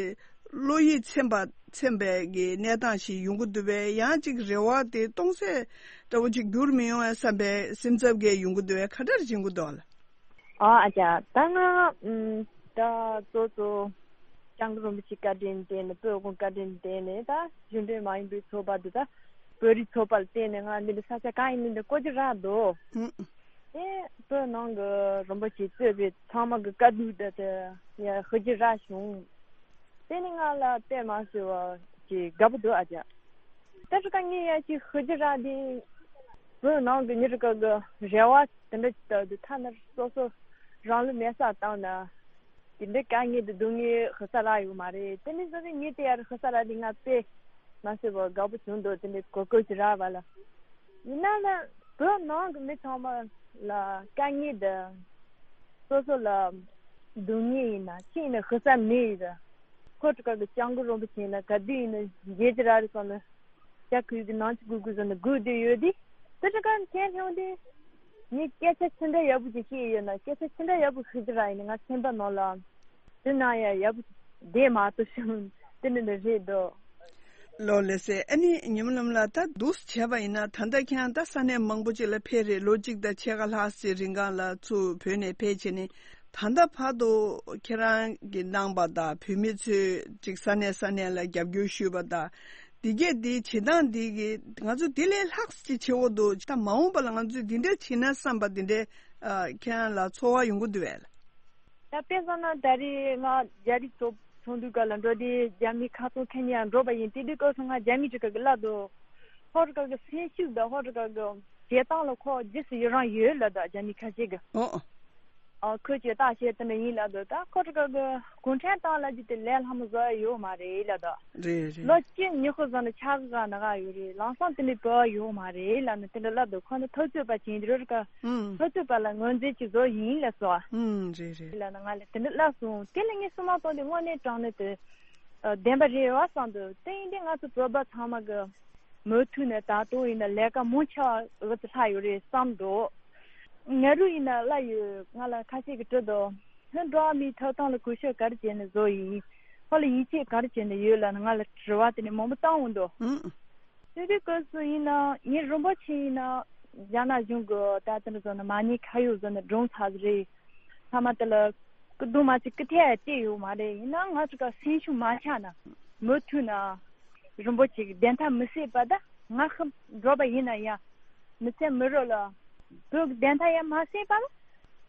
བློ་ཡིད་ཚིམ་པ་ཚིམ་པའི་གི་གནས་སྟངས་ཤིག་ཡོང་གི་འདུག་པས། ཡང་ཅིག་རེ་བ་དེ་སྟོང་ཟད་འདྲ་བོ་ཅིག་འགྱུར་མི་ཡོང་ངམ་བསམ་པའི་སེམས་འཚབ་གས་ཡོང་གི་འདུག་པས། ག་འདྲ་བྱེད་ཀྱི་འདུག་ལགས། ཨ་ཨ་ཅག་ད་ང་ཨུམ་ད་གཙོ་གཙོ་སྐྱབས་མགོན་རིན་པོ་ཆེ་བཀའ་དྲིན་བརྟེན་ནས་བོད་དབུ་བཀའ་དྲིན་བརྟེན་ནས་ད་གཞུང་འབྲེལ་མ་ཡིན་པའི་ཚོགས་པ་འདི་ད་བོད་རིགས་ཚོགས་པ་ལ་བརྟེན་ནས་ང་འདི་འདྲ་ས་ཆ་གང་ཡིན་མིན་འདི་བསྐོ་རྒྱུ་རག་འདུག་ཨུམ། དེ་བོད་ནང་གི་རིན་པོ་ཆེ་གཙོས་པའི་ཚང་མ་གི་བཀའ་བསྡུར་འདི་དེ་ཡ་ཤེས་རྒྱུ་རག་བྱུང་། དེ་ནི་ང་ལ་དཔེ་མ་སྲིད་པ་ཅིག་དགའ་པོ་འདུག་ཨ་ཅག་ད་ཆ་ག་ངས་ཡ་ཅིག་ཤེས་རྒྱུ་རག་དེ་བོད་ནང་གི་མི་རིགས་ག་གི་རེ་བ་དེ་འདྲ་ཅིག་ལྟ་དུས་ཐ་ན་སོ་སོ་རང་ལུས་མེ་སྲེག་བཏང་ན་དེ་འདྲའི་དཀའ་ངལ་དེ་སྡུག་བསྔལ་ཤེས་ས་རག་ཡོད་མ་རེད། དེ་ནི་སོ་སོ་ངས་དེ་ཡར་ཤེས་ས་རག་དེ་ང་དཔེ་མ་སྲིད་པ་དགའ་པོ་བྱུང་འདུག་དེ་འདྲའི་གོ་སྐབས་ཅིག་རག་པ་ལ། ཡིན་ན་ན་བོད་ནང་གི་མི་ཚང་མ་ལ་དཀའ་ངལ་དེ་སོ་སོ་ལ་སྡུག་བསྔལ་ཡིན་ན་ཅི་ཡིན་ན་ཤེས་ས་མེད་ཡོད་རེད། ཁོ་ཁྲི་ཁ་གི་སྐྱབས་མགོན་རིན་པོ་ཆེ་ན་ག་དུས་ཡིན་ན་མཇལ་གྱི་རག་རེད་བསམ་ན། ཇ་ཁུ་གི་ནང་ཅི་གུ་གུ་ཟེར་ན་སྒུག་བསྡད་ཡོད་དེ། དེ་ཁྲི་ཁ་མཁན་ལྷན་དེ་ངས་སྐད་ཆ་ཅི་འདྲ་ཡག་པོ་ཅིག་བཤད་ཡོད་ན་སྐད་ཆ་ཅི་འདྲ་ཡག་པོ་ཞུ་གི་རག་ཡིན་ན་ང་སེམས་པ་ནང་ལ་དེ་ན་ཡ་ཡག་པོ་བསྡད་མ་ཐུབ་བྱུང་དེ་འདྲ་འདྲ་རེད་འདུག་ལོ་ལེགས་སེ། ཨ་ནི་ཉི་མ་ལྷམ་ལགས་ད་འདུག་བྱས་པ་ཡིན་ན་ད་ལྟ་ཁྱེད་རང་ད་ས་གནས་མང་པོ་ཅིག་ལ་ཕེབས་རེད། ལོ་གཅིག་དང་ཕྱེད་ཀ་ལྷག་ཙམ་རིང་གང་ལ་ཚུར་བོད་ནས་ཕེབས་བྱས་ནས་ད་ལྟ་བར་དུ་ཁྱེད་རང་གི་གནང་བ་དང་བོད་མི་ཚོས་ཅིག་ས་གནས་ས་གནས་ལ་རྒྱབ་སྐྱོར་ཞུས་པ་དང་འདི་གས་འདི་བྱེད་སྟངས་འདི་གི་ང་ཚོ་འདི་ལས་ལྷག་ཅིག་བྱེད་དགོས་འདུག་ད་མ་འོངས་པ་ལ་ང་ཚོས་འདི་འདྲ་བྱེད་ན་བསམ་པ་འདི་འདྲ་ཨ་ཁྱེད་རང་ལ་ཚོར་བ་ཡོང་གི་འདུག་བས། ད་དཔེ་བཞག་ན་ད་རེས་ང་རྒྱ་རིགས་ཚོགས་ཚོགས་འདུའི་སྐབས་ལ་འགྲོ་དུས་རྒྱ་མི་ཁ་ཚོན་འཁྱེར་ནས་ཡང་འགྲོ་བ་ཡིན། དེ་དུས་སྐབས་སུ་ང་རྒྱ་མི་ཁྲི་ཁ་གི་བླ་རྡོ་ཁོ་ཁྲི་ཁ་གི་སེམས་ཤུགས་དང་ཁོ་ཁྲི་ཁ་གི་བྱེད་སྟངས་ལ་ཁོ་རྗེས་སུ་ཡི་རང་ཡོད་ལབ་དང་རྒྱ་མི་ཁ་ཤས་ཀྱིས། ཨོ། ཨ་ཁོས་བྱེད་སྟངས་བཤད་དེ་འདྲ་ཡིན་ལབ་དང་ད་ཁོ་ཁྲི་ཁ་གི་གུང་ཁྲན་ཏང་ལབ་རྒྱུ་དེ་ལས་སླ་མོ་བཟོ་ཡ་ཡོད་མ་རེད་ལབ་དང་། རེད་རེད། ལོ་གཅིག་ཉི་ཤུ་ཙམ་ལ་ཆག་གི་ག་ན་ག་ཡོད་རེད། ལམ་སང་དེ་འདྲའི་བོད་ཡོད་མ་རེད་ལབ་ནས་དེ་འདྲ་ལབ་དང་ཁོ་ནི་འཐབ་རྩོད་པ་བྱེད་འདི་རོ་རི་ཀ་ཨུམ། འཐབ་རྩོད་པ་ལ་ངོས་འཛིན་གྱི་བཟོ་ཡིན་ལབ་སོང་། ཨུམ་རེད་རེད། ལབ་ན་ང་ལ་དེ་འདྲ་ལབ་སོང་། དེ་ལ་ངས་སུ་མ་གཏོང་དེ་དངོས་གནས་དྲང་གནས་དེ་ཨ་བདེན་པ་རེད་བ་བསམ་འདུག་དེ་ཡིན་དུས་ང་ཚོ་བོད་པ་ཚང་མ་གི་ མུ་མཐུད་ནས་ད་དུང་ཡིན་ན་ལས་ཀ་མང་ཆེ་བ་འོག་ཏུ་ལྷག་ཡོད་རེད་བསམ་འདུག་ང་རུ་ཡིན་ན་ལ་ཡོད། ང་ལ་ཁ་ཤས་ཀྱིས་དྲི་འདུག་ཧན་འགྲོ་བ་མིའི་ཐོབ་ཐང་ལ་གུས་ཞབས་ག་རེ་བྱས་ནས་བཟོ་ཡིན། ཁོ་ལ་ཡིད་ཆེས་ག་རེ་བྱས་ནས་ཡོད་ལབ་ནས་ང་ལ་དྲི་བ་དེ་ནས་མང་པོ་བཏང་འོང་འདུག་ཨང་། དེ་དུས་སྐབས་སུ་ཡིན་ན་ངའི་རིན་པོ་ཆེ་ཡིན་ན་རྒྱ་ནག་གཞུང་གི་ད་ལྟ་འདྲ་བཟོ་ན་མ་ཉེས་ཁ་གཡོག་བཟོ་ན་སྒྲུང་ཚར་རེད། ཐ་མ་དེ་ལ་སྐུ་གདུང་མ་ཅིག་སྐུ་ཐལ་བལྟས་ཡོད་མ་རེད། ཡིན་ན་ང་ཚོ་ག་སེམས་ཤུགས་མ་ཆག་ན་མུ་མཐུད་ན་རིན་པོ་ཆེ་གི་བདེན་མཐའ་མི་གསལ་བ་ད་ང་ཁ་འགྲོ་བ་ཡིན་ན་ཡང་མི་ཚེ་མི་རོ་ལ་བོད་གི་བདེན་མཐའ་ཡང་མ་གསལ་བ་ལ་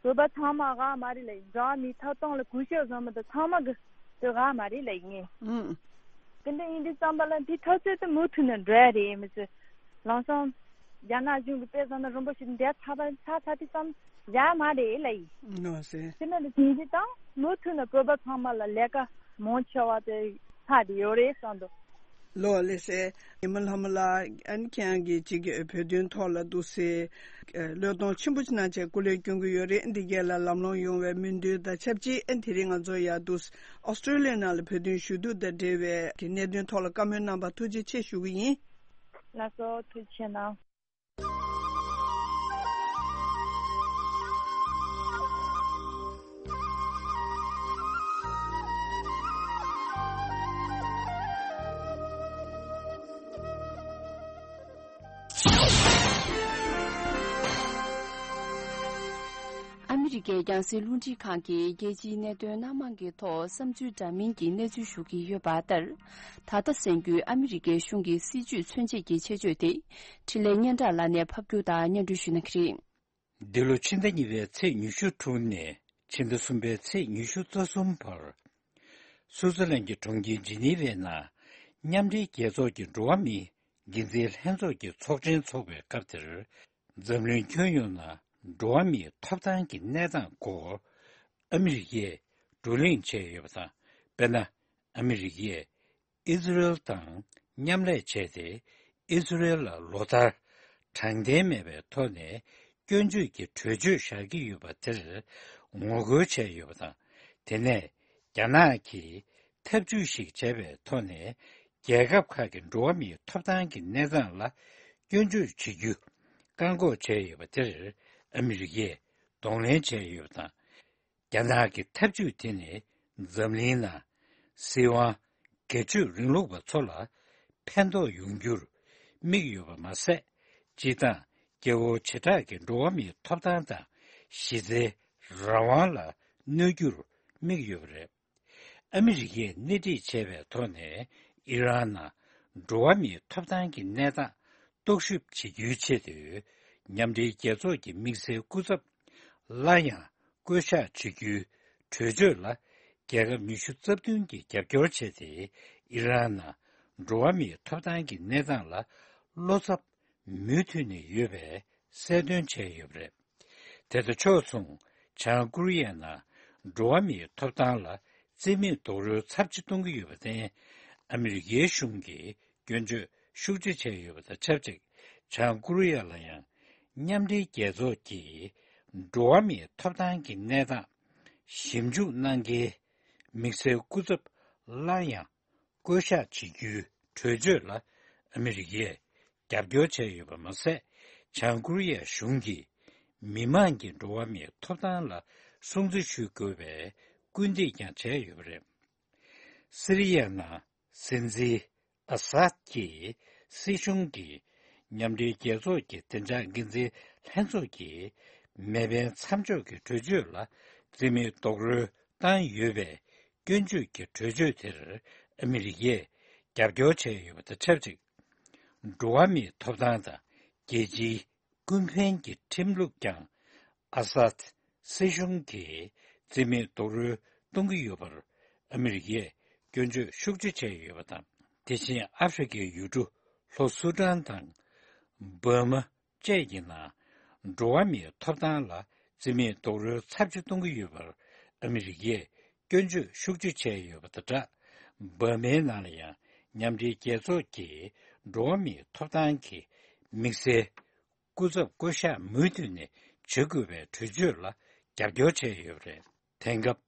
བོད་པ་ཚང་མ་ག་མ་རེད་ལ་འགྲོ་བ་མིའི་ཐོབ་ཐང་ལ་གུས་ཞབས་བཟོ་མི་ད་ཚང་མ་གི་དེ་ག་མ་རེད་ལ་ཡིན། ཨང་། དེ་འདྲ་ཡིན་དུས་ཙམ་པ་ལ་འདི་འཐབ་རྩོད་དེ་མུ་མཐུད་ནས་འགྲོ་ཡ་རེད་མི་ཚེ། ལམ་སང་རྒྱ་ནག་གཞུང་གི་དཔེ་བཟང་ན་རིན་པོ་ཆེ་འདས་ཚར་བ་ཚར་ཚར་དུས་ཙམ་ཡ་མ་རེད་ལ་ཡིན། ནོ་སེ། དེ་ནས་ལ་ཡིན་དུས་དང་མུ་མཐུད་ནས་བོད་པ་ཚང་མ་ལ་ལས་ཀ་མང་ཆེ་བ་དེ་ལྷག་དེ་ཡོད་རེད་བསམ་འདུག་ལོ་ལེ་སེ། ཉི་མ་ལྷ་མོ་ལགས་ཨན་ཁྱེད་རང་གིས་ཅིག་བོད་དོན་ཐོག་ལ་འདུག་སེ་བློས་གཏོང་ཆེན་པོ་ཅིག་གནང་བྱས་སྐུ་ལས་སྐྱོན་གྱི་ཡོད་རེད། འདི་གས་ལ་ལམ་ལྷོང་ཡོང་བའི་སྨོན་འདུན་དང་ཆབས་ཅིག་ཨན་དེ་རིང་ང་ཚོ་ཡ་འདུག་ཨོ་སི་ཀྲོ་ལི་ཡ་ནང་ལ་བོད་དོན་ཞུ་གཏུག་དང་འབྲེལ་བའི་གི་གནད་དོན་ཐོག་ལ་བཀའ་མོལ་གནང་བར་ཐུགས་རྗེ་ཆེ་ཞུ་གི་ཡིན། ལགས་སོ་ཐུགས་རྗེ་ཆེ་གནང་། ཨ་མི་རི་ཀའི་རྒྱང་སྲིང་རླུང་འཕྲིན་ཁང་གིས་རྒྱལ་སྤྱིའི་གནད་དོན་སྣ་མང་གི་ཐོག་བསམ་ཚུལ་འདྲ་མིན་གྱི་གནས་ཚུལ་ཞུ་གི་ཡོད་པ་ལྟར། ད་ལྟ་གསན་རྒྱུའི་ཨ་མི་རི་ཀའི་གཞུང་གི་སྲིད་ཇུས་མཚོན་བྱེད་ཀྱི་ཆེད་བརྗོད་དེ། འཕྲིན་ལས་སྙན་གྲགས་ལགས་ནས་ཕབ་སྒྱུར་དང་སྙན་སྒྲོན་ཞུ་གནང་གི་རེད། འདི་ལོ་ཕྱི་ཟླ་གཉིས་པའི་ཚེས་ཉི་ཤུ་དྲུག་ནས་ཕྱི་ཟླ་གསུམ་པའི་ཚེས་ཉི་ཤུ་རྩ་གསུམ་བར། སུའུ་ཙེར་ལན་གྱི་གྲོང་ཁྱེར་ཇི་ནི་ཝའི་ནང་མཉམ་འབྲེལ་རྒྱལ་ཚོགས་ཀྱི་འགྲོ་བ་མིའི་འགན་འཛིན་ལྷན་ཚོགས་ཀྱི་ཚོགས་ཆེན་འཚོགས་པའི་སྐབས་དེར། འཛམ་གླིང་ཁྱོན་ཡོངས་ནང་འགྲོ་བ་མིའི་ཐོབ་ཐང་གི་གནས་སྟངས་སྐོར་ཨ་མི་རི་ཀས་བགྲོ་གླེང་བྱས་ཡོད་པ་དང་། དཔེར་ན། ཨ་མི་རི་ཀས་ཨི་ཟི་རེལ་དང་མཉམ་ལས་བྱས་ཏེ། ཨི་ཟི་རེལ་ལ་ལོ་ལྟར་དྲང་བདེན་མེད་པའི་ཐོག་ནས་སྐྱོན་བརྗོད་ཀྱི་གྲོས་ཆོད་བཞག་གི་ཡོད་པ་དེར་ངོ་རྒོལ་བྱས་ཡོད་པ་དང་། དེ་ནས་རྒྱ་ནག་གིས་ཐབས་ཇུས་ཤིག་བྱས་པའི་ཐོག་ནས། རྒྱལ་ཁབ་ཁག་གི་འགྲོ་བ་མིའི་ཐོབ་ཐང་གི་གནས་སྟངས་ལ་སྐྱོན་བརྗོད་བྱེད་རྒྱུ་བཀག་འགོག་བྱས་ཡོད་པ་དེར་ཨ་མི་རི་ཀས་གདོང་ལེན་བྱས་ཡོད་པ་དང་། རྒྱ་ནག་གི་ཐབས་ཇུས་དེ་ནི་འཛམ་གླིང་ནང་སྲིད་དབང་སྒེར་གཅོད་རིང་ལུགས་པ་ཚོ་ལ་ཕན་ཐོགས་ཡོང་རྒྱུར་དམིགས་ཡོད་པ་མ་ཟད། སྤྱིར་བཏང་སྐྱེ་བོ་བྱེ་བྲག་གི་འགྲོ་བ་མིའི་ཐོབ་ཐང་དང་གཞི་རྩའི་རང་དབང་ལ་གནོད་རྒྱུར་དམིགས་ཡོད་པ་རེད། ཨ་མི་རི་ཀས་སྣེ་ཁྲིད་བྱས་པའི་ཐོག་ནས་ཨི་རན་ནང་འགྲོ་བ་མིའི་ཐོབ་ཐང་གི་གནས་སྟངས་རྟོག་ཞིབ་བྱེད་རྒྱུའི་ཆེད་དུ། མཉམ་འབྲེལ་རྒྱལ་ཚོགས་ཀྱི་དམིགས་བསལ་སྐུ་ཚབ་སླར་ཡང་བསྐོ་གཞག་བྱེད་རྒྱུའི་གྲོས་ཆོད་ལ་རྒྱལ་ཁབ་ཉི་ཤུ་རྩ་བདུན་གྱིས་རྒྱབ་སྐྱོར་བྱས་ཏེ། ཨི་རན་ནང་འགྲོ་བ་མིའི་ཐོབ་ཐང་གི་གནས་སྟངས་ལ་བློ་འཚབ་མུ་མཐུད་ནས་ཡོད་པའི་གསལ་སྟོན་བྱས་ཡོད་པ་རེད། དེ་དང་ཕྱོགས་མཚུངས། བྱང་ཀོ་རི་ཡ་ནང་འགྲོ་བ་མིའི་ཐོབ་ཐང་ལ་རྩིས་མེད་རྡོག་རོལ་ཚབས་ཆེ་གཏོང་གི་ཡོད་པར་བརྟེན། ཨ་མི་རི་ཀའི་གཞུང་གིས་སྐྱོན་བརྗོད་ཤུགས་ཆེ་བྱས་ཡོད་པ་དང་ཆབས་ཅིག། བྱང་ཀོ་རི་ཡ་ལ་ཡང་མཉམ་འབྲེལ་རྒྱལ་ཚོགས་ཀྱི་འགྲོ་བ་མིའི་ཐོབ་ཐང་གི་གནས་སྟངས་ཞིབ་འཇུག་གནང་མཁན་དམིགས་བསལ་སྐུ་ཚབ་སླར་ཡང་བསྐོ་གཞག་བྱེད་རྒྱུའི་གྲོས་ཆོད་ལ་ཨ་མི་རི་ཀས་རྒྱབ་སྐྱོར་བྱས་ཡོད་པ་མ་ཟད། བྱང་ཀོ་རི་ཡ་གཞུང་གིས་མི་མང་གི་འགྲོ་བ་མིའི་ཐོབ་ཐང་ལ་སྲུང་བརྩི་ཞུ་དགོས་པའི་སྐུལ་འདེད་ཀྱང་བྱས་ཡོད་པ་རེད། སི་རི་ཡ་ནང་སྲིད་འཛིན་ཨ་སཱད་ཀྱི་སྲིད་གཞུང་གིས་མཉམ་འབྲེལ་རྒྱལ་ཚོགས་ཀྱི་བདེ་འཇགས་འགན་འཛིན་ལྷན་ཚོགས་ཀྱི་མེ་འཕེན་མཚམས་འཇོག་གི་གྲོས་ཆོད་ལ་རྩིས་མེད་རྡོག་རོལ་བཏང་ཡོད་པའི་སྐྱོན་བརྗོད་ཀྱི་གྲོས་ཆོད་དེར་ཨ་མི་རི་ཀས་རྒྱབ་སྐྱོར་བྱས་ཡོད་པ་དང་ཆབས་ཅིག། འགྲོ་བ་མིའི་ཐོབ་ཐང་དང་རྒྱལ་སྤྱིའི་ཀུན་ཕན་གྱི་ཁྲིམས་ལུགས་ཀྱང་ཨ་སཱད་སྲིད་གཞུང་གིས་རྩིས་མེད་རྡོག་རོལ་གཏོང་གི་ཡོད་པར་ཨ་མི་རི་ཀས་སྐྱོན་བརྗོད་ཤུགས་ཆེ་བྱས་ཡོད་པ་དང་། དེ་བཞིན་ཨ་ཧྥེ་རི་ཁའི་ཡུལ་གྲུ་ལྷོ་སུ་ཏན་དང་འབར་མ་བཅས་ཀྱི་ནང་འགྲོ་བ་མིའི་ཐོབ་ཐང་ལ་རྩིས་མེད་རྡོག་རོལ་ཚབས་ཆེ་གཏོང་གི་ཡོད་པར་ཨ་མི་རི་ཀས་སྐྱོན་བརྗོད་ཤུགས་ཆེ་བྱས་ཡོད་པ་དང་སྦྲགས། འབར་མའི་ནང་ལ་ཡང་མཉམ་འབྲེལ་རྒྱལ་ཚོགས་ཀྱི་འགྲོ་བ་མིའི་ཐོབ་ཐང་གི་དམིགས་བསལ་སྐུ་ཚབ་བསྐོ་གཞག་མུ་མཐུད་ནས་བྱེད་དགོས་པའི་གྲོས་ཆོད་ལ་རྒྱབ་སྐྱོར་བྱས་ཡོད་པ་རེད། དེང་སྐབས་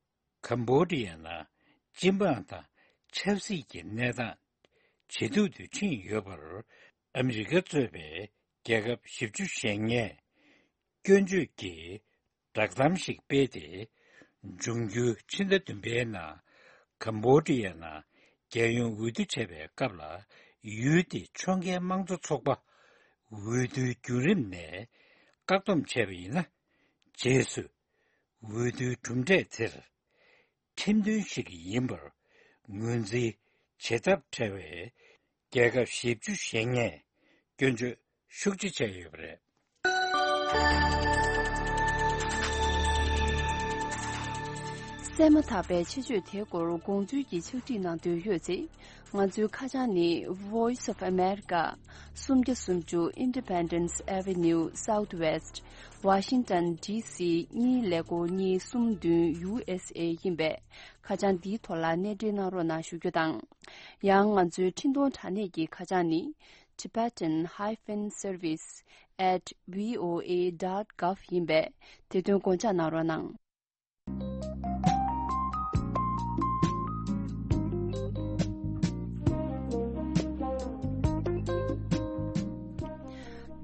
ཀམ་བོ་ཌི་ཡ་ནང་སྤྱི་འབངས་དང་ཆབ་སྲིད་ཀྱི་གནས་སྟངས་ཇེ་སྡུག་ཏུ་ཕྱིན་ཡོད་པར། ཨ་མི་རི་ཀ་གཙོས་པའི་རྒྱལ་ཁབ་བཞི་བཅུ་ཞེ་ལྔས་སྐྱོན་བརྗོད་ཀྱི་བསྒྲགས་གཏམ་ཞིག་སྤེལ་ཏེ། འབྱུང་འགྱུར་ཕྱི་ཟླ་བདུན་པའི་ནང་ཀམ་བྷོ་ཌི་ཡ་ནང་རྒྱལ་ཡོངས་འོས་བསྡུ་བྱས་པའི་སྐབས་ལ། ཡུལ་དེའི་ཕྱོགས་འགལ་དམངས་གཙོ་ཚོགས་པ་འོས་བསྡུའི་བརྒྱུད་རིམ་ནས་བཀག་སྡོམ་བྱས་པ་ཡིན་ན། རྗེས་སུ་འོས་བསྡུའི་གྲུབ་འབྲས་དེར་ཁྲིམས་མཐུན་ཞིག་ཡིན་པར་ངོས་འཛིན་བྱེད་ཐབས་བྲལ་བའི་རྒྱལ་ཁབ་བཞི་བཅུ་ཞེ་ལྔས་སྐྱོན་བརྗོད་ཤུགས་ཆེ་བྱས་ཡོད་པ་རེད། གསན་མ་ཐག་པའི་ཆེད་བརྗོད་དེའི་སྐོར་དགོངས་ཚུལ་གྱི་ཕྱག་བྲིས་གནང་འདོད་ཡོད་ཚེ། ང་ཚོའི་ཁ་བྱང་ནི། Voice of America, སུམ་བརྒྱ་སུམ་ཅུ། Independence Avenue Southwest, Washington D C གཉིས་ཀླད་ཀོར་གཉིས་གསུམ་བདུན། U S A ཡིན་པས། ཁ་བྱང་འདིའི་ཐོག་ལ་གནས་འབྲེལ་གནང་རོགས་གནང་ཞུ་རྒྱུ་དང་། ཡང་ང་ཚོའི་འཕྲིན་གཏོང་དྲ་གནས་ཀྱི་ཁ་བྱང་ནི། Tibetan hyphen service at V O A dot gov ཡིན་པས། དེ་དོན་དགོངས་འཇགས་གནང་རོགས་གནང་།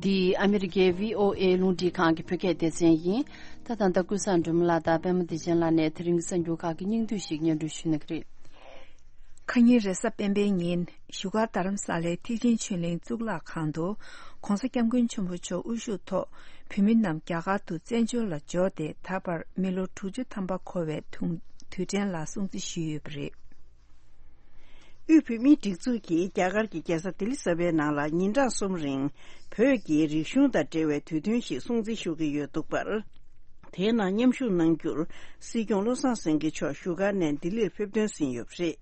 འདི་ཨ་མི་རི་ཀའི་V O A རླུང་འཕྲིན་ཁང་གི་བོད་སྐད་སྡེ་ཚན་ཡིན། ད་ད་ལྟ་ཀུན་བཟང་སྒྲོལ་མ་ལགས་དང་པད་མ་བདེ་ཆེན་ལགས་ནས་དེ་རིང་གི་གསར་འགྱུར་ཁག་གི་སྙིང་བསྡུས་ཤིག་སྙན་སྒྲོན་ཞུ་གནང་གི་རེད། ཁ་ཉིན་རེས་གཟའ་སྤེན་པའི་ཉིན་བཞུགས་སྒར་རྡ་རམ་ས་ལའི་ཐེག་ཆེན་ཆོས་གླིང་གཙུག་ལག་ཁང་དུ་༸གོང་ས་༸སྐྱབས་མགོན་ཆེན་པོ་མཆོག་དབུ་བཞུགས་ཐོག་བོད་མི་རྣམས་རྒྱ་གར་དུ་བཙན་བྱོལ་ལ་འབྱོར་ཏེ། ད་བར་མི་ལོ་དྲུག་ཅུ་ཐམ་པ་འཁོར་བའི་དུ་དུས་དྲན་ལ་སྲུང་བརྩི་ཞུས་ཡོད་པ་རེད། དབུས་བོད་མིའི་སྒྲིག་འཛུགས་ཀྱིས་རྒྱ་གར་གྱི་རྒྱལ་ས་ལྡི་ལི་གསར་པའི་ནང་ལ་ཉིན་གྲངས་གསུམ་རིང་བོད་ཀྱི་རིག་གཞུང་དང་འབྲེལ་བའི་དུས་སྟོན་ཞིག་སྲུང་བརྩི་ཞུ་གི་ཡོད་འདུག་པར། དེའི་ནང་མཉམ་ཞུགས་གནང་རྒྱུར་སྲིད་སྐྱོང་བློ་བཟང་སེང་གེ་མཆོག་བཞུགས་སྒར་ནས་ལྡི་ལིར་ཕེབས་ཐོན་ཟིན་ཡོད་པ་རེད།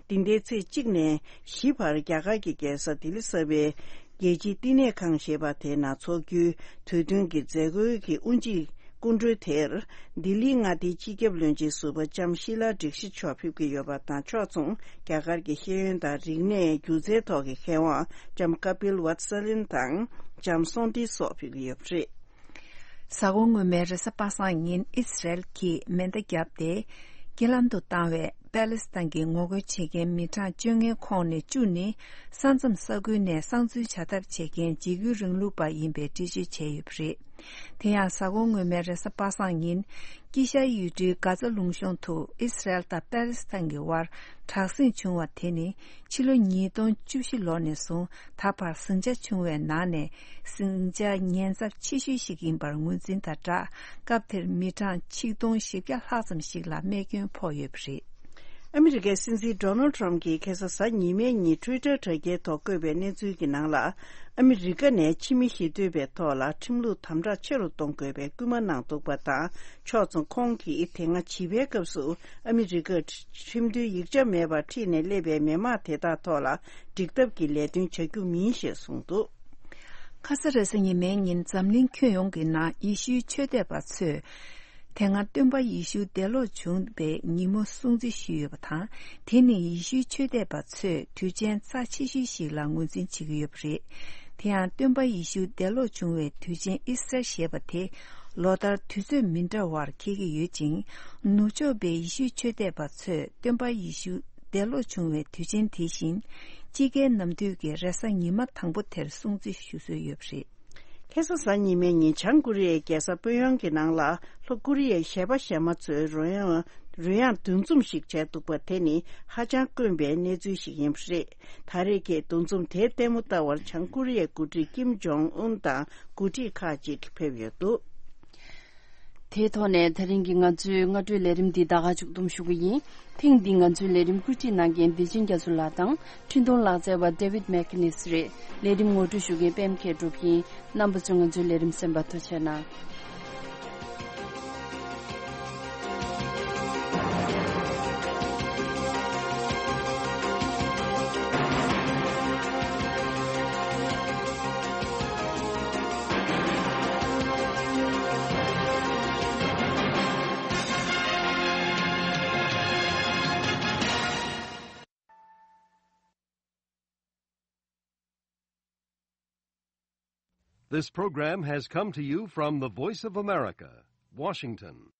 འདི་ཟླའི་ཚེས་གཅིག་ནས་བཞི་བར་རྒྱ་གར་གྱི་རྒྱལ་ས་ལྡི་ལི་གསར་པའི་རྒྱལ་སྤྱིའི་བསྟི་གནས་ཁང་ཞེས་པ་དེའི་ནང་འཚོགས་རྒྱུའི་དུས་སྟོན་གྱི་མཛད་སྒོའི་གི་དབུ་འབྱེད་སྐུ་མགྲོན་དེར་ལྡི་ལིའི་མངའ་སྡེའི་སྤྱི་ཁྱབ་བློན་ཆེན་ཟུར་པ་ལྕམ་ཤི་ལ་སྒྲིག་ཤི་མཆོག་ཕེབས་ཀྱི་ཡོད་པ་དང་། ཕྱོགས་མཚུངས་རྒྱ་གར་གྱི་ཤེས་ཡོན་དང་རིག་གནས་སྒྱུ་རྩལ་ཐོག་གི་མཁས་དབང་ལྕམ་ཀ་པིལ་ཝཱ་ཏི་སི་ལིན་དང་ལྕམ་སོང་ཏི་སོགས་ཕེབས་ཀྱི་ཡོད་པ་རེད། གཟའ་འཁོར་སྔོན་མའི་རེས་གཟའ་པ་སངས་ཉིན་ཨི་སི་རལ་གྱིས་མེ་མདའ་བརྒྱབ་སྟེ་འགྱེལ་ལམ་དུ་བཏང་བའི་པ་ལི་སི་ཐན་གྱི་ངོ་རྒོལ་བྱེད་མཁན་མི་གྲངས་བཅོ་ལྔའི་ཁོངས་ནས་བཅུ་ནི་ས་མཚམས་ས་ཁུལ་ནས་གསང་འཛུལ་བྱ་ཐབས་བྱེད་མཁན་འཇིགས་སྐུལ་རིང་ལུགས་པ་ཡིན་པའི་འགྲེལ་བརྗོད་བྱས་ཡོད་པ་རེད། དེ་ཡང་གཟའ་འཁོར་སྔོན་མའི་རེས་གཟའ་པ་སངས་ཉིན་དཀྱིལ་ཤར་ཡུལ་གྲུའི་གྷ་ཛ་ལུང་གཤོང་དུ་ཨི་སི་རལ་དང་པ་ལི་སི་ཐན་གྱི་དབར་དྲག་ཟིང་བྱུང་བ་དེ་ནི་ཕྱི་ལོ་ཉིས་སྟོང་བཅུ་བཞི་ལོ་ནས་བཟུང་ད་བར་ཟིང་ཆ་བྱུང་བའི་ནང་ནས་ཟིང་ཆ་ཉེན་ཚབས་ཆེ་ཤོས་ཤིག་ཡིན་པར་ངོས་འཛིན་དང་སྦྲགས། སྐབས་དེར་མི་གྲངས་ཆིག་སྟོང་བཞི་བརྒྱ་ལྷག་ཙམ་ཞིག་ལ་རྨས་སྐྱོན་ཕོག་ཡོད་པ་རེད། ཨ་མི་རི་ཀའི་སྲིད་འཛིན་ཌོ་ནལ་ཌི་ཊརམ་གྱིས་ཁ་སང་གཟའ་ཉི་མའི་ཉིན་ཊུའི་ཊར་དྲ་རྒྱའི་ཐོག་བཀོད་པའི་གནས་ཚུལ་གྱི་ནང་ལ། ཨ་མི་རི་ཀ་ནས་ཕྱི་མི་ཞི་གཏོད་པའི་ཐོག་ལ་ཁྲིམས་ལུགས་དམ་དྲག་ཆེ་རུ་གཏོང་དགོས་པའི་སྐུལ་མ་གནང་འདུག་པ་དང་། ཕྱོགས་མཚུངས་ཁོང་གིས་དེ་སྔ་བྱིས་པའི་སྐབས་སུ་ཨ་མི་རི་ཀར་ཁྲིམས་མཐུན་ཡིག་ཆ་མེད་པར་ཁྲིད་ནས་སླེབས་པའི་མི་མང་དེ་དག་ཐོག་ལ་འགྲིག་ཐབས་ཀྱི་ལས་དོན་བྱ་རྒྱུ་མིན་ཞེས་གསུངས་འདུག། ཁ་ས་རེས་གཟའ་ཉི་མའི་ཉིན་འཛམ་གླིང་ཁྱོན་ཡོངས་ཀྱི་ནང་ཡེ་ཤུའི་ཆོས་དད་པ་ཚོས་དེ་སྔ་སྟོན་པ་ཡེ་ཤུ་འདས་ལོག་བྱུང་བའི་ཉིན་མོ་སྲུང་བརྩི་ཞུས་ཡོད་པ་དང་། དེ་ནི་ཡེ་ཤུའི་ཆོས་དད་པ་ཚོས་དུས་ཆེན་རྩ་ཆེ་ཤོས་ཤིག་ལ་ངོས་འཛིན་བྱེད་ཀྱི་ཡོད་པ་རེད། དེ་ཡང་སྟོན་པ་ཡེ་ཤུ་འདས་ལོག་བྱུང་བའི་དུས་ཆེན་ཨི་སི་ཊར་ཞེས་པ་དེ་ལོ་ལྟར་དུས་ཚོད་མི་འདྲ་བར་འཁེལ་གྱི་ཡོད་ཅིང་། ནུབ་ཕྱོགས་པའི་ཡེ་ཤུའི་ཆོས་དད་པ་ཚོས་སྟོན་པ་ཡེ་ཤུ་འདས་ལོག་བྱུང་བའི་དུས་ཆེན་དེ་བཞིན་དཔྱིད་ཀའི་ནམ་དུས་ཀྱི་རེས་གཟའ་ཉི་མ་དང་པོ་དེར་སྲུང་བརྩི་ཞུ་སྲོལ་ཡོད་པ་རེད། ཁ་སང་གཟའ་ཉི་མའི་ཉིན་བྱང་ཀོ་རི་ཡའི་རྒྱལ་ས་པོ་ཡོང་གི་ནང་ལ་ལྷོ་ཀོ་རི་ཡའི་གཞས་པ་གཞས་མ་ཚོས་རོལ་དབྱངས་རོལ་དབྱངས་འདུ་འཛོམས་ཤིག་བྱས་འདུག་པ་དེ་ནི་ཧ་ཅང་དཀོན་པའི་གནས་ཚུལ་ཞིག་ཡིན་པ་རེད། ད་རེས་ཀྱི་འདུ་འཛོམས་དེའི་ལྟད་མོ་ལྟ་བར་བྱང་ཀོ་རི་ཡའི་འགོ་ཁྲིད་ཀིམ་ཇོང་ཨུན་དང་འགོ་ཁྲིད་ཁག་ཅིག་ཕེབས་ཡོད་འདུག། དེའི་ཐོག་ནས་ད་རིང་གི་ང་ཚོའི་སྔ་དྲོའི་ལས་རིམ་འདི་ད་ག་མཇུག་བསྡོམས་ཞུ་གི་ཡིན། ཐེངས་འདིའི་ང་ཚོའི་ལས་རིམ་བཀོད་སྒྲིག་གནང་མཁན་བདེ་ཆེན་རྒྱ་མཚོ་ལགས་དང་། འཕྲིན་གཏོང་ལག་རྩལ་བ་David McNeese རེད། ལས་རིམ་ངོ་སྤྲོད་ཞུ་མཁན་པད་མ་མཁས་གྲུབ་ཡིན། རྣམ་པ་ཚོས་ང་ཚོའི་ལས་རིམ་གསན་པར་ཐུགས་རྗེ་གནང་། This program has come to you from the Voice of America, Washington.